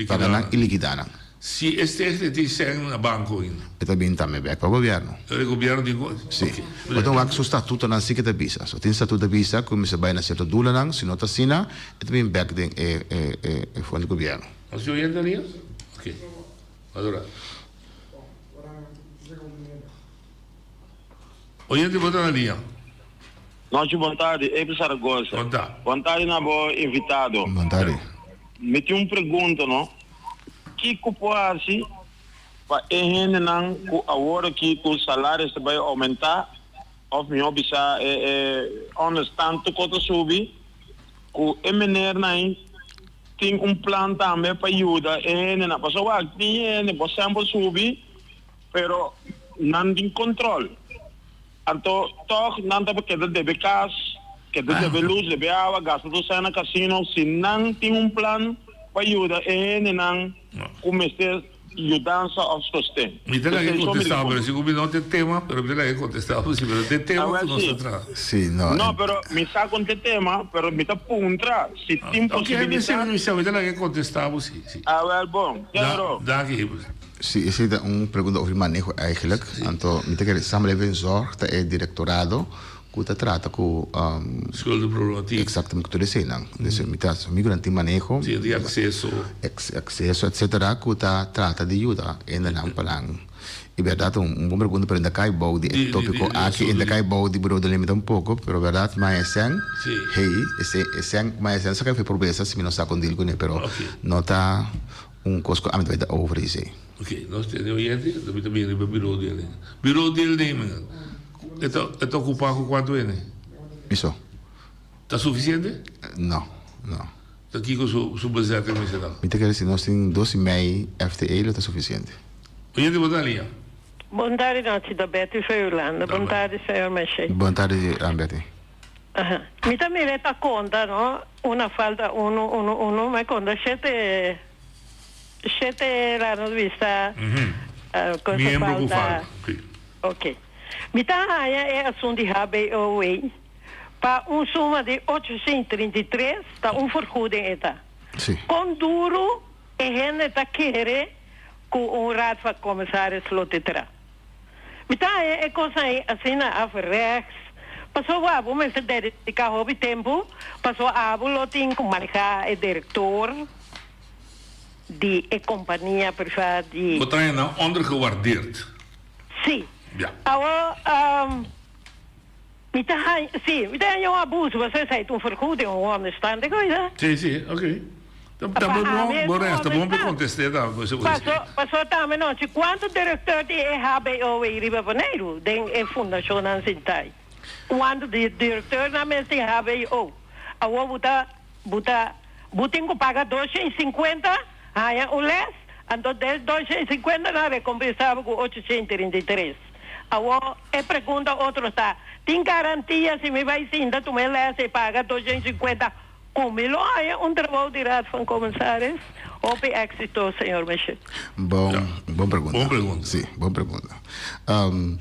paga nan i likidá nan. Si e stichting tin sèn na banko ainda. E ta bin tambe bèk pa gobièrnu. E gobièrnu tin ku. Si. Bo ta wak su statutonan si ke ta bisa. So tin statuto ta bisa ku mester bai na sierto dulanan, si no ta asina e ta bin bèk den e e fondo di gobièrnu. Nos tin oyente alia? Ok. Adora. Oyente bo ta na lia. Nochi bon tardi, Abel Zaragoza. Bon ta. Bon tardi na bo invitado. Bon tardi. Mi tin un pregunta no. Kiko por hasi pa e hendenan ku awor aki ku salaris ta bai oumentá òf mihó bisa e e òndes tantu ku ta subi ku e menernan tin un plan tambe pa yuda e hendenan pasobra wak tin hende bo sèmpel subi pero nan tin kontrol. Anto tòg nan ta keda debe kas, keda debe lus, debe awa, gasta tur sèn na kasino. Si nan tin un plan pa yuda e hendenan ku mester. yudansa òf sosten. Mi ta laga Esei so mi kontestá, pero si ku mi no te tema, pero mi ta laga kontestá bo si, pero te tema Awel ku nos si. ta traha. Sí, no. No, pero mi sa kon te tema, pero mi ta puntra si tin Ok, mi posibilidat. mi sa, mi ta laga kontestá bo si, si. Awel bon, Da, Pedro. danki. Sí, esei ta un pregunta over maneho eigenlijk. Anto mi ta kere Samenlevingszorg ta e directorado ku ta trata ku Schuldenproblematiek. Exactamente, ku tur eseinan. Dus mi ta amigonan tin maneho. Sí, di akseso. Akseso etcetera ku ta trata di yuda hendenan pa nan. I bèrdat un bon pregunta pero e ta kai bou di e topiko aki, e ta kai bou di bureau de limi tampoko, pero bèrdat maesen hey esei esen maesen sa kai for pobresa si mi no sa kon deal kuné pero no ta un kos ku ami ta bai ta over esei. Ok, nos tene oyente, mi ta bini riba bureau deelneming. Bureau deelneming. E ta e ta okupá ku kuantu hende? Mi so. Ta sufisiente? No, no. Ta kiko su su bezetting mester ta? Mi ta kere si nos tin dos i mei FTE lo ta sufisiente. Oyente bo ta alinea? Bon tardi nochi ta Betty Feulanda. Bon tardi señor Meshay. Bon tardi Betty. Aha. Mi ta mira e ta konta no, una falta uno uno uno, ma e konta shete shete la nos bisa ku Miembro ku falta. falta. Si. Ok. Mi ta haña e asun di HBO ei pa un suma di 833 ta un vergoeding e ta. Sí. Kon duru e hende ta kere ku un Raad van Commissaris lo te tra? Mi ta haña e kosnan ei asina averechts. Pasobra abo mester dediká hopi tempu, pasobra abo lo tin ku manehá e direktor di e kompania privá di. Bo ta haña nan ondergewaardeerd. Sí. Ja. Awor, mi ta haña, sí, mi ta haña un abuso, pasobra esei ta un vergoeding, un onderstand, ik weet het. Sí, sí, oké. Ta Pa bon, ami es bon un rest, ta bon pa onderstand. contesté ta. Paso, Paso tambe nochi, cuanto directeur di e HBO ei riba Boneiru den e fundacionnan sintai? Cuanto di directeurnan mes tin HBO? Awor bo ta, bo ta, bo tin cu paga 250, haña un les, anto des 250 nan recompensá bo cu 833. Awor e pregunta otro ta, tin garantia si mi bai sinta tuma e les e paga 250 cu mi lo haña un trabou di Raad van Commissaris? Hopi éxito, señor Michel. Bon, bon pregunta. Bon pregunta. Sí, bon pregunta.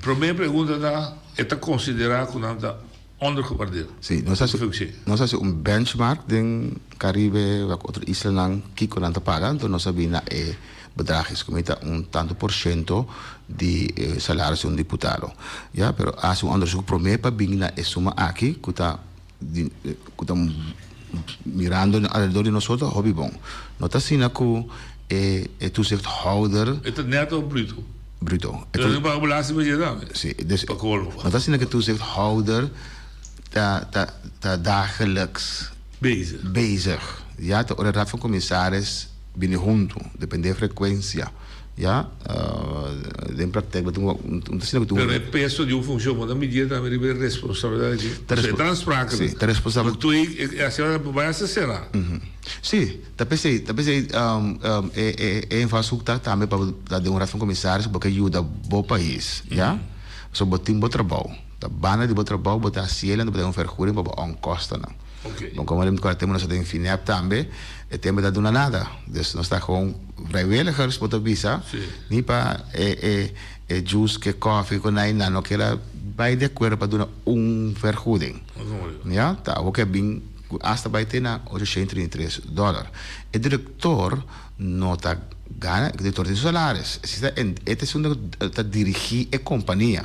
Prome pregunta ta, e ta considera cu nan ta Ondergewaardeerd. Sí, nos hasi, nos hasi un benchmark den Caribe wak otro islanan kiko nan ta paga, anto nos a bini na e bedrag es ku mi ta un tanto por shento di e salaris di un diputado. Ya, pero a hasi un onderzoek prome pa bini na e suma aki ku ta di ku ta mirando alrededor di nosotro hopi bon. No ta asina ku e e toezichthouder. E ta neto of bruto? Bruto. E ta paga belasting pa dje tambe? Si, dus Pa colmo. no ta asina ku e toezichthouder ta ta ta dagelijks Bezig. bezig. Ya, ta ora e raad van commissaris bini huntu, depende e frecuencia. Ya, den praktijk bo tin un ta asina ku tin un. Pero e peso di un funcion bo ta midié tambe riba e responsabilidad di Ta E ta aansprakelijk. Si, ta responsabel. Ku e asina bo bai hasta sera. Si, ta p'esei, ta p'esei e e e invalshoek ta tambe pa bo ta den un raad van commissaris bo ke yuda bo pais, ya. Pasobra bo tin bo trabou. Ta banda di bo trabou bo ta hasiel anto bo ta un vergoeding pa bo onkostennan. Bon como den kua tempo nos ta den FINEB tambe e tempo ta duna nada. Dus nos ta gewoon vrijwilligers bo ta bisa ni pa e e e juice ke koffie ku nai nan no keda bai di akuerdo pa duna un vergoeding. Ya ta awor ke bin ku asta bai te na 833 dollar. E director no ta gana, e director tin su salaris. Esei ta e ta esun ku ta dirigi e kompania.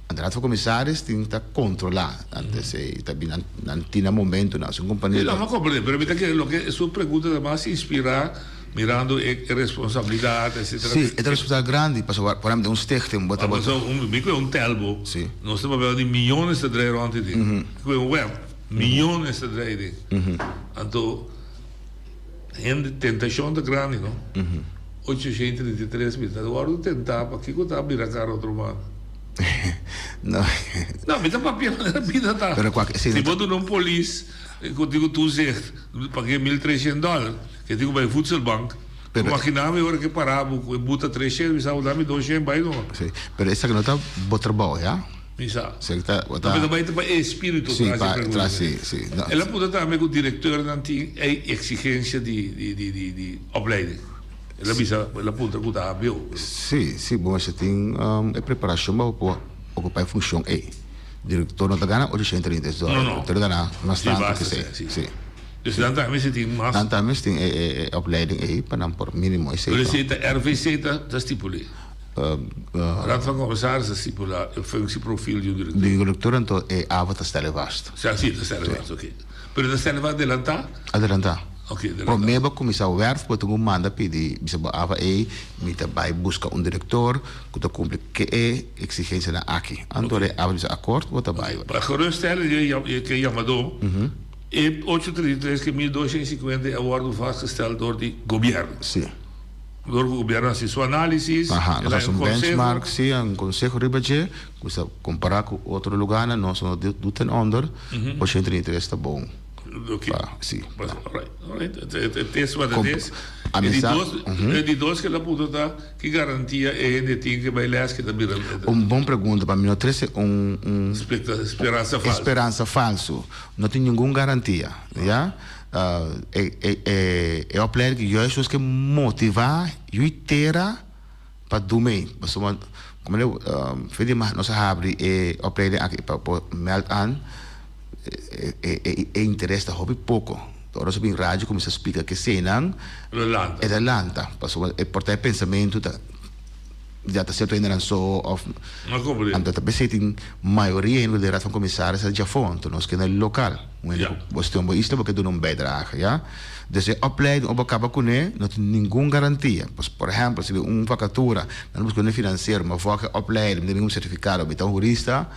Ante Raad van Commissaris tin ta controla ante esey ta bin nan tin na momento nan un compania Sí, lo a comprende, pero mi ta kere loke su pregunta ta mas inspira mirando e responsabilidad etcetera. Sí, e ta responsabilidad grandi pasobra por ehemplo den un stichting bo ta Pasobra un mi koe un telbo nos ta papia di miyones ta drei rond di mi koe un web miyones ta drei den anto hende tentacion ta grandi no. 833 mi ta wòrdu tentá pakiko ta bira kara otro banda? No. No, mi ta papia manera bida ta. Pero kuak Si bo duna un polis ku tin ku toezicht paga 1300 dòler, ke tin ku bai voedselbank, Pero imaginá mi ora ke pará bo ku e buta 300, mi sa bo dami 200 bai no. Sí, pero esaki no ta bo trabou, ya? Mi sa. Si ta, bo ta. No, pero ta bai ta pa e espíritu Sí, tras e pa pregunta. tras, sí, sí. No. El a punta tambe ku direktornan tin e eksigensia di di di di opleiding. El a bisa, el a puntra ku ta hbo. Sí, sí, bo mester tin e preparashon pa bo por okupá e funshon ei. Direktor no ta gana 833 dòler, No, no. direktor ta gana mas Sí, tantu basta ke esei. sí. Sí. Dus nan tambe mester tin mas. Nan tambe mester tin e e opleiding ei pa nan por mínimo esei. Pero esei ta RVC ta ta stipul'é. Raad van Commissaris ta stipulá e functieprofiel di un direktor. Di un direktor anto e avo ta stèl'e vast. Sa, sí, ta stèl'e vast, oké. Pero ta stèl'e vast adelantá? Adelantá. Oké, adelantá. Promé bo kuminsá wèrf bo tin ku manda pidi bisa bo ava ei mi ta bai buska un direktor ku ta kumpli ke e eksigensianan aki. Anto e ava bisa akort bo ta bai. Pa geruststellen je ke yamadó e ocho 33 ke 1250 a wòrdu vastgesteld dor di gobièrnu. Sí. Dor ku gobièrnu hasi su análisis, Aha, el nos a hasi un un konseho. benchmark, sí, un konseho riba dje ku sa kompará ku otro lugánan nos no doet ten onder, 833 ta bon. Oké. Pa, sí. Alright, alright. Het is wat het is. A E di misa, dos, e di dos ke la punto ta, ki garantia e hende tin ke bai les ke ta bira. Un bon pregunta, pa mi no trese un, un. Speransa falsu. Speransa falsu. No tin ningun garantia, ya. E, e, e, e opleiding juist nos ke motiva yu tera pa dun mei. Pasobra, como leu, fe di nos a habri e opleiding aki pa por meld aan, e, e, e, e interes ta hopi poko. Ora nos a bin radio kuminsá splika kesenan, Lo lanta. e ta lanta. Pasobra e por ta e pensamentu ta ya ta sierto hendenan so of No comprende. anto ta p'esei tin mayoria hende ku den Raad van Commissaris ta djafó, anto nos ke na lokal. Un hende Ja. ku bo steun bo isla bo ke duna un bijdrage, ya. Dus e opleiding ora bo kaba kuné no tin ningun garantia. Pues por ehèmpel si bin un vakatura nan ta buska un finansiero mi a vòlg e opleiding mi ta bin un sertifikado mi ta un hurista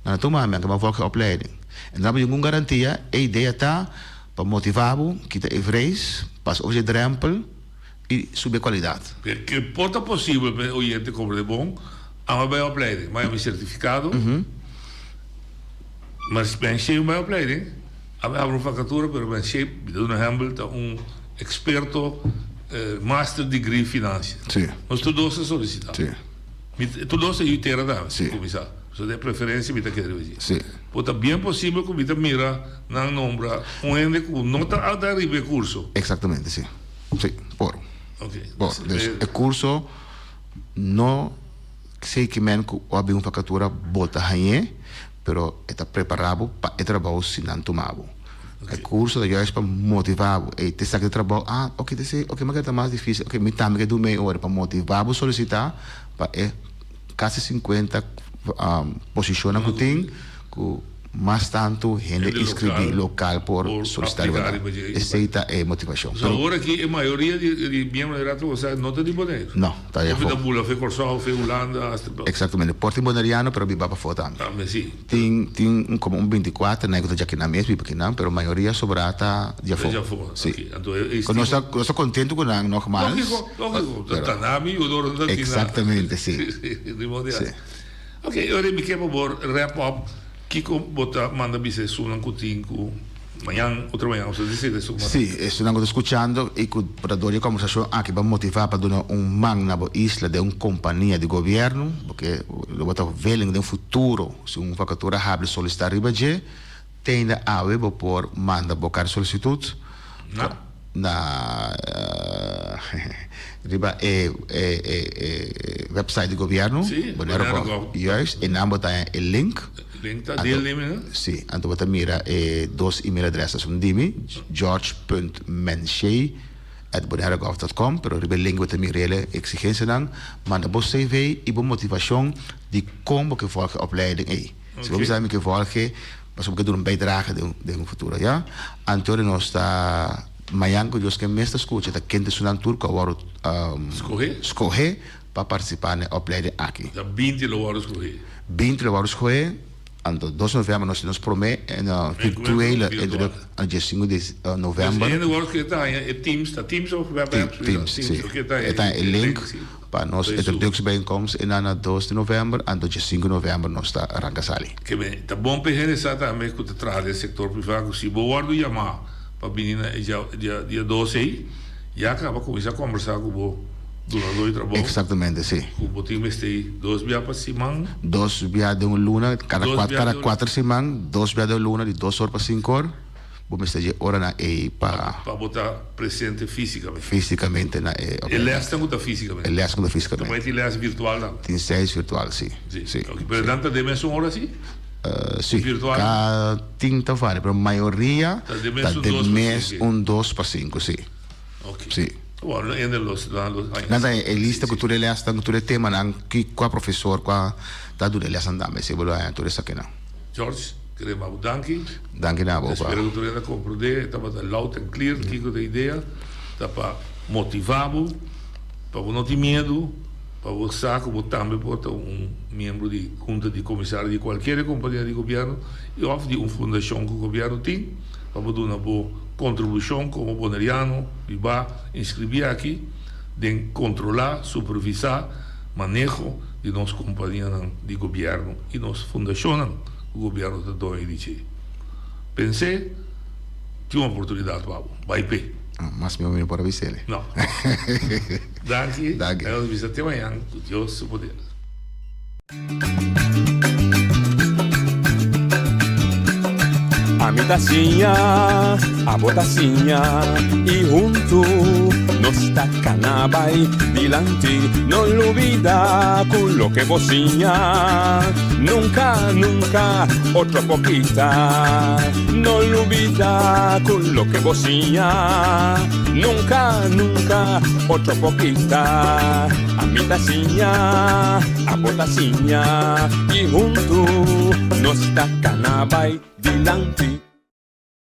nan a tuma mi anke mi a vòlg e opleiding. E no tin ningun garantia, e idea ta pa motivá bo kita e vrees, pasa over dje drèmpel i subi e kualidat. Ke por ta posibel pa e oyente komprende bon, amo a bai opleiding, mi a mi sertifikado, ma ben shei bai opleiding, a bai habri un vakatura, pero ben shei, mi ta duna ehèmpel, ta un eksperto master degree finansia. Nos tur dos a solisitá. Mi tur dos ta yu tera tambe, kuminsá. So den preferensia mi ta kere riba dje. Por ta bien posibel ku mi ta mira nan nombra un hende ku no ta ariba e kurso. Eksaktamente, si. Si, por. Ok. Por. Dus e kurso no sey ki men ku ora bin un vakatura bo ta hañ'é, pero e ta prepará bo pa e trabou si nan tuma bo. E kurso ta juist pa motivá bo. Ey te saki di trabou, ah, ok, te sey, ok, mi ta mas difísil, ok, mi tambe ke dun mei ora pa motivá bo solisitá pa e kasi sinkuenta posishonnan ku tin ku mas tantu hende inskribí lokal por solisitá riba nan. Esei ta e motivashon. So awor aki e mayoria di miembro di Raad van Commissaris no ta di Boneiru? No, ta di afó. Hopi ta bula fe Kòrsou, fe Hulanda, hasta. Eksaktamente. Por tin boneriano pero biba pafó tambe. Tambe si. Tin tin komo un bintikuater nan ku ta djakinan mes biba kinan pero mayoria sobrá ta di afó. Ta di afó, Si. ok. Anto e Ku nos ta nos ta kontentu ku nan nogmaals. Lógiko, lógiko. Ta nan mi yuda ora nan ta kinan. Eksaktamente, si. Di modo di hasi. Ok, ora mi ke pa bo wrap up, kiko bo ta manda bisa esunnan ku tin ku mañan, otro mañan, osea di sete esun Sí, esunnan ku ta skuchando i ku por ta dor di e kòmbersashon aki pa motivá pa duna un man na bo isla den un kompania di gobièrnu, porque lo bo ta willing den futuro si un vakatura habri solisitá riba dje, tende awe bo por manda bo kar solisitut Na? Na riba e e website di gobierno, Sí, Bonaire Bonaire Gov. Gov. Juist, e nan bo ta haña e link. Link ta Anto, deelnemen, hè? sí, anto bo ta mira e dos email adres, un di mi, george punt menshey at bonairegov dot com, pero riba e link bo ta mira e exigencianan, manda bo CV i bo motivacion di kon bo ke volg e opleiding ei. Si bo Oké. bisa mi ke volg e, pasobra bo ke duna un bijdrage den den un futuro, ya. Anto di nos ta mañan ku Dios ke mes ta skucha ta kende sunan tur ku a wòrdu Skohé? skohé pa partisipá na e opleiding aki. Ta binti lo wòrdu skohé. Binti lo wòrdu skohé, anto dos novèmber nos tin nos promé virtuele Enkuentro introductie diesinku di novèmber. Dus e hende wòrdu skohé ta haña e Teams, ta Teams òf web app? Teams, si. E ta haña e link pa nos introductiebijeenkomst e na na dos di novèmber, anto diesinku di novèmber nos ta ranka sali. Ke men, ta bon pa e hende sa tambe ku ta traha den sektor privá ku si bo wòrdu yamá pa bini na e dia dia dos ei, ya kaba kuminsá kombersá ku bo dunadó di trabou. Eksaktamente, si. Ku bo tin mester ei dos bia pa siman. Dos bia den un luna, kada Dos kuat bia kada den un kuater siman, dos bia den un luna di dos or pa sinku or. Bo mester dje oranan ei pa. Pa bo ta presente físikamente. Físikamente na e. E lèsnan ku ta físikamente. E lès ku ta físikamente. Ta bai tin lès virtual tambe. Tin seis virtual, si. Si. Si. Oke, pero nan ta den mesun ora si? Si. Virtual? Ka tin ta varia, pero mayoria Ta den mes ta un den dos pa mes sinku. un dos pa sinku, si. Oke. Si. Bueno, nan ende los, nan los aña. Nan ta e lista ku tur e lèsnan, ku tur e temanan, ki kua profesor, kua ta duna e lèsnan tambe, si bo lo haña tur esakinan. George, kere ma bo danki. Danki na bo pa. Espero ku tur hende a komprondé, e tabata loud and clear kiko ta e idea, ta pa motivá bo, pa bo no tin miedu, pa bo sa ku bo tambe por ta un miembro di hunta di komisario di kualkier e kompania di gobièrnu i òf di un fundashon ku gobièrnu tin, pa bo duna bo kontribushon komo boneriano bibá inskribí aki den kontrolá, supervisá maneho di nos kompanianan di gobièrnu i nos fundashonnan ku gobièrnu ta doño di dje. Pens'é, tin un oportunidat pa bo. Bai p'e. Mas mihó mi no por a bis'el. No. Danki. Danki. Nos bisa te mañan ku Dios su poder. Ami ta siña, abo ta siña y huntu nos ta cana bay dilanti. No lubida cu loke bo siña nunca, nunca otro por kita. No lubida cu loke bo siña nunca, nunca otro por kita. Ami ta siña, abo ta siña y huntu nos ta cana bay dilanti.